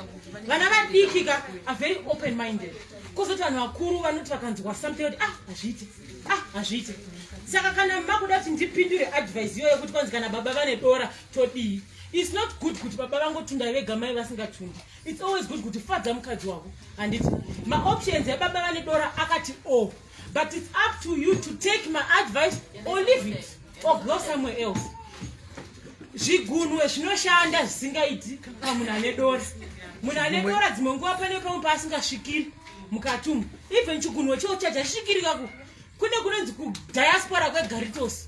Vana vadiki ka are very open minded, kozoti vanhu vakuru vanoti vakanzwa something kuti, "Ah, hazviite, ah, hazviite." Saka kana makuda kuti ndipindure advice iyoyo yekuti kwanzi kana baba vane dora todii, it's not good kuti baba vangotunda vega, mai vasingatundi. It's always good kuti fadza mukadzi wako, handiti? Maoptions ebaba vane dora akati o oh, but it's up to you to take my advice or leave it or go somewhere else. Zvigunwe zvinoshanda zvisingaiti pamunhu ane dora. Munhu ane dora dzimwe nguva pane pamwe paasingasvikiri mukati umu. Even chigunwe choo chachasvikirikaku kune kunonzi kudiaspora kwegaritos,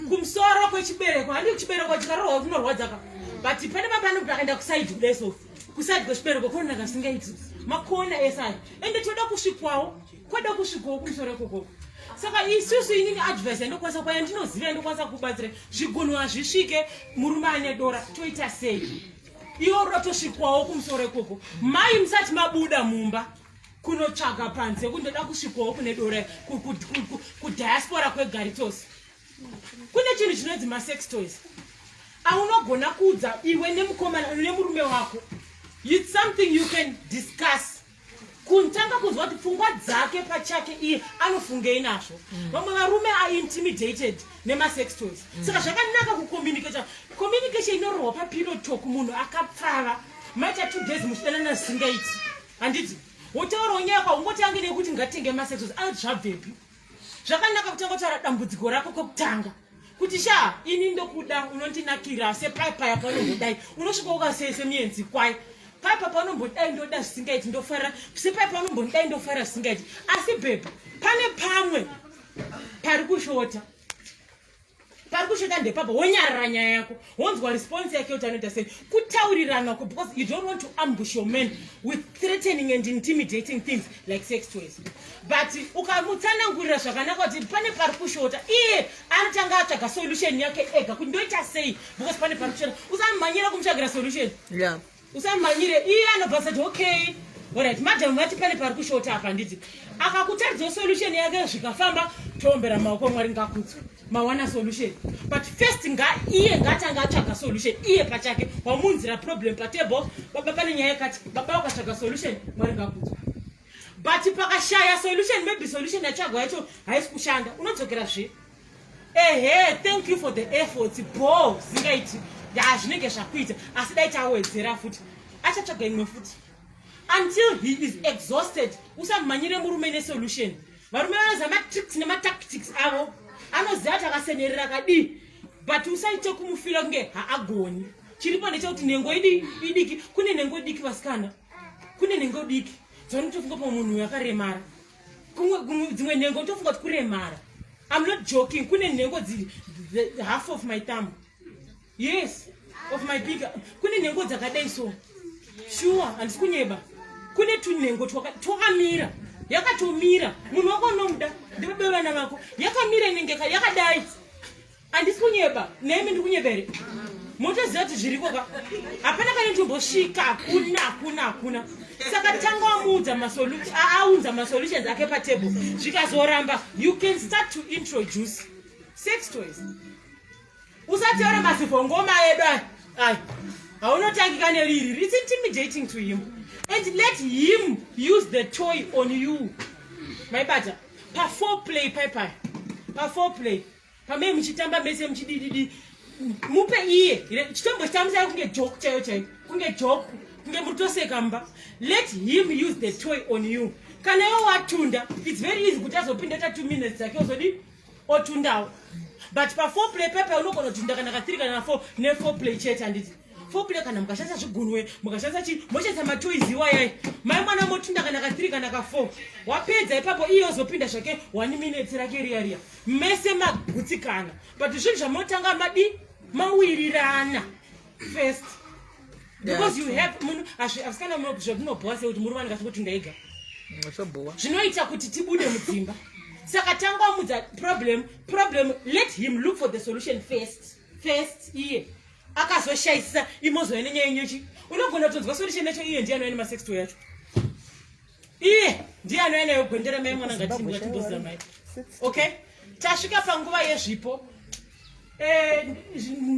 kumusoro kwechibereko. Handi chibereko chikarohwa kunorwadzaka, but pane mapano akaenda kuside kudai, so kuside kwechibereko kunonaka zvisingaiti, makona ese ayo. Ende toda kusvikwawo, kwada kusvikwawo kumusoro ikokoko. Saka isusu, inini advice yandokwanisa kupa, yandinoziva, yandokwanisa kubatsira, zvigunwe hazvisvike murume ane dora. Toita sei? Iwo rotosvikwawo kumusoro ikoko. Mai, musati mabuda mumba kunotsvaga panze kundoda kusvikwawo kune dora, kudiaspora kwegaritos, kune chinhu chinonzi masex toys aunogona kuudza iwe nemukomana nemurume wako. It's something you can discuss, kutanga kunzwa kuti pfungwa dzake pachake iye anofungei nazvo. Vamwe varume are intimidated nemasex toys. Saka zvakanaka kucommunicata. Communication inorohwa papillow talk. Munhu akapfava, maita 2 days muchidanana zvisingaiti, handiti? Wotaurawo nyaya kwaungotange nekuti ngatenge masex toys, anoti zvabvepi? Zvakanaka kutanga kutaura dambudziko rako kwekutanga. Kuti sha, ini ndokuda, unondinakira sepaipa yakanombodai. Unosvika ukasese mienzi kwai. Paipa panombodai ndoda zvisingaiti ndofara. Sepaipa panombodai ndofara zvisingaiti. Asi babe, pane pamwe pari kushota. Pari kushota ndepapa wonyarara nyaya yako wonzwa response yake kuti anoita sei. Kutaurirana ko because you don't want to ambush your man with threatening and intimidating things like sex toys. But ukamutsanangurira zvakanaka kuti pane pari kushota, iye anotanga atsvaga solution yake ega kuti ndoita sei because pane pari kushota. Usamhanyira kumutsvagira solution. Usamhanyire, iye anobva asati okay. Alright, madam vati pane pari kushota apa nditi. Akakutaridzawo solution yake zvikafamba, toombera maoko Mwari ngakudzwe. Mawana solution. But first nga iye ngaatanga atsvaga solution iye pachake. Wamunzira problem pa table, baba pane nyaya yakati, baba ukatsvaga solution, Mwari ngakudzwe. But pakashaya solution, maybe solution yatsvagwa yacho haisi kushanda, unodzokera zve. Ehe, thank you for the efforts, bo zingaiti. Ya zvinenge zvakuita, asi dai tawedzera futi. Achatsvaga imwe futi. Until he is exhausted, usamhanyire murume nesolution. Varume vanoziva matricks nematactics avo. Anoziva kuti akasenerera kadii. But usaite kumufira kunge haagoni. Chiripo ndechekuti nhengo idiki, kune nhengo diki vasikana. Kune nhengo diki. Dzaunotofunga pa munhu uyu akaremara. Dzimwe nhengo unotofunga kuti kuremara. I'm not joking. Kune nhengo dziri half of my thumb. Yes, of my big. Kune nhengo dzakadai so. Sure, handisi kunyeba. Kune tunhengo twakamira. Yakatomira. Munhu wako unomuda, ndibaba vana vako. Yakamira inenge yakadai. Handisi kunyeba. Nemi ndiri kunyeba here? Motoziva kuti zviriko ka? Hapana kana tombosvika, hakuna, hakuna, hakuna. Saka tanga wamuudza aunza masolutions ake patable. Zvikazoramba, you can start to introduce sex toys. Usataura mazivhongoma edu aya. Ai, haunotangika neriri. It's intimidating to him. And let him use the toy on you. Maibata, pa foreplay pai. Pa foreplay. Pamei muchitamba mese muchidididi. Mupe iye. Chitombochitambisa kunge joke chaiyo chaiyo. Kunge joke. Kunge murutoseka mba. Let him use the toy on you. Kana iwe watunda, it's very easy kuti azopinda ta 2 minutes dzake ozodi otundawo. But pa foreplay pepe unogona kutunda kana ka 3 kana 4 ne foreplay chete handiti. Foreplay kana mukashandisa zvigunwe, mukashandisa chi, moshandisa matoys iwayai. Mai mwana motunda kana ka 3 kana ka 4. Wapedza ipapo iye ozopinda zvake 1 minute rake riya riya. Mese magutsikana. But zvinhu zvamunotanga madi mawirirana first. Because you have munhu asikana zvamunobhowa sei kuti murume anenge achingotunda ega. Zvinoita kuti tibude mudzimba. Saka tanga wamudza problem, let him look for the solution first. First iye akazoshaisisa imozouya nenyaya yenyechi. Unogona kutonzwa solution yacho iye ndiye anouya nemasex toy yacho. Iye ndiye anouya nayo gwendera mai mwana ngatimboziva mai. Okay? Tasvika panguva yezvipo.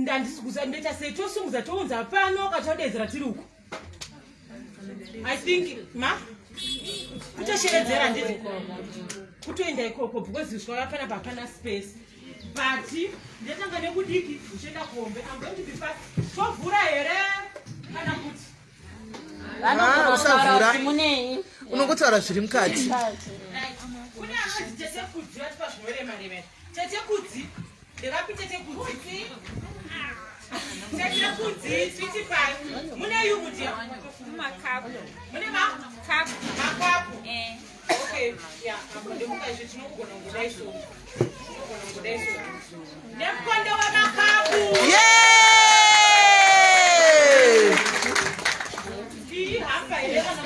Handisi kuziva ndoita sei, tosungudza tounza pano katodedzera tiri uku. I think ma kutosheredzera handiti kutoenda ikoko because zvava panapa hapana space. But ndatanga nekudiki uchienda kuhombe. I'm going to be fast. Tovhura here kana kuti Usavhura. Unongotaura zviri mukati. Kune anonzi Tete Kudzi vatipa zvinorema rema. Tete Kudzi. Ndevapi Tete Kudzi? Tete Kudzi, sweetie pie. Mune yuguti? Makapu. Mune makapu? Makapu. Okay, yeah, apo ndemuka izvi tinogona kungodai so. Tinogona kungodai so. Nemukondo wemakapu. Yeah! Iyi hamba here kana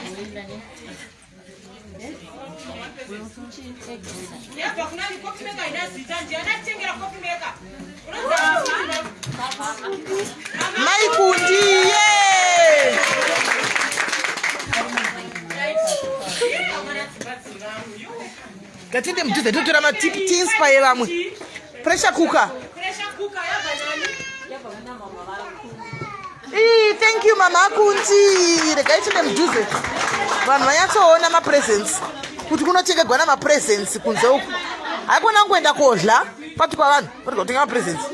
Yabva kuna ni coffee maker ina zita ndiye anatengera coffee maker. Unoziva Mai Kundi, yeah! Ngatinde mudhuze totora matiinspire vamwe. Pressure cooker. Pressure cooker yabva nani? Ii, thank you mama Kundi. Regai tinde mudhuze. Vanhu vanyatsoona mapresents kuti kunotengegwa namapresents kunze uku. Haikona kungoenda kodla pati pavanhu vari kutenga mapresents.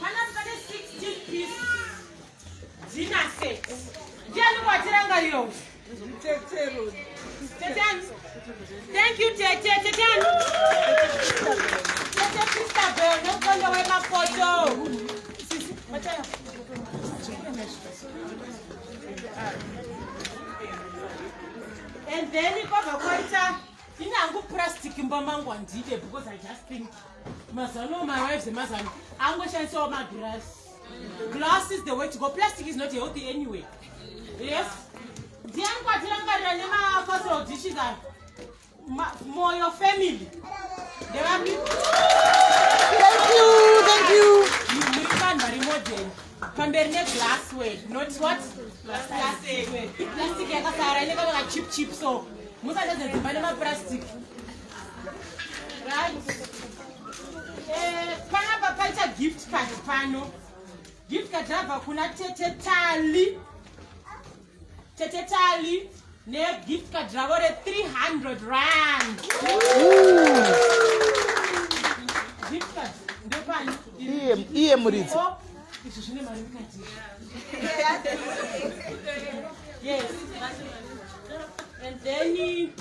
Pana pane 16 piece dinner set. Ndiani watirangariro? Tete ani? Thank you tete. Tete ani? Tete Christabel nemukondo wemapoto. Sisi, mataya. And then kwabva kwaita ini hangu plastic mumba mangu handide because I just think mazano mawives emazano angoshandisawo magirass. Glass is the way to go. Plastic is not healthy anyway. Yes. Ndiani kwatirangarira nemacasserole dishes aya? Moyo family. Ndevapi? Thank you, thank you. Muri vanhu vari modern. Pamberi neglassware, not what? Plastic. Plastic yakasara ine kamwe kachip chip so. Musachadza dzimba nemaplastic. Right. Eh, panapa paita gift card pano. Gift card rabva kuna Tete Tali. Tete Tali negift card ravo re300 rand. Gift card ndopani? Iye muridzi. Oh, izvi zvine mari mukati. Yes. And then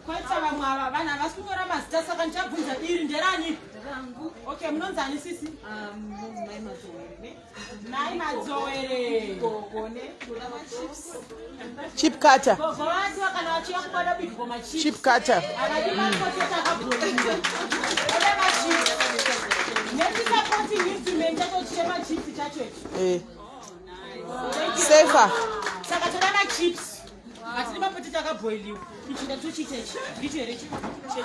kwaita vamwe ava vanhu havasi kunyora mazita saka ndichabvunza iri nderani? Okay, munonzani sisi? Mai Madzowere. Chip cutter. Gogo vati kana vachiya kubada bidgo machips. Chip cutter. Havadi mapotato akabhoiwa. Vada machips. Nesupporting instrument chacho chemachips chacho ichi. Eh. Safer. Saka toda machips. Hatidi mapotato akabhoiliwa. Ichi ndatochiita ichi. Ndicho here ichi? Ichi.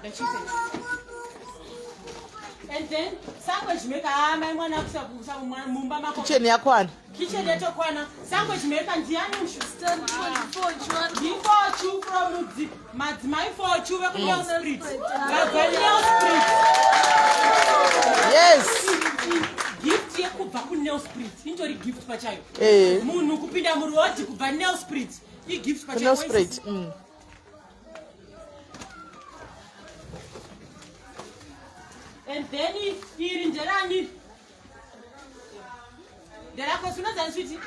Ndachiita ichi. And then sandwich maker ah mai mwana akusa mumba mako. Kitchen yakwana. Kitchen yatokwana. Sandwich maker ndiani ushu? Ndifochu from madzimai Fochu vekuNelspruit. Vabva Nelspruit. Yes. Gift yekubva kuNelspruit. Intori gift pachayo. Eh. Munhu kupinda muroad kubva Nelspruit. Igift pachayo. Nelspruit. And then iri nderani? Nderako sinonzani switi?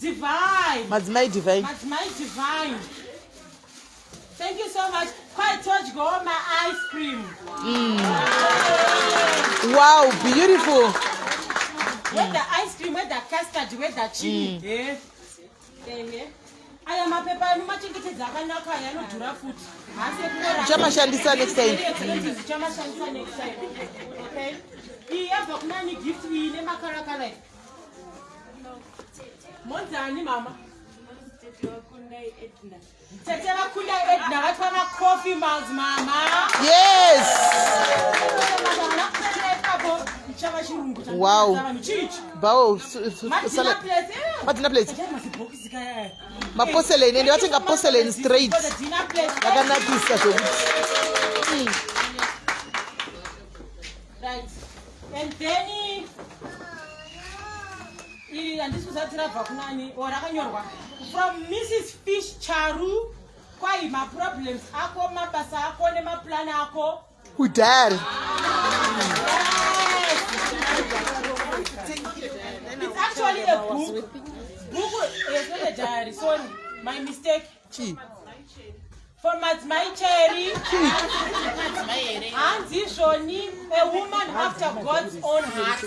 Divine. Madzimai Divine. Madzimai Divine. Thank you so much. Quite touch go my ice cream. Wow, beautiful. Whether ice cream, whether custard, whether chili. Eh. Eh. Aya mapepa anu machengetedza akanaka aya anodhura futi. Haasi ekungora. Tichamashandisa next time. Tichamashandisa next time. Okay. Iyi yabva kunani gift iyi nemakarakara iyi? Monzani mama? Tete vakundai Edna vatwa macoffee miles mama. Yes. Ichava chirungu. Wow. Chichi. Bao Madina salad. plate. eh. Madina plate. Achari mazibhokisi kaya. Maporcelain ende vatenga porcelain straight. For the dinner plate. Vakanakisa zvokuti. Right. And then iri handisi kuzati rabva kunani or rakanyorwa from Mrs Fish Charu kwai maproblems ako mabasa ako nemaplan ako. Kudhara. It's actually a book. Book, it's not a diary. Sorry, my mistake. Chi. For Madzimai Cherry. Hanzi Shoni, a woman after God's own heart.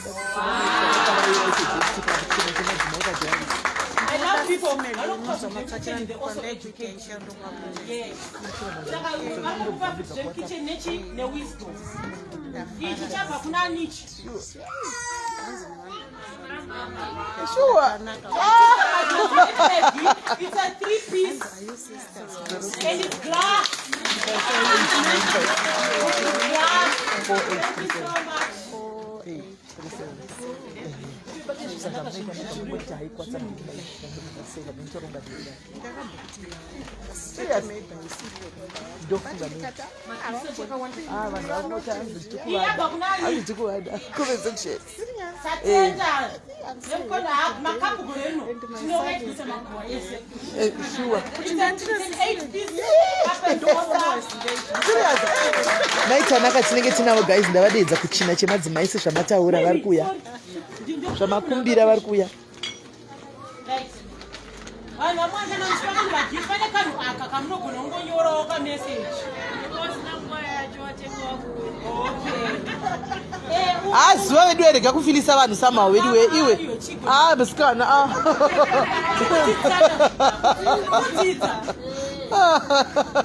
I love people. Vanokutchen, they also educate. Yes. Saka vanokupa futi zvekitchen nechi newisdom. Ichi chabva kuna Nichi. Sure. It's a three-piece and it's glass. It's glass. Thank you so much. Serious? Ndofunga mimi. Ah, vanhu vanoti hanzi Iyi yabva kuna ani? hanzi tikuvada. Comment section. Satenda. Nemukono haku makapu gore rino. Tinovaitisa makuva ese. Eh, sure. It's an eight-piece cup and saucer. Serious? Maitanaka tinenge tinavo guys ndavadeedza kuchina chemadzimai sezvamataura vari kuuya. Zvamakumbira vari kuuya. Right. Vanhu vamwandana muchipa vanhu magift, pane kanhu aka kamunogona kungonyorawo kameseji. Ah, zuva vedu rega kufilisa vanhu somehow vedu we iwe. Ah, musikana. Ah. Kudzidza.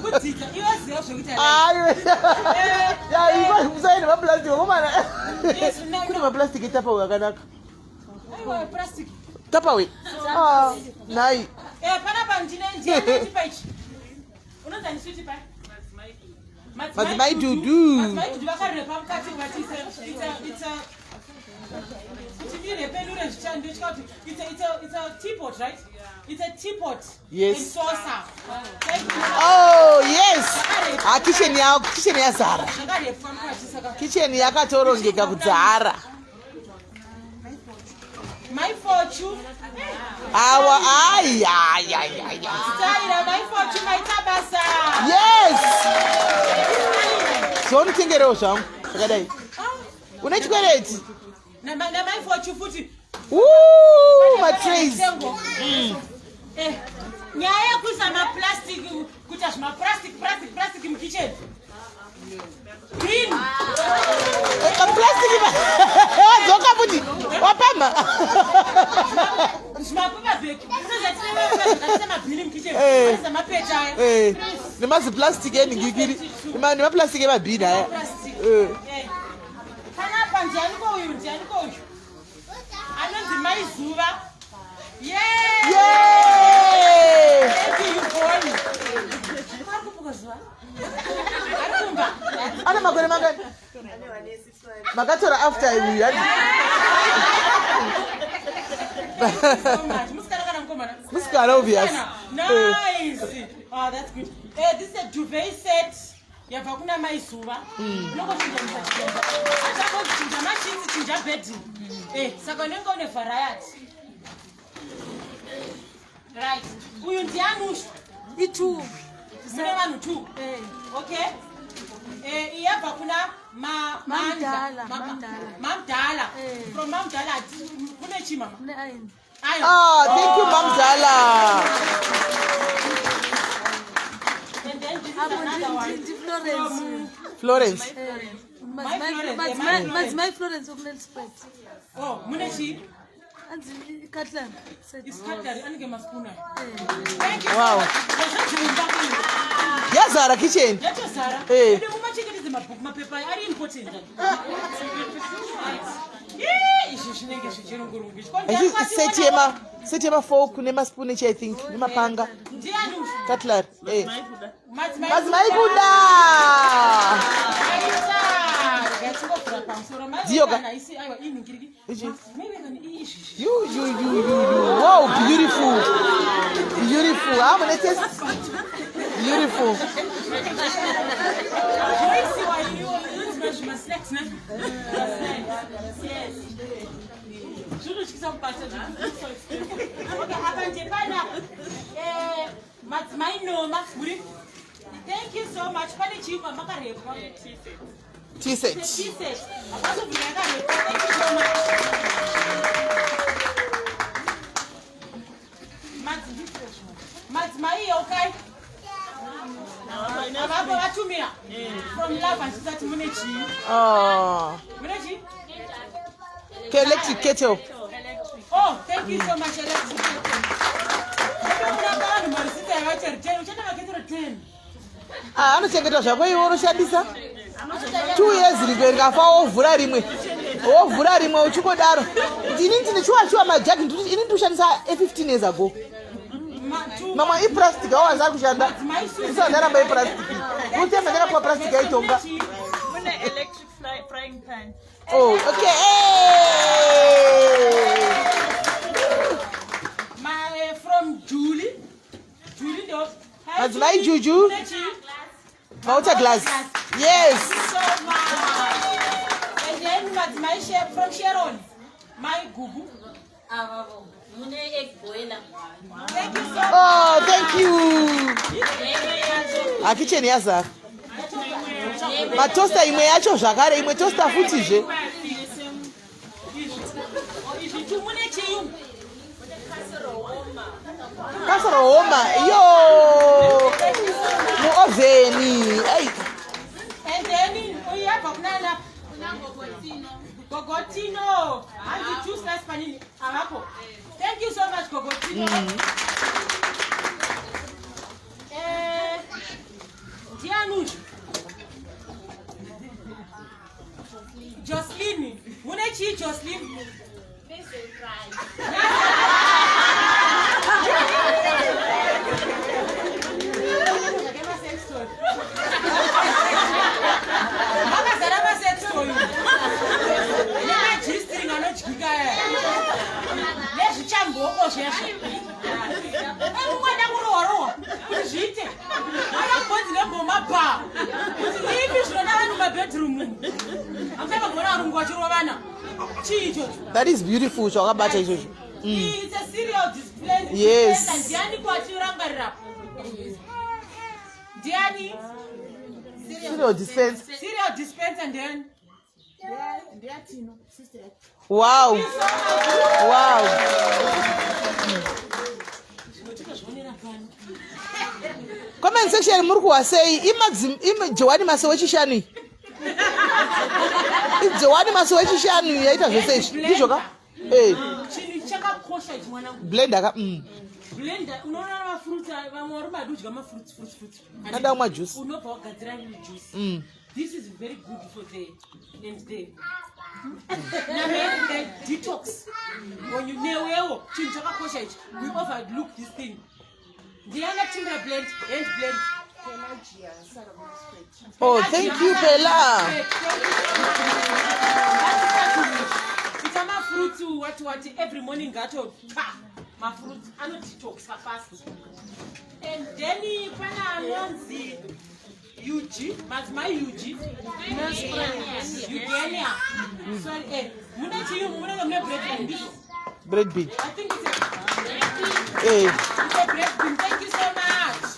Kudzidza. Iwe ziva zvekuita. Ah, iwe. Ya, iwe musaende maplastic vakomana. Yes, no, Kune maplastic etapaway akanaka. Aiwa, plastic. Tupperware. Ah, nhai. Eh, panapa ndine ndiandipa ichi. Unonzi ani sweetie pie? Madzimai Dudu. Madzimai Dudu vakarepa mukati vati it's a kuti ndirepenure zvicha ndotya kuti it's a teapot, right? It's a teapot. Yes. And saucer. Thank you. Oh, yes. Ah, kitchen ya kitchen yazara. Zvakarepwa mukati saka. Kitchen yakatorongeka kudzara. My fortune. Awa, ai, ai, ai, ai. Staira, my fortune, maita basa. Yes. Zonotengerewo zvangu zvakadai. Une chikwereti? Na my fortune futi. Woo, matrays. Eh, nyaya yekuisa maplastic, kuita zvimaplastic, plastic, plastic mukitchen. Green. Maplastic wadzoka futi wapamha. Zvimapepa bag. Unoziva tine zvakaita mabhini mukitchen. Eh. Anoisa mapeta aya. Eh, nemaziplastic enhingikiri nemaplastic emabhini aya. Plastic. Eh. Eh. Panapa ndianiko uyu, ndianiko uyu? Anonzi Mai Zuva. Yeah! Yay! Thank you, Yvonne. Ari kupuka zuva? Ari kumba? Ane makore mangani? Makatora after uyu handi? So much. Musikana kana mukomana? Musikana, obvious. Nice. Oh, that's good. Eh, this is a duvet set. Yabva kuna Mai Zuva. Unongochinjanisa chinja. Achangochinja masheets, chinja bedding. Eh, saka unenge une variety. Right. Uyu ndiani uyu? I2. Mune vanhu two. Okay. Eh, iyi yabva kuna Mamdala, Mandla. Mamdala. Mamdala. Eh. From Mamdala kune chi mama? Mune iron. Ayo. Ah, thank you, Mamdala. And then this is Apo another one. ndi Florence. Florence. My Florence, eh, my Florence. Madzimai Florence wokuNelspruit. Oh, mune chi? Anzi cutlery set. Is cutlery anenge maspoon aya. Thank you. Wow. Zvazviumba kuno. Yazara kitchen. Yatozara. Eh. Ende mumachengetedze mabhuku mapepa aya ari important. Ii, izvi zvinenge zvichirungurungu. Ichi set yema set yema fork nemaspoon echi I think nemapanga. Ndiani uyu? Cutlery. Eh. Madzimai Madzimai kuda. Aita. Ngatingovhura pamusoro. Mai Ndiyo ka- kana haisi aiwa inhingiriki. Ichi. Mai kana izvi. You you you you you. Wow, beautiful. Beautiful. Ah, mune taste. Beautiful. Zvinoisiwa iyo inonzi zvimasnacks ne? Masnacks. Yes. Zvinotyisa kubata zvinhu. Okay, apa ndepana eh, madzimai noma muri. Thank you so much. Pane chingwa makarepwa. Tea set. Tea set. Hapazobvira yakarepwa. Thank you so much. Madzimai okay? Avapo vatumira from love handisati mune chii? Oh. Mune chii? Electric kettle. Oh, thank you so much, electric kettle. Ndinoona vanhu marisiti yavacha 10, uchaenda maketero 10. Ah, anochengetwa zvako iwe unoshandisa 2 years rimwe rikafa wovhura rimwe wovhura rimwe uchingodaro ini ndine shuwa shuwa majagi ini ndikushandisa e15 years ago. Mamwe iplastic awanza ari kushanda isandaramba iplastic utemba ndakapuwa plastic aitonga. Mune electric frying pan. Oh, okay. Hey! Ma, from Julie. Julie ndo. Hi, Madzimai Julie. Juju. Mune chii? Water glass, yes. So much. And then Madzimai from Sharon. My Gugu. Avavo mune egg boiler. Thank you so Oh, thank you. Neimwe yacho. Ah, kitchen yazara matoaster, imwe yacho zvakare, imwe toaster futizve. Izvi tu mune chiyungu. Casserole homa yo muovheni ei. And then uyu yabva kunana Gogotino. Hanzi two slice panini avako. Thank you so much Gogotino. Eh, ndiani uyu? Jocelyn, mune chii Jocelyn? Makazara masex toy. Nemajistring anodyika aya. Nezvichamboko zveshe. Mumwe kurohwa rohwa kuti zviite. Ana kubonzi nemboma pa. Kuti ipi zvinoda vanhu mumabedroom umu. Hamusati varungu vachirovana. Chii ichocho? That is beautiful zvawakabata izvozvo. It's a cereal display. Yes. Ndiani kwatirangarira? Ndiani? Cereal dispenser. Cereal dispenser ndiani? Wow. Tinozvionera pano. Comment section muri kuwa sei? Johani Masi wechishanu iyi. Johani Masi wechishanu iyi yaita zvese izvi. Ndizvo ka? Eh, Chinhu chakakosha ichi mwanangu. Blender ka. Blender unoona mafruits, vamwe vari madudya mafruits, fruits, fruits. Anoda kumwa juice. Unobva wagadzira riri juice. This is very good for the and the name detox. When you newewo chinhu chakakosha ichi. We overlook this thing. Ndiana timra blend, hand blend. Oh, thank you Pela. Ita mafruits wati wati every morning gato pa mafruits anodetoxa fast. And then pana anonzi UG, madzimai UG. Eugenia. Sorry, eh, mune chiyungu munenge mune bread ndizvo. Bread bin. I think it's a Eh. It's a bread bin. Thank you so much.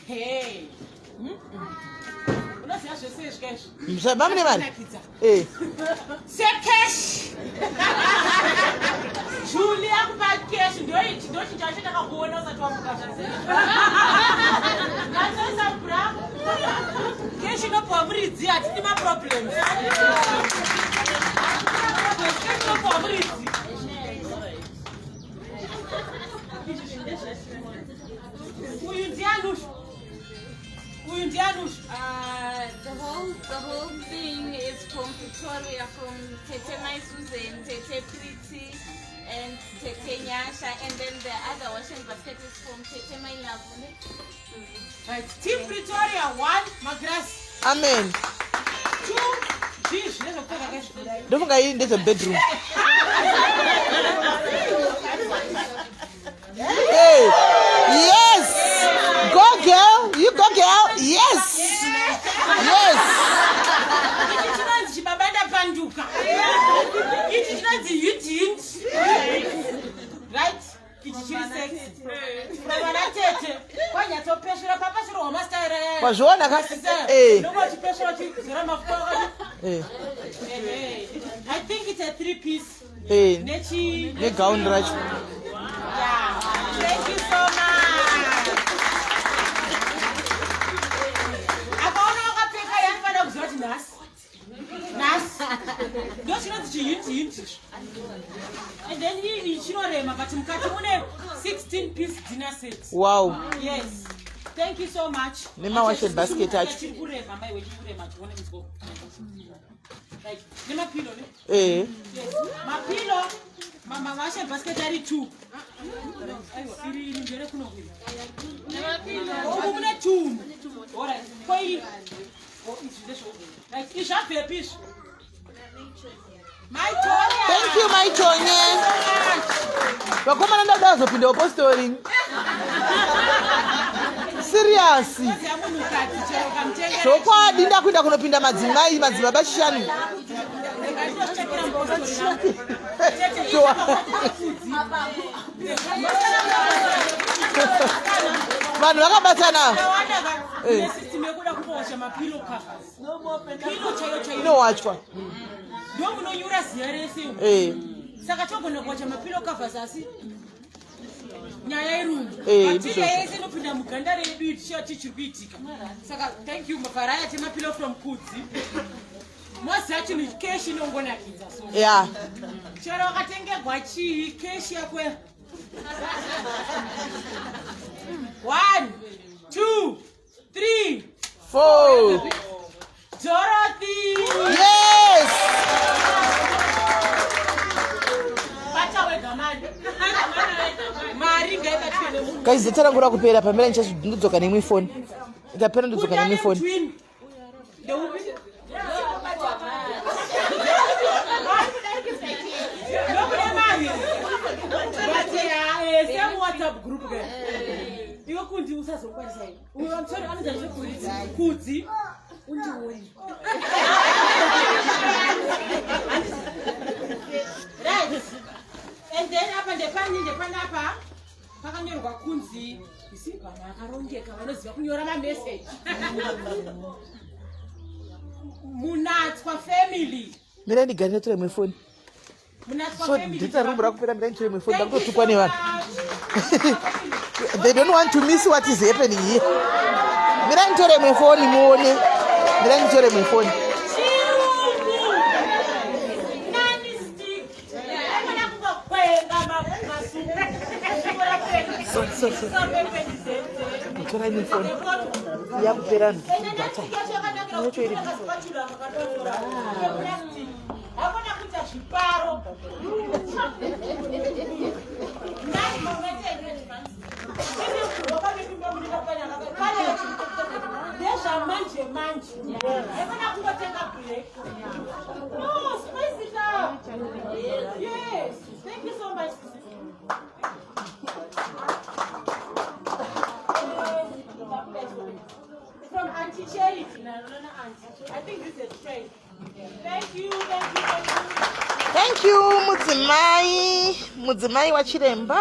Hey. Unoziva zvese izvi kaizvi. Zvaba mune mari. Nakidza. Eh. Secash. Julie akupa cash ndoichi ndochi chacho ndakakuona usati wamuka zvese. Natoisa bra. Cash inopiwa muridzi, hatidi maproblems. Problems, cash inopiwa muridzi. Uyu ndiani uyu? Uyu ndiani uyu? The whole thing is from Pretoria, from Tete Mai Susan, Tete Pretty, and Tete Nyasha, and then the other washing basket is from Tete Mai Lavune. Right. Team Pretoria, one, magras. Amen. Two, zvii nezvekupfeka kaizvi? Ndofunga iyi ndezvebedroom. Hey. Yes. Go girl. You go girl. Yes. Yes. Ichi chinonzi chibaba ndapanduka. Ichi chinonzi hint hint. Right? Ichi chiri sexy. From vana tete. Kwanyatsopeshera papashirwa mastaira. Wazviona ka? Eh. Ndokuva uchipeshera uchizora mafuta wakati. Eh. Ehe. I think it's a three piece. Eh. Nechi Negown racho. Yeah. Thank you so much. Akaona wakapfeka yanofanira kuziva kuti nhasi. Nhasi. Ndo chinonzi chihinti hinti. And then iyi chinorema, but mukati mune 16 piece dinner set. Yes. Thank you so much. Nema-washing basket acho. Chiri kurema mai, chiri kurema, chione muzgo. Right. Nemapilo ne? Eh. Yes. Mapilo, mama, washing basket ari two. Aiwa, iri iri ndere kuno kuno. Umu mune two. Alright. Koi. Oh, izvi ndezvo. Right, izvi zvabvepi izvi? Mai Tonya. Thank you Mai Tonye. Vakomana ndada kuzopinda upostori. Serious. Koziya munhukadzi chero kamutengera. Zvokwadi ndakuenda kunopinda madzimai madzibaba chishanu. Ndikatotsvakira mbopostori. Vanhu vakabatana. Eh. System yekuda kungowasha mapillow covers. Pillow chaiyo chaiyo. Inowachwa. Ndo munonyura ziya rese. Eh. Saka togona kuwacha mapillow covers asi. Nyaya irungu. Eh, Bacteria ndizvozvo. yese inopinda muganda redu tichiva chii chiri kuitika. Saka thank you variety mapillow from Kudzi. Moziva chinhu keshi inongonakidza so. Ya. Chero wakatengegwa chii keshi yako. One, two, three, four. Dorothy. Yes. Bata wega mari. Mari ngaibatwe nemunhu. Guys, data rangu rakupera pamira ndodzoka neimwe foni. Ikapera ndodzoka neimwe foni. Twin. Ndeupi? Ndokuda mari. But yeah, same WhatsApp group ke. Iwe kundi usazokwanisa iwe. Uyo I'm sorry anoita zvekudzi. Kudzi. Undione. Right. And then apa ndepani ndepanapa pakanyorwa kunzi isi vanhu vakarongeka vanoziva kunyora mameseji. Munatswa family. Mira ndigare ndotore imwe foni. Munatswa So family. data rangu rakupera mira nditore imwe foni Thank you ndakutotukwa so nevanhu. much. They don't want to miss what is happening here. Mira nditore imwe foni muone. Mira nditore imwe foni. Chirungu. Nani stick. Aikona kungokwenga masuku. Sorry, sorry, sorry. Tora imwe foni. Yakupera data. Yacho iri. Hakuna kuita zviparo. Ndezvamanje manje. Hakuna kungotenga black. No, spice it up. Yes. Thank you so much. From Auntie Charity. No, no, no, Auntie. I think this is a trend. Thank you, thank you, thank you. Thank you mudzimai, mudzimai wachiremba.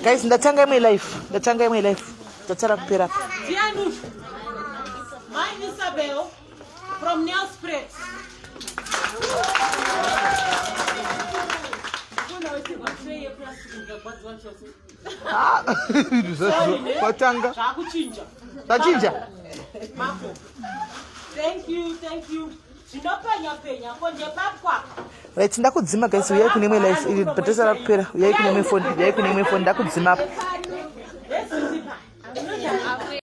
Guys, ndatanga imwe life. Ndatanga imwe life. Data rakupera. Dianush, my Isabel from Nelspruit. Ah, Watanga. Zvakuchinja. Zvachinja? Mako. Thank you, thank you. Zvinopenya penya konje papwa. Right, ndakudzima guys, uyai kune imwe life. Iri data rakupera. Uyai kune imwe foni. Uyai kune imwe foni ndakudzima apa. Yes, Zipa.